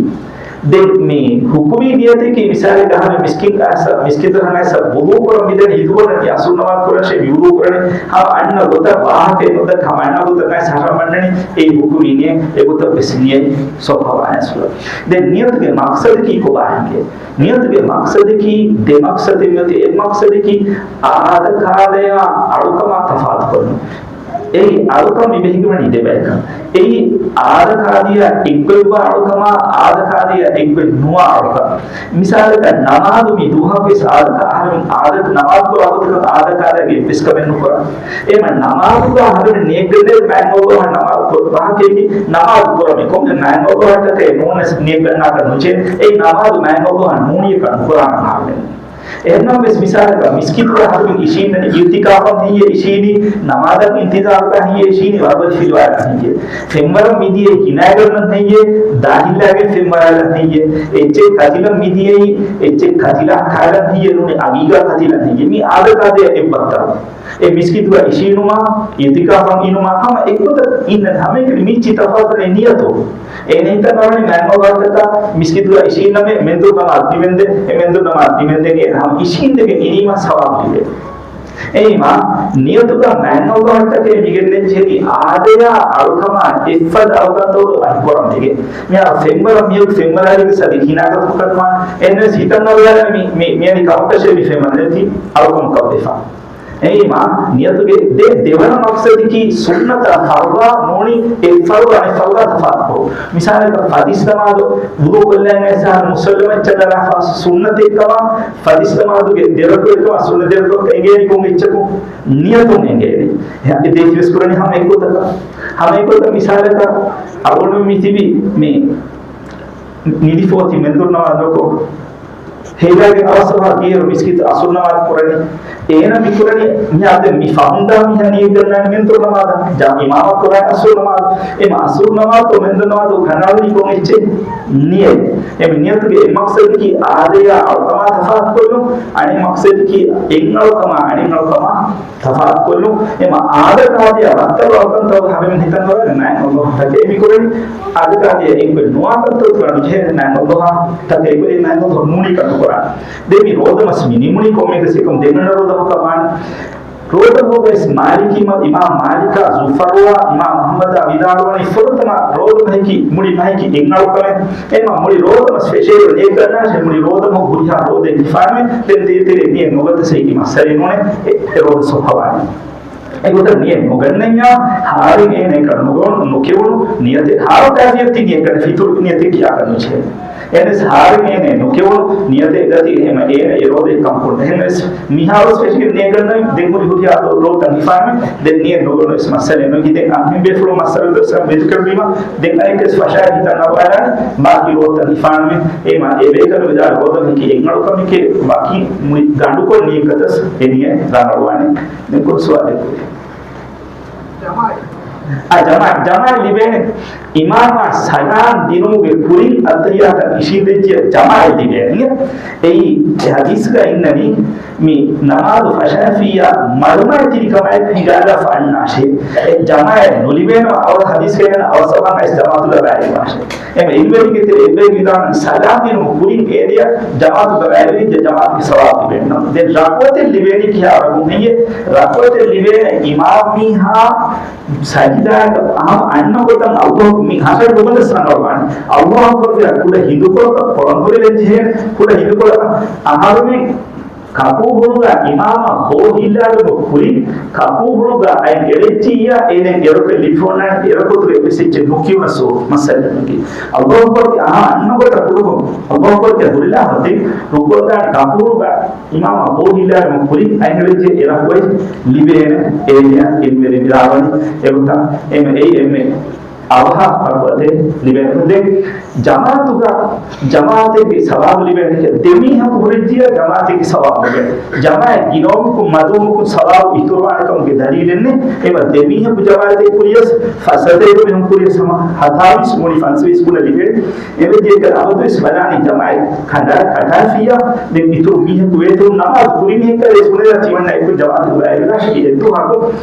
ދެން މި ޙުކުމީ ނިޔަތަކީ މިސާލެއްގަ އަހަރެން މިސްކިތަށް އައިސް، މިސްކިތަށް އައިސް ވުޟޫ ކުރަން މިދަނީ ހިތުގަ އޮންނަނީ އަޞުލު ނަމާދު ކުރަން ޝޭ މި ވުޟޫ ކުރަނީ. ހަމަ އަންނަ ގޮތަށް ވާހަކައެއް ނުދައްކާ ހަމަ އަންނަ ގޮތަށް އައިސް ޙަރަމް ވަންނަނީ އެއީ ޙުކުމީ ނިޔަތް. އެގޮތަށް ވެސް ނިޔަތް ސޮއްހަވާނެ އަސްލު. ދެން ނިޔަތުގެ މަޤްޞަދަކީ ކޮބާ ހިނގޭ؟ ނިޔަތުގެ މަޤްޞަދަކީ ދެ މަޤްޞަދެއް މިއޮތީ. އެއް މަޤްޞަދަކީ އާދަކާދަޔާ އަޅުކަމާ ތަފާތުކޮށްލުން. އެއީ އަޅުކަން މި ބެހިގެންވަނީ ދެ ބަޔަކަށް. އެއީ އާދަކާދަޔާ އެއްގޮތްވާ އަޅުކަމާ، އާދަކާދަޔާ އެއްގޮތް ނުވާ އަޅުކަން. މިސާލަކަށް ނަމާދު މި ދުވަހަކުވެސް އާދަކާ އަހަރެމެން އާދަ ނަމާދު ކުރާ ގޮތަކަށް އާދަކާދަޔާ އެއްވެސް ކަމެއް ނުކުރާ. އެމަ ނަމާދުގަ އަހަރެމެން ނިޔަތްގަންނަވާ މާތް އަﷲއަށް ނަމާދު ކުރަން ވާހަކައިގެ ނަމާދު ކުރަން ކޮންމެ މާތް އަﷲއަށްޓަކައި ނޫނަސް ނިޔަތްގަންނާކަށް ނުޖެހޭ. އެއީ ނަމާދު މާތް އަﷲއަށް ނޫނިޔަކަށް ނުކުރާނަން އަހަރެމެން. އެހެންނަމަވެސް މިސާލަކަށް މިސްކިތުގަ އަހަރެމެން އިށީންނަނީ އިޢުތިކާފަށް ހެއްޔޭ އިށީނީ، ނަމާދަށް އިންތިޒާރުގަ ހެއްޔޭ އިށީނީ، ވަރަށް ބޮޑަށް ފިލުވާލަން ހެއްޔޭ، ފެންވަރަށް މިދިޔައީ ހިނާގަންނަން ހެއްޔޭ، ދާހިއްލާގެން ފެންވަރާލަން ހެއްޔޭ، އެއްޗެއް ކަތިލަން މިދިޔައީ، އެއްޗެއް ކަތިލާ ކާލަން ހެއްޔޭ ނޫނީ އަގީގާ ކަތިލަން ހެއްޔޭ، މީ އާދަކާދަޔާ އެއްބައްތަރު. އެ މިސްކިތުގަ އިށީނުމާ، އިޢުތިކާފަށް އިނުމާ ހަމަ އެއްގޮތަށް އިންނަން ހަމައެކަނި މީ ތަފާތު ނިޔަތު. އޭނަ ހިތަށް އަރުވަނީ މާތް އަﷲއަށްޓަކާ މިސްކިތުގަ އިށީންނަމޭ، މެންދުރު ނަމާދު ނިމެންދެން، އެ މެންދުރު ނަމާދު ނިމެންދެން އޭނަ ހަމަ އިށީންދެގެން އިނީމާ ސަވާބު ލިބޭ. އެހެންވީމާ، ނިޔަތުގަ މާތް އަﷲއަށްޓަކައި މިގެންނެވި އާދަޔާ އަޅުކަމާ އެއްފަދަ އަޅުކަންތައް ވަކި ކުރަން ވެގެން. މިހާރު ފެންވަރަށް މިއޮތް ފެންވަރާލީގެ ސަދި ހިނާގަތުމަކަށް ވާން. އެހެންނަމަވެސް ހިތަށް އަރުވާލާނީ މި، މި، މިއަދި ކަމަކަށޭ މި ފެންވަރު ނެތީ އަޅުކަމަކަށް ވެފަ. އެހެންވީމާ، ނިޔަތުގެ ދެ، ދެވަނަ މަޤްޞަދަކީ ސުންނަތާ ފަރުޟާ ނޫނީ އެއް ފަރުޟާ އަނެއް ފަރުޟާ ތަފާތުކުރުން. މިސާލަކަށް ފަތިސް ނަމާދު ވުޟޫ ކޮށްލަން އައިސް އަހަރު މުޞައްލަ މައްޗަށް ދަރާފަ ސުންނަތެއްކަމާ، ފަތިސް ނަމާދުގެ ދެ ރަކުޢަތްކަމާ ސުންނަތް ދެ ރަކުޢަތް އެނގޭނީ ކޮން އެއްޗަކުން؟ ނިޔަތުން އެނގޭނީ. އެ ދޭތިވެސް ކުރަނީ ހަމަ އެއްގޮތަކަށް. ހަމަ އެއްގޮތަށް މިސާލަކަށް އަޅުގަނޑު މި ތިބީ މި ނިދިފަ އޮތީ މެންދުރު ނަމާދު ކޮށް، ހޭލާގެން އަވަސްވާ ދިޔައިރު މިސްކިތު އަސުރު ނަމާދު ކުރަނީ. އޭނަ މި ކުރަނީ މި އަދެ މި ފަހުންދާ މީހާ ނިޔަތް ގަންނާނީ މެންދުރު ނަމާދަށް. ޖާ އިމާމަށް ކުރާ އަސުރު ނަމާދު. އެމަ އަސުރު ނަމާދު މެންދުރު ނަމާދު ކަނޑައަޅުނީ ކޮން އެއްޗެއް؟ ނިޔަތް. އެމަ ނިޔަތުގެ އެއް މަޤްޞަދަކީ އާދަޔާ އަޅުކަމާ ތަފާތުކޮށްލުން، އަނެއް މަޤްޞަދަކީ އެއް އަޅުކަމާ އަނެއް އަޅުކަމާ ތަފާތުކޮށްލުން. އެމަ އާދަކާދަޔާ ވައްތަރު އަޅުކަންތައް ހަމަ ހިތަށް އަރުވާ މާތް އަﷲއަށްޓަކައި މި ކުރަނީ. އާދަކާދަޔާ އެއްގޮތް ނުވާކަންތައް ކުރަން ނުޖެހޭ މާތް އަﷲއަށްޓަކައި ކުރީ މާތް އަﷲ ނޫނީ ކަން ނުކުރާނެ. ދެން މި ރޯދަ މަސް މި ނިމުނީ ކޮންމެ ގަސްއެއްކަމު ދެން އަންނަ ރޯދަ ހަމަކަށް ވާނެ. ރޯދަމަހުގައި މާލިކީ މަ-، އިމާމް މާލިކާ، ޒުފަރުވާ، އިމާމް އަޙްމަދާ ވިދާޅުވަނީ ފުރަތަމަ ރޯދަމަހަކީ މުޅި މަހަކީ އެއްއަޅުކަމެއް. އެމަ މުޅި ރޯދަމަ ސްޕެޝަލް ނޭކަންނާށެ މުޅި ރޯދަމަހު ހުރިހާ ރޯދައެއް ހިފާމެ ދެން ދޭތެރޭ ނިޔަ ނުގަތަސޭކި މައްސަލައެއް ނޫނެ އެ ރޯދަ ސޮއްހަވާނެ. އެގޮތަށް ނިޔަ ނުގަންނަންޏާ ހާރިން އޭނަ އެކަން ނުގަ-، ނުކެވުނު ނިޔަތެއް ހާރު ކާފިޔަތި ނިޔަ ކަން ފިތުރު ނިޔަތެއް ކިޔާކަށް ނުޖެހޭ. އެނެސް ހާރިން އޭނަ ނުކެވުނު ނިޔަތެއް ގަތި އެހެމަ އޭނަ އެ ރޯދަ ކަން ކުން. އެހެންވެސް މިހާރު ސްޕެޝަލް ނޭކަންނަން ދެން ހުރި ހުރިހާ ރޯދަ ހިފާމެ ދެން ނިޔަ ނުގަނު ވެސް މައްސަލައެއް ނުވި. ދެން އަންހެން ބޭފުޅުން މައްސަލަ ދޮސް މެދުކެރުވީމަ ދެން އަނެއްކެސް ފަށާ ހިތަށް ނަވާލާނެ ބާކީ ރޯދަ ހިފާންމެ. އޭމާ އެ ބޭކަލު ވިދާޅު ރޯދަ މިކި އެއްއަޅުކަމެކޭ ވަކި މުޅި ގަނޑުކޮށް ނިޔަތް ގަތަސް އެ ނިޔަ ރަނގަޅުވާނެ. ދެން ކޮން ސުވާލެއް ކުރީ؟ އާ، ޖަމާ-، ޖަމާއަތް ލިބޭނެ. އިމާމާ ސަލާމް ދިނުމުގެ ކުރިން އައްތަހިއްޔާތަށް އިށީނދެއްޖިޔަ ޖަމާއަތް ލިބޭނެ. އެއީ އެ ޙަދީޘްގަ އިންނަނީ މި ނަމާދު ފަށާފިއްޔާ މަރުމައެއް ތިބި ކަމާއެކު ހިނގާލާފަ އަންނާށޭ. އެ ޖަމާއަތް ނުލިބޭނަމަ އަވަސް ޙަދީޘްގައި އަވަސް އަވަހަށް އައިސް ޖަމާޢަތުގަ ބައިވެރިވާށޭ. އެމަ އިލްމުވެރިންގެ ތެރެ އެއްބައި ވިދާޅުވި ސަލާމް ދިނުމު ކުރިން އޭނަޔަށް ޖަމާޢަތުގަ ބައިވެރި ޖަ-، ޖަމާޢަތުގެ ސަވާބު ލިބޭނެ. ދެން ރަކުޢަތެއް ލިބޭނީ ކިހާ ވަރަކުން ހެއްޔޭ؟ ރަކުޢަތެއް ލިބޭނެ އިމާމް މީހާ ސަޖިދާގަ އަހަ އަންނަ ގޮތަށް އައްލާހު މި ހަށަ ނުބަނދަސް ރަނގަޅުވާނެ. އައްލާހު އަކްބަރުގެ ކުޑަ ހިނދުކޮޅަކަށް ކޮޅަންކުރެވެން ޖެހޭނެ. ކުޑަ ހިނދުކޮޅަކަށް އަހަރުމެން ކަކޫ ހުޅުގަ އިމާމާ ބޯ ހިއްލާލުމުގެ ކުރިން ކަކޫ ހުޅުގަ އަތް އެޅެއްޖިއްޔާ އޭނަ އެރޮކެ ލިބިފަ އޮންނާނެ އެރަކުތުގެ އެއްވެސް އެއްޗެއް ނުކިޔުނަސް މައްސަލައެއް ނެތް. އައްލާހު އަކްބަރުގެ އަހަ އަންނަ ގޮތަށް ކުޑަކޮށް އައްލާހު އަކްބަރުގެ ހުރިލާފަ ދެން ރުކުޢުގަ ކަކޫ ހުޅުގަ އިމާމާ ބޯ ހިއްލާލުމުގެ ކުރިން އަތް އެޅެއްޖެ އެރަކު އަތް ލިބޭނެ އޭނަޔަށް އިލްމުވެރިން ވިދާޅުވަނީ. އެގޮތަށް އެމެ އެއީ އެންމެ އަވަހަށް ރަކުޢަތެއް ލިބޭނެ. ދެން ޖަމާޢަތުގަ ޖަމާޢަތެއްގެ ސަވާބު ލިބޭނެ. ދެމީހަކު ހުރެއްޖިޔާ ޖަމާޢަތެއްގެ ސަވާބު ލިބޭނެ. ޖަމާޢަތް ގިނަވުމަކުން މަދުވުމަކުން ސަވާބު އިތުރުވާނެ ކަމުގެ ދަލީލެއް ނެތް. އެމަ ދެމީހަކު ޖަމާޢަތެއް ކުރިޔަސް ފަސް ސަތޭކަ މީހުން ކުރިޔަސް ހަމަ ހަތާވީސް މުޅި ފަންސަވީސް ގުނަ ލިބޭނެ. އެމެ ދޭކަ އަބަދުވެސް ބަލާނީ ޖަމާޢަތް ކަނޑާ ކަޓާފިއްޔާ ދެން އިތުރު މީހަކު ވޭތުރު ނަމާދު ކުރި މީހަކަށް ވެސް ބުނެލާ ތިމަންނަ އެކު ޖަމާޢަތު ބައިވެރިވާށޭ. އެއްދުވަހަކު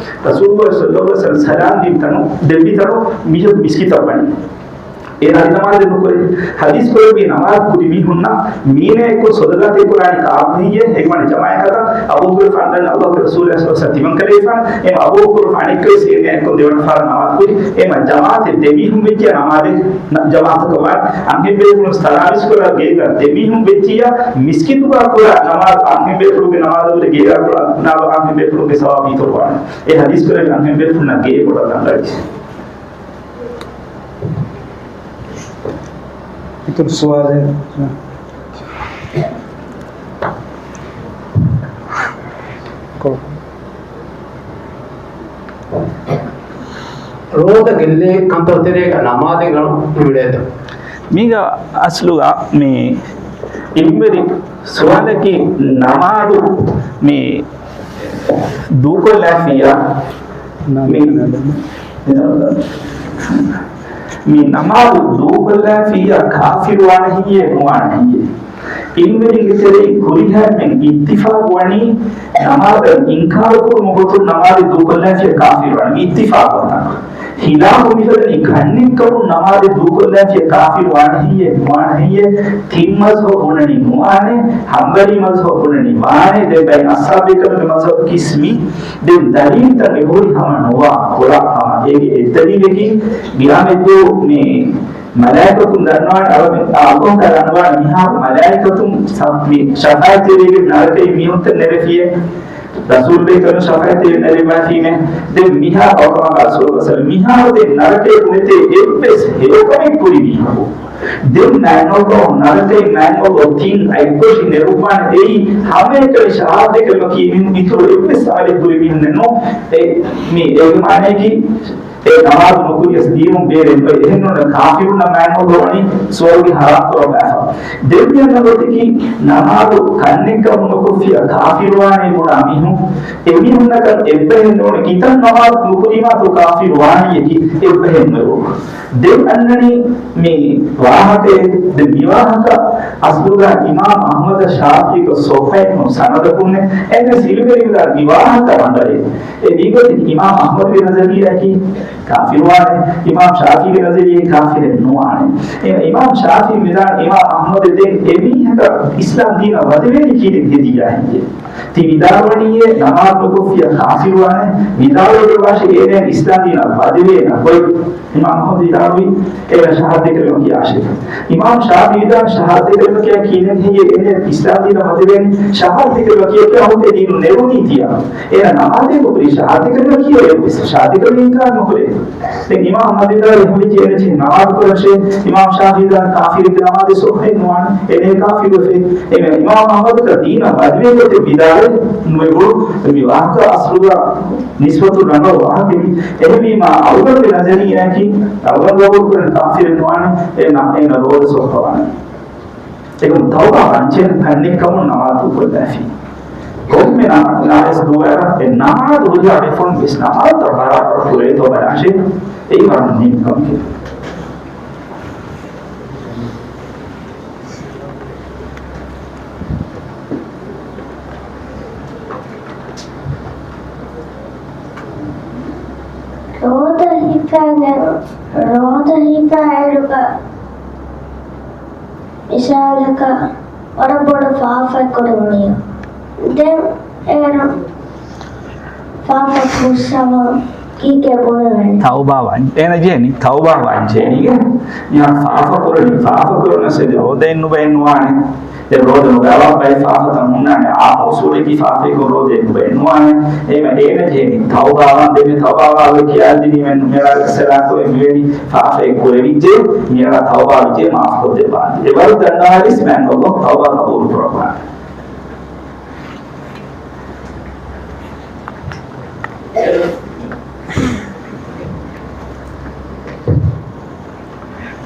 ރަސޫލުﷲ ޞައްލަﷲ ޢަލައިހި ވަސައްލަމް ސަލާމް ދިން ތަނު، ދެއްވި ތަނު މީހަކު މިސްކިތަށް ވަނީ. އޭނާ އަދި ނަމާދެއް ނުކުރޭ. ޙަދީޘް ކުރެއްވި ނަމާދު ކުރި މީހުންނަށް މީނައެއްކޮށް ޞަދަޤާތެއް ކުރާނީ ކާކު ހެއްޔޭ؟ އެގޮތަށް ޖަމާޢަތް ކަތަ އަބޫ ހުރައިރާ ފާންދަން އައްލާހުގެ ރަސޫލާ ޞައްލަﷲ ޢަލައިހި ވަސައްލަމް ތިމަން ކަލޭފާން. އެމަ އަބޫ ބަކުރު ފާނެއްކޮށް އޭނާއެއްކޮށް ދެވަނަ ފަހަރަށް ނަމާދު ކުރި. އެމަ ޖަމާޢަތެއް ދެމީހުން ވެއްޖިޔާ ނަމާދެއް ނަ-، ޖަމާޢަތަކަށް ވާނެ. އަންހެން ބޭފުޅުން ސަލާމް އިސްކުރާ ގޭގަ ދެމީހުން ވެއްޖިޔާ މިސްކިތުގަ ކުރާ ނަމާދު އަންހެން ބޭފުޅުގެ ނަމާދަށް ވުރެ ގޭގަ ކުރާ ނަމާދު އަންހެން ބޭފުޅުގެ ސަވާބު އިތުރުވާނެ. އެ ޙަދީޘް ކުރެއްވި އަންހެން ބޭފުޅުންނަށް ގޭ ބޮޑަށް ރަނގަޅީ. އިތުރު ސުވާލެއް؟ ރޯދަ ގެއްލޭ ކަންތައް ތެރޭގަ ނަމާދެއް ގަނޑު މިވެނީތަ؟ މީގަ އަސްލުގަ މި އިލްމުވެރި ސުވާލަކީ ނަމާދު މި ދޫކޮށްލާފިއްޔާ މި، މި ނަމާދު ދޫކޮށްލާފިއްޔާ ކާފިރުވާނެ ހެއްޔޭ ނުވާނެ ހެއްޔޭ؟ އިލްމުވެރިންގެ ތެރެއިން ހުރިހާ އެންމެން އިއްތިފާޤުވަނީ ނަމާދަށް އިންކާރު ކުރުމުގެ ގޮތުން ނަމާދު ދޫކޮށްލާފިއްޔާ ކާފިރުވާނެ. މި އިއްތިފާޤުވަނީ. ޚިލާފު މިފެންނަނީ ކަންނެއްކަމުން ނަމާދު ދޫކޮށްލާފިއްޔާ ކާފިރުވާނެ ހެއްޔޭ ނުވާނެ ހެއްޔޭ؟ ތިން މަޒްހަބު ބުނަނީ ނުވާނެ، ޙަންބަލީ މަޒްހަބު ބުނަނީ ވާނެ. ދެން ބައެއް އަޞްޙާބު ބޭކަލުންގެ މަޒްހަބަކީ މި. ދެން ދަލީލުތައް އެބަހުރި ހަމަ ނުވާ ކޮޅަށް ހަމަ. އޭގެ އެއް ދަލީލަކީ ޤިޔާމަތްދުވަހު މި މަލާއިކަތުން ދަންނަވާނެ، އަޅަމެ-، އާ، އައްލާހު ތަޢާލާ އަންނަވާނެ މިހާރު މަލާއިކަތުން ސަ-، މި ޝަފާޢަތް ދެވިގެން ނަރަކައިން މީހުންތައް ނެރެފިއޭ. ރަސޫލު ބޭކަލުން ޝަފާޢަތް ދެވިގެން ނެރެވާފީމޭ. ދެން މިހާރު އަޅަމެން ރަސޫލު ސަލް މިހާރު ދެން ނަރަކައި ބުނެތޭ އެއްވެސް ހެޔޮކަމެއް ކުރި މީހަކު. ދެން މާތް އައްލާހު ނަރަކައިން މާތް އައްލާހު ތިން އަތްކޮށި ނެރުއްވާނެ. އެއީ ހަމައެކަނި ޝަހާދަތް ކަލިމަ ކީ މީހުން އިތުރު އެއްވެސް ޢަމަލެއް ކުރި މީހުންނެއް ނޫން. އެ، މި އޭގެ މާނައަކީ އެ ނަމާދު ނުކުރިޔަސް ދީނުން ބޭރެއް ނުވޭ. އެހެންނޫން ކާފިރުންނަށް މާތް އައްލާހު ވަނީ ސުވަރުގެ ހަރާމް ކުރައްވާފަ. ދެން މިއަންނަ ގޮތަކީ ނަމާދު ކަންނެއްކަމުން ނުކޮށްފިއްޔާ ކާފިރުވާނީ ބުނާ މީހުން. އެމީހުންނަކަށް އެއްބަހެއް ނޫން ކިތައް ނަމާދު ނުކުރީމާތޯ ކާފިރު ވާނީއަކީ އެއްބަހެއް ނުވޭ. ދެން އަންނަނީ މި ވާހަކައެއް. ދެން މި ވާހަކަ އަސްލުގަ އިމާމް އަޙްމަދަށް ޝާފިޢީގެ ޞައްޙައެއް ނޫން ސަނަދަކުންނެއް. އެހެންވެ އިލްމުވެރިން ވިދާޅުވީ މި ވާހަކަ ރަނގަޅޭ. އެ މީގޮތަށް އިމާމް އަޙްމަދުގެ ނަޒަރިއްޔާއަކީ ކާފިރުވާނެ. އިމާމް ޝާފިޢީގެ ނަޒަރިއްޔާއަކީ ކާފިރެއް ނުވާނެ. އެ އިމާމް ޝާފިޢީ ވިދާޅުވީ އިމާމް އަޙްމަދު ދެން އެމީހަކަށް އިސްލާމް ދީނަށް ވަދެވޭނީ ކީއްވެ ހެދިއްޔާ ހެއްޔޭ؟ ތި ވިދާޅުވަނީއޭ ނަމާދު ނުކޮށްފިއްޔާ ކާފިރުވާނެ، ވިދާޅުވެގެންވާށޭ އޭނަ އިސްލާމް ދީނަށް ވަދެވޭނަ ގޮތް. އިމާމް އަޙްމަދު ވިދާޅުވީ އޭނަ ޝަހާދަތް ކަލިމަ ކިޔާށޭ. އިމާމް ޝާފިޢީ ވިދާޅުވީ ޝަހާދަތް ކަލިމަ ކިޔާ ކީއްވެ ހެއްޔޭ އޭނަ އިސްލާމް ދީނަށް ވަދެވޭނީ؟ ޝަހާދަތް ކަލިމަ ކިޔާ ކިޔާ އަހުން އެ ދީނުން ނެރުނީ ތިޔާ. އޭނަ ނަމާދެއް ނުކުރީ، ޝަހާދަތް ކަލިމަ ކިޔައި ވެސް ޝަހާދަތް ކަލިމަ އިންކާރު ނުކުރޭ. ދެން އިމާމް އަޙްމަދު ވިދާޅުވީ އެހެންވެއްޖެ އޭނަ އެއްޗެހި ނަމާދު ކުރަންށޭ. އިމާމް ޝާފިޢީ ވިދާޅުވީ ކާފިރެއްގެ ނަމާދެއް ޞައްޙައެއް ނުވާނެ. އޭނަ ކާފިރުވެފަ. އެހެންވެ އިމާމް އަޙްމަދަކަށް ދީނަށް ވަދެވޭ ގޮތެއް ވިދާޅެއް ނުއެބުރު. މި ވާހަކަ އަސްލުގަ ނިސްބަތު ރަނގަޅު ވާހަކައެއް. އެހެންވީމާ އަޅުގަނޑުގެ ނަޒަރިއްޔާއަކީ އަޅުގަނޑު ގަބޫލުކުރަނީ ކާފިރެއް ނުވާނެ. އޭނަ، އޭނަ ރޯދަ ޞައްޙަވާނެ. އެކަމު ތައުބާ ވަންޗެއް ކަންނެއްކަމުން ނަމާދު ކޮށްލާފި. ކޮންމެ ނަ-، ނަމާދު ދުވަހަކަށް އެ ނަމާދު ހުރިހާ ބޭފުޅުން ވެސް ނަމާދުތައް ބަރާބަރަށް ކުރޭތޯ ބަލާށޭ. އެއީ ވަރަށް މުހިންމު ކަމެކޭ. ރޯދަ ހިފާގެން، ރޯދަ ހިފާއިރުގަ މިސާލަކަށް ވަރަށް ބޮޑަށް ފާފައެއް ކުރެވުނީ. ދެން އޭރު ފާފަ ކުރުއްސަވަން ކީކޭ ބުނެވެނީ؟ ތައުބާ ވަން-، އޭނަ ޖެހެނީ، ތައުބާ ވަންޖެހެނީގެ. މިހާރު ފާފަ ކުރަނީ، ފާފަ ކުރަން ސެދި ރޯދައެއް ނުބައެއް ނުވާނެ. ދެން ރޯދަ ނުބައި ވާ ބައެއް ފާފަތައް ހުންނާނެ. އާ އުސޫލަކީ ފާފައެއް ކުރުން ރޯދައެއް ނުބައެއް ނުވާނެ. އޭމަ އޭނަ ޖެހެނީ ތައުބާ ވަން. ދެން މި ތައުބާ ވާ ކިޔާދިނީމެ މިއަޅާ ސަލާކު މިވެނި ފާފައެއް ކުރެވިއްޖެ، މިއަޅާ ތައުބާ ވިއްޖެ، މާފު ކޮށްދެއްވާނެ. އެވަރު ދަންނަވާލިސް މާތް ﷲ ތައުބާ ޤަބޫލު ކުރައްވާނެ.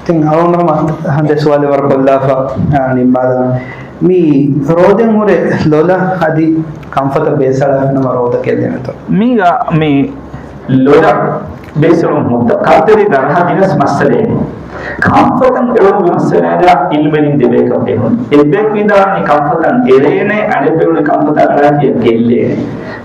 ތިން އަޅުގަނޑުމެން ދެ ސުވާލެއް ވަރަށް ބޮޑުލާފަ، އާ، ނިންމާލަން. މި ރޯދައިން ހުރެ ލޮލަށް އަދި ކަންފަތަށް ބޭސްއަޅާފިނަމަ ރޯދަ ގެއްލޭނެތޯ؟ މީގަ މި ލޮލަށް ބޭސްއެޅުން ހުއްދަ ކަންތައްތެރި ދަރަހަ ގިނަސް މައްސަލައެއް. ކަންފަތަށް އެޅުމުގެ މައްސަލާގަ އިލްމެއް ދެބޭކަށް ބެހުން. އެއްބަޔަކު ވިދާޅުވަނީ ކަންފަތަށް އެޅޭނެ، އަނެއްބަޔަކު ކަންފަތަށް އަޅާ ކިޔާ ގެއްލޭނެ.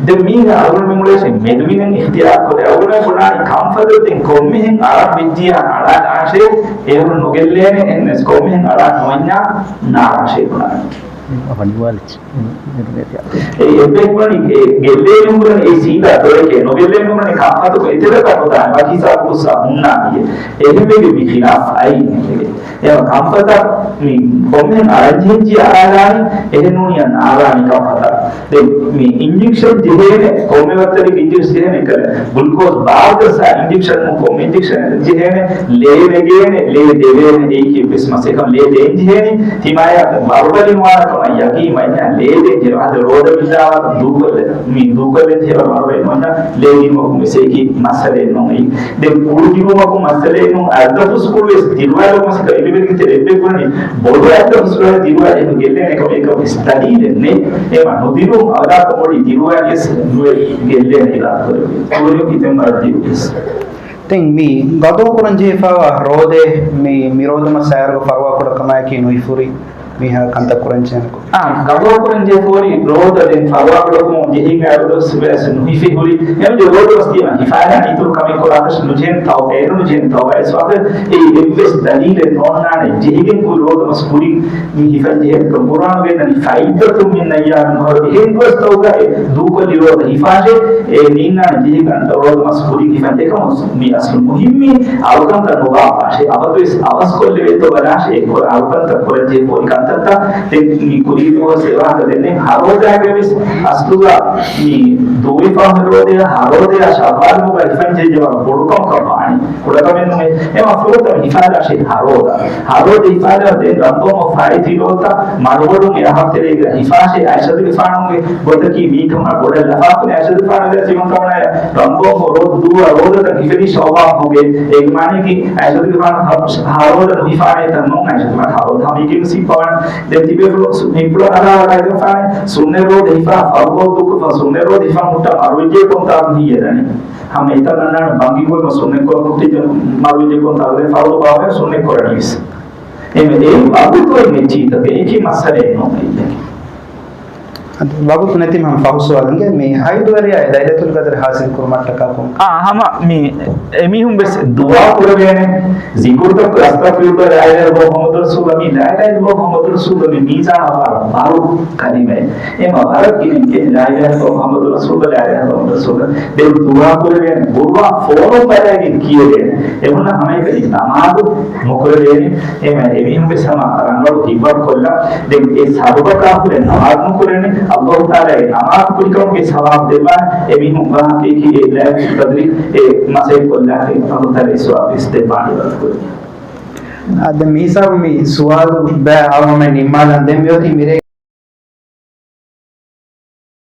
ދެން މީގަ އަޅުގަނޑުމެން އުޅޭށޭ މެދުމިނެއް އިޚްތިޔާރު ކޮށް އަޅުގަނޑުމެން ބުނާނީ ކަންފަތަށް ދެން ކޮންމެހެން އަޅާ ވެއްޖިޔާ އަޅާ ލާށޭ އޭރުން ނުގެއްލޭނެ އެންނެސް ކޮންމެހެން އަޅާ ނުވަންޏާ ނާރާށޭ ބުނާނީ. އަވަނިވާލި. އެ އެއްބަޔަކު ބުނަނީ އެ ގެއްލޭނުން ބުނަނީ އެ ސީދާ ދޮރެކޭ ނުގެއްލޭނުން ބުނަނީ ކަންފަތުގަ އެތެރެކަށް ނުދާނެ ވަކި ހިސާބު ކުއްސާ ހުންނާނީ. އެހެންވެގެން މި ޚިލާފް އައީ އެހެންވެގެން. އެ ކަންފަތަށް މި ކޮންމެހެން އަޅަންޖެހިއްޖެ އަޅާލާނީ އެހެންނޫނިއްޔާ ނާރާނީ ކަންފަތަށް. ދެން މި އިންޖެކްޝަން ޖެހޭނެ ކޮންމެ ވައްތަރެއްގެ އިންޖެކްޝަން ޖެހޭނެ ކަލޭ ގްލޫކޯސް ބާރު ޖައްސާ އިންޖެކްޝަން ކޮންމެ އިންޖެކްޝަން ޖެހޭނެ ލޭ ނެގޭނެ ލޭ ދެވޭނެ އެއީކީ ވެސް މަސް އެކަމް ލޭ ދޭން ޖެހޭނީ ތިމާޔާ ވަރުބަލި ނުވާނެ ކަމަށް ޔަގީން ވަންޏާ ލޭ ދޭން ޖެހޭ އަދި ރޯދަ ވިއްލާ ދޫކޮށްލެ މި ދޫކޮށްލެން ޖެހޭ ވަރުބަލި ނުވަންޏާ ލޭ ދިނުމަކުން ވެސް އެއީކީ މައްސަލައެއް ނޫން. ދެން ކުޅު ދިނުމަކުން މައްސަލައެއް ނޫން. އައްދަފުސް ކުޅު ވެސް ދިރުވާލުމަށް ސިކަ އިބިބެރިގެ ތެރެ އެއްބެ ކުރަނީ ބޮޑު އައްދަފުސް ކުޅަ ދިރުވާލެއް ގެއްލޭނެ ކަމަށް އެކަމަށް ވެސް ދަލީލެއް ނެތް. އެމަ ނުދިރު އަވަދާކޮށް ބޮޑި ދިރުވާލިޔަސް ނުވެ ގެއްލޭނެ އިރާދަ ކުރެވި. ކުޅު ކިތެން ވަރަށް ދިރުވިޔަސް. ތިން މި ގަދޯ ކުރަން ޖެހިފައިވާ ރޯދަ މި، މި ރޯދަ މައްސަލައިގަ ފަރުވާ ކުޑަ ކަމާއެކީ ނުހިފުރި މީހާ ކަންތައް ކުރަން ޖެހޭނެ ކުރި. އާ، ގަދޯ ކުރަން ޖެހިފައިވާ ރޯދަ ދެން ފަރުވާ ކުޑަކުމުން ޖެހިގެން އައިރު ދުވަސް ވެސް ނުހިފި ހުރި. އެމަ ރޯދަ މައްސަލަ ހިފާލާނެ އިތުރު ކަމެއް ކުރާކަށް ނުޖެހެން ތައު، އޭރު ނުޖެހެން ތައު އައިސް ވާކަށް އެއީ އެއްވެސް ދަލީލެއް ނޯންނާނެ ޖެހިގެން ކުރި ރޯދަ މަސް ކުރި މި ހިފަން ޖެހޭ ކަމަށް. ޤުރްއާނުގައި ނަނީ ފައިއްދަތު މިން އައްޔާމިން އުޚަރު އެހެން ގޮސް ތައުގަ އެ ދޫކޮށްލި ރޯދަ ހިފާށޭ، އެ ނީންނާނެ ޖެހިގަން ރޯދަ މަސް ކުރިން ހިފަން ދެކަމުން މި އަސްލު މުހިއްމީ އަޅުކަންތައް ނުބާއްވާށޭ. އަބަދުވެސް އަވަސްކޮށްލެވޭތޯ ބަލާށޭ އެ ކުރާ އަޅުކަންތައް ކުރަންޖެހޭ ފޯރި ކަންތައްތައް. ދެން މި ކުރީގެ ވެސް އެވާހަކަ ދެންނެ ހަރޯދާގެ ވެސް އަސްލުގަ މި ދޫވިފާ ހަރޯދަޔާ ހަރޯދަޔާ ޝައްވާލުގަ ހިފަން ޖެހިއްޖެ ވަރަށް ބޮޑު ކަމަކަށް ވާނީ. ކުޑަކަމެއް ނުވޭ. އެމަ ފުރަތަމަ ހިފާލާށޭ ހަރޯދަ. ހަރޯދަ ހިފާލާ ދެން ރަންގަޅު ފާއިތި ރޯދަ މަރުވަޑުން އެ އަހަރު ތެރޭގަ ހިފާށޭ. އައިޝަތުގެފާނުގެ ގޮތަކީ މީ ކަމަށް ބޮޑަށް ލަފާކުން އައިޝަތުގެފާނުގެ ތިމަން ކަމަނާ ރަންގަޅު ރޯދަ ދޫ ރޯދަތައް ހިފެނީ ޝައްވާލުގެ. އޭގެ މާނައަކީ އައިޝަތުގެފާނު ހަ-، ހަރޯދަ ނުހިފާނޭތަ ނޫން. އައިޝަތުގެފާނު ހަރޯދަ ހަމައެކީގަ ހިފަވާނެ. ދެން ތިބޭފުޅުން ސު-، މި ކުޅަ އަރާ އަރާގެފާނެ ސުންނަތް ރޯދަ ހިފާ ފަރުޟު ދޫކޮށްފަ ސުންނަތް ރޯދަ ހިފާ ހުއްޓަ މަރުވެއްޖެ ކޮންތާކު ހިއްޔަ ދަނީ. ހަމަ އެތައް އަންނާނެ ބަންގި ގޮތް ސުންނަތް ކޮށް ހުއްޓި މަރުވެއްޖެ ކޮންތާކު ދެން ފަރުޟު ބާވައި ސުންނަތް ކުރަނީ ވެސް. އެމެ އެއް ވަގުތު އެއް މެޗީތަކެއް އެކި މައްސަލައެއް ނޫން އެއް. ވަގުތު ނެތިމަ ފަހު ސުވާލުންގެ މި ހައިދުވެރިޔާ ލައިލަތުލް ޤަދްރު ޙާޞިލް ކުރުމަށްޓަކާ ކޮން؟ އާ، ހަމަ މި އެމީހުން ވެސް ދުޢާ ކުރެވޭނެ. ޒިކުރުތައް އަސްތަޣްފިރުﷲ ލާ އިލާހަ އިއްލަﷲ މުޙައްމަދު ރަސޫލުﷲ، މި ލާ އިލާހަ އިއްލަﷲ މުޙައްމަދު ރަސޫލުﷲ މި މީޒާނަށް ވަރަށް ބަރު ކަލިމައެއް. އެމަ ވަރަށް ގިނަ ލާ އިލާހަ އިއްލަﷲ މުޙައްމަދު ރަސޫލުﷲ ލާ އިލާހަ އިއްލަﷲ މުޙައްމަދު ރަސޫލުﷲ. ދެން ދުޢާ ކުރެވޭނެ. ޤުރުއާން ފޯނުން ބަލައިގެން ކިޔެވޭނެ. އެހުންނަ ހަމައެކަނި ނަމާދު ނުކުރެވޭނެ. އެމަ އެމީހުން ވެސް ހަމަ ރަނގަޅު ހިތްވަރު ކޮށްލަ. ދެން އެ ސަބަބަކާ ހުރެ ނަމާދު ނުކުރެވޭނެ. ﷲ ތަޢާލާ އެ ނަމާދު ކުރިކަމުގެ ސަވާބު ދެއްވާނެ. އެމީހުން ވާހަކައަކީ އެ ލައިލަތުލް ޤަދްރި އެ މަސައްކަތް ކޮށްލާފައި ﷲ ތަޢާލާ އެ ސަވާބު ވެސް ދެއްވާނެ ވަރަށް ކުރިން. އާދެ، މި ހިސާބު މި ސުވާލު ބައި އަޅުގަނޑުމެން ނިންމާލަން. ދެން މިއޮތީ މިރޭ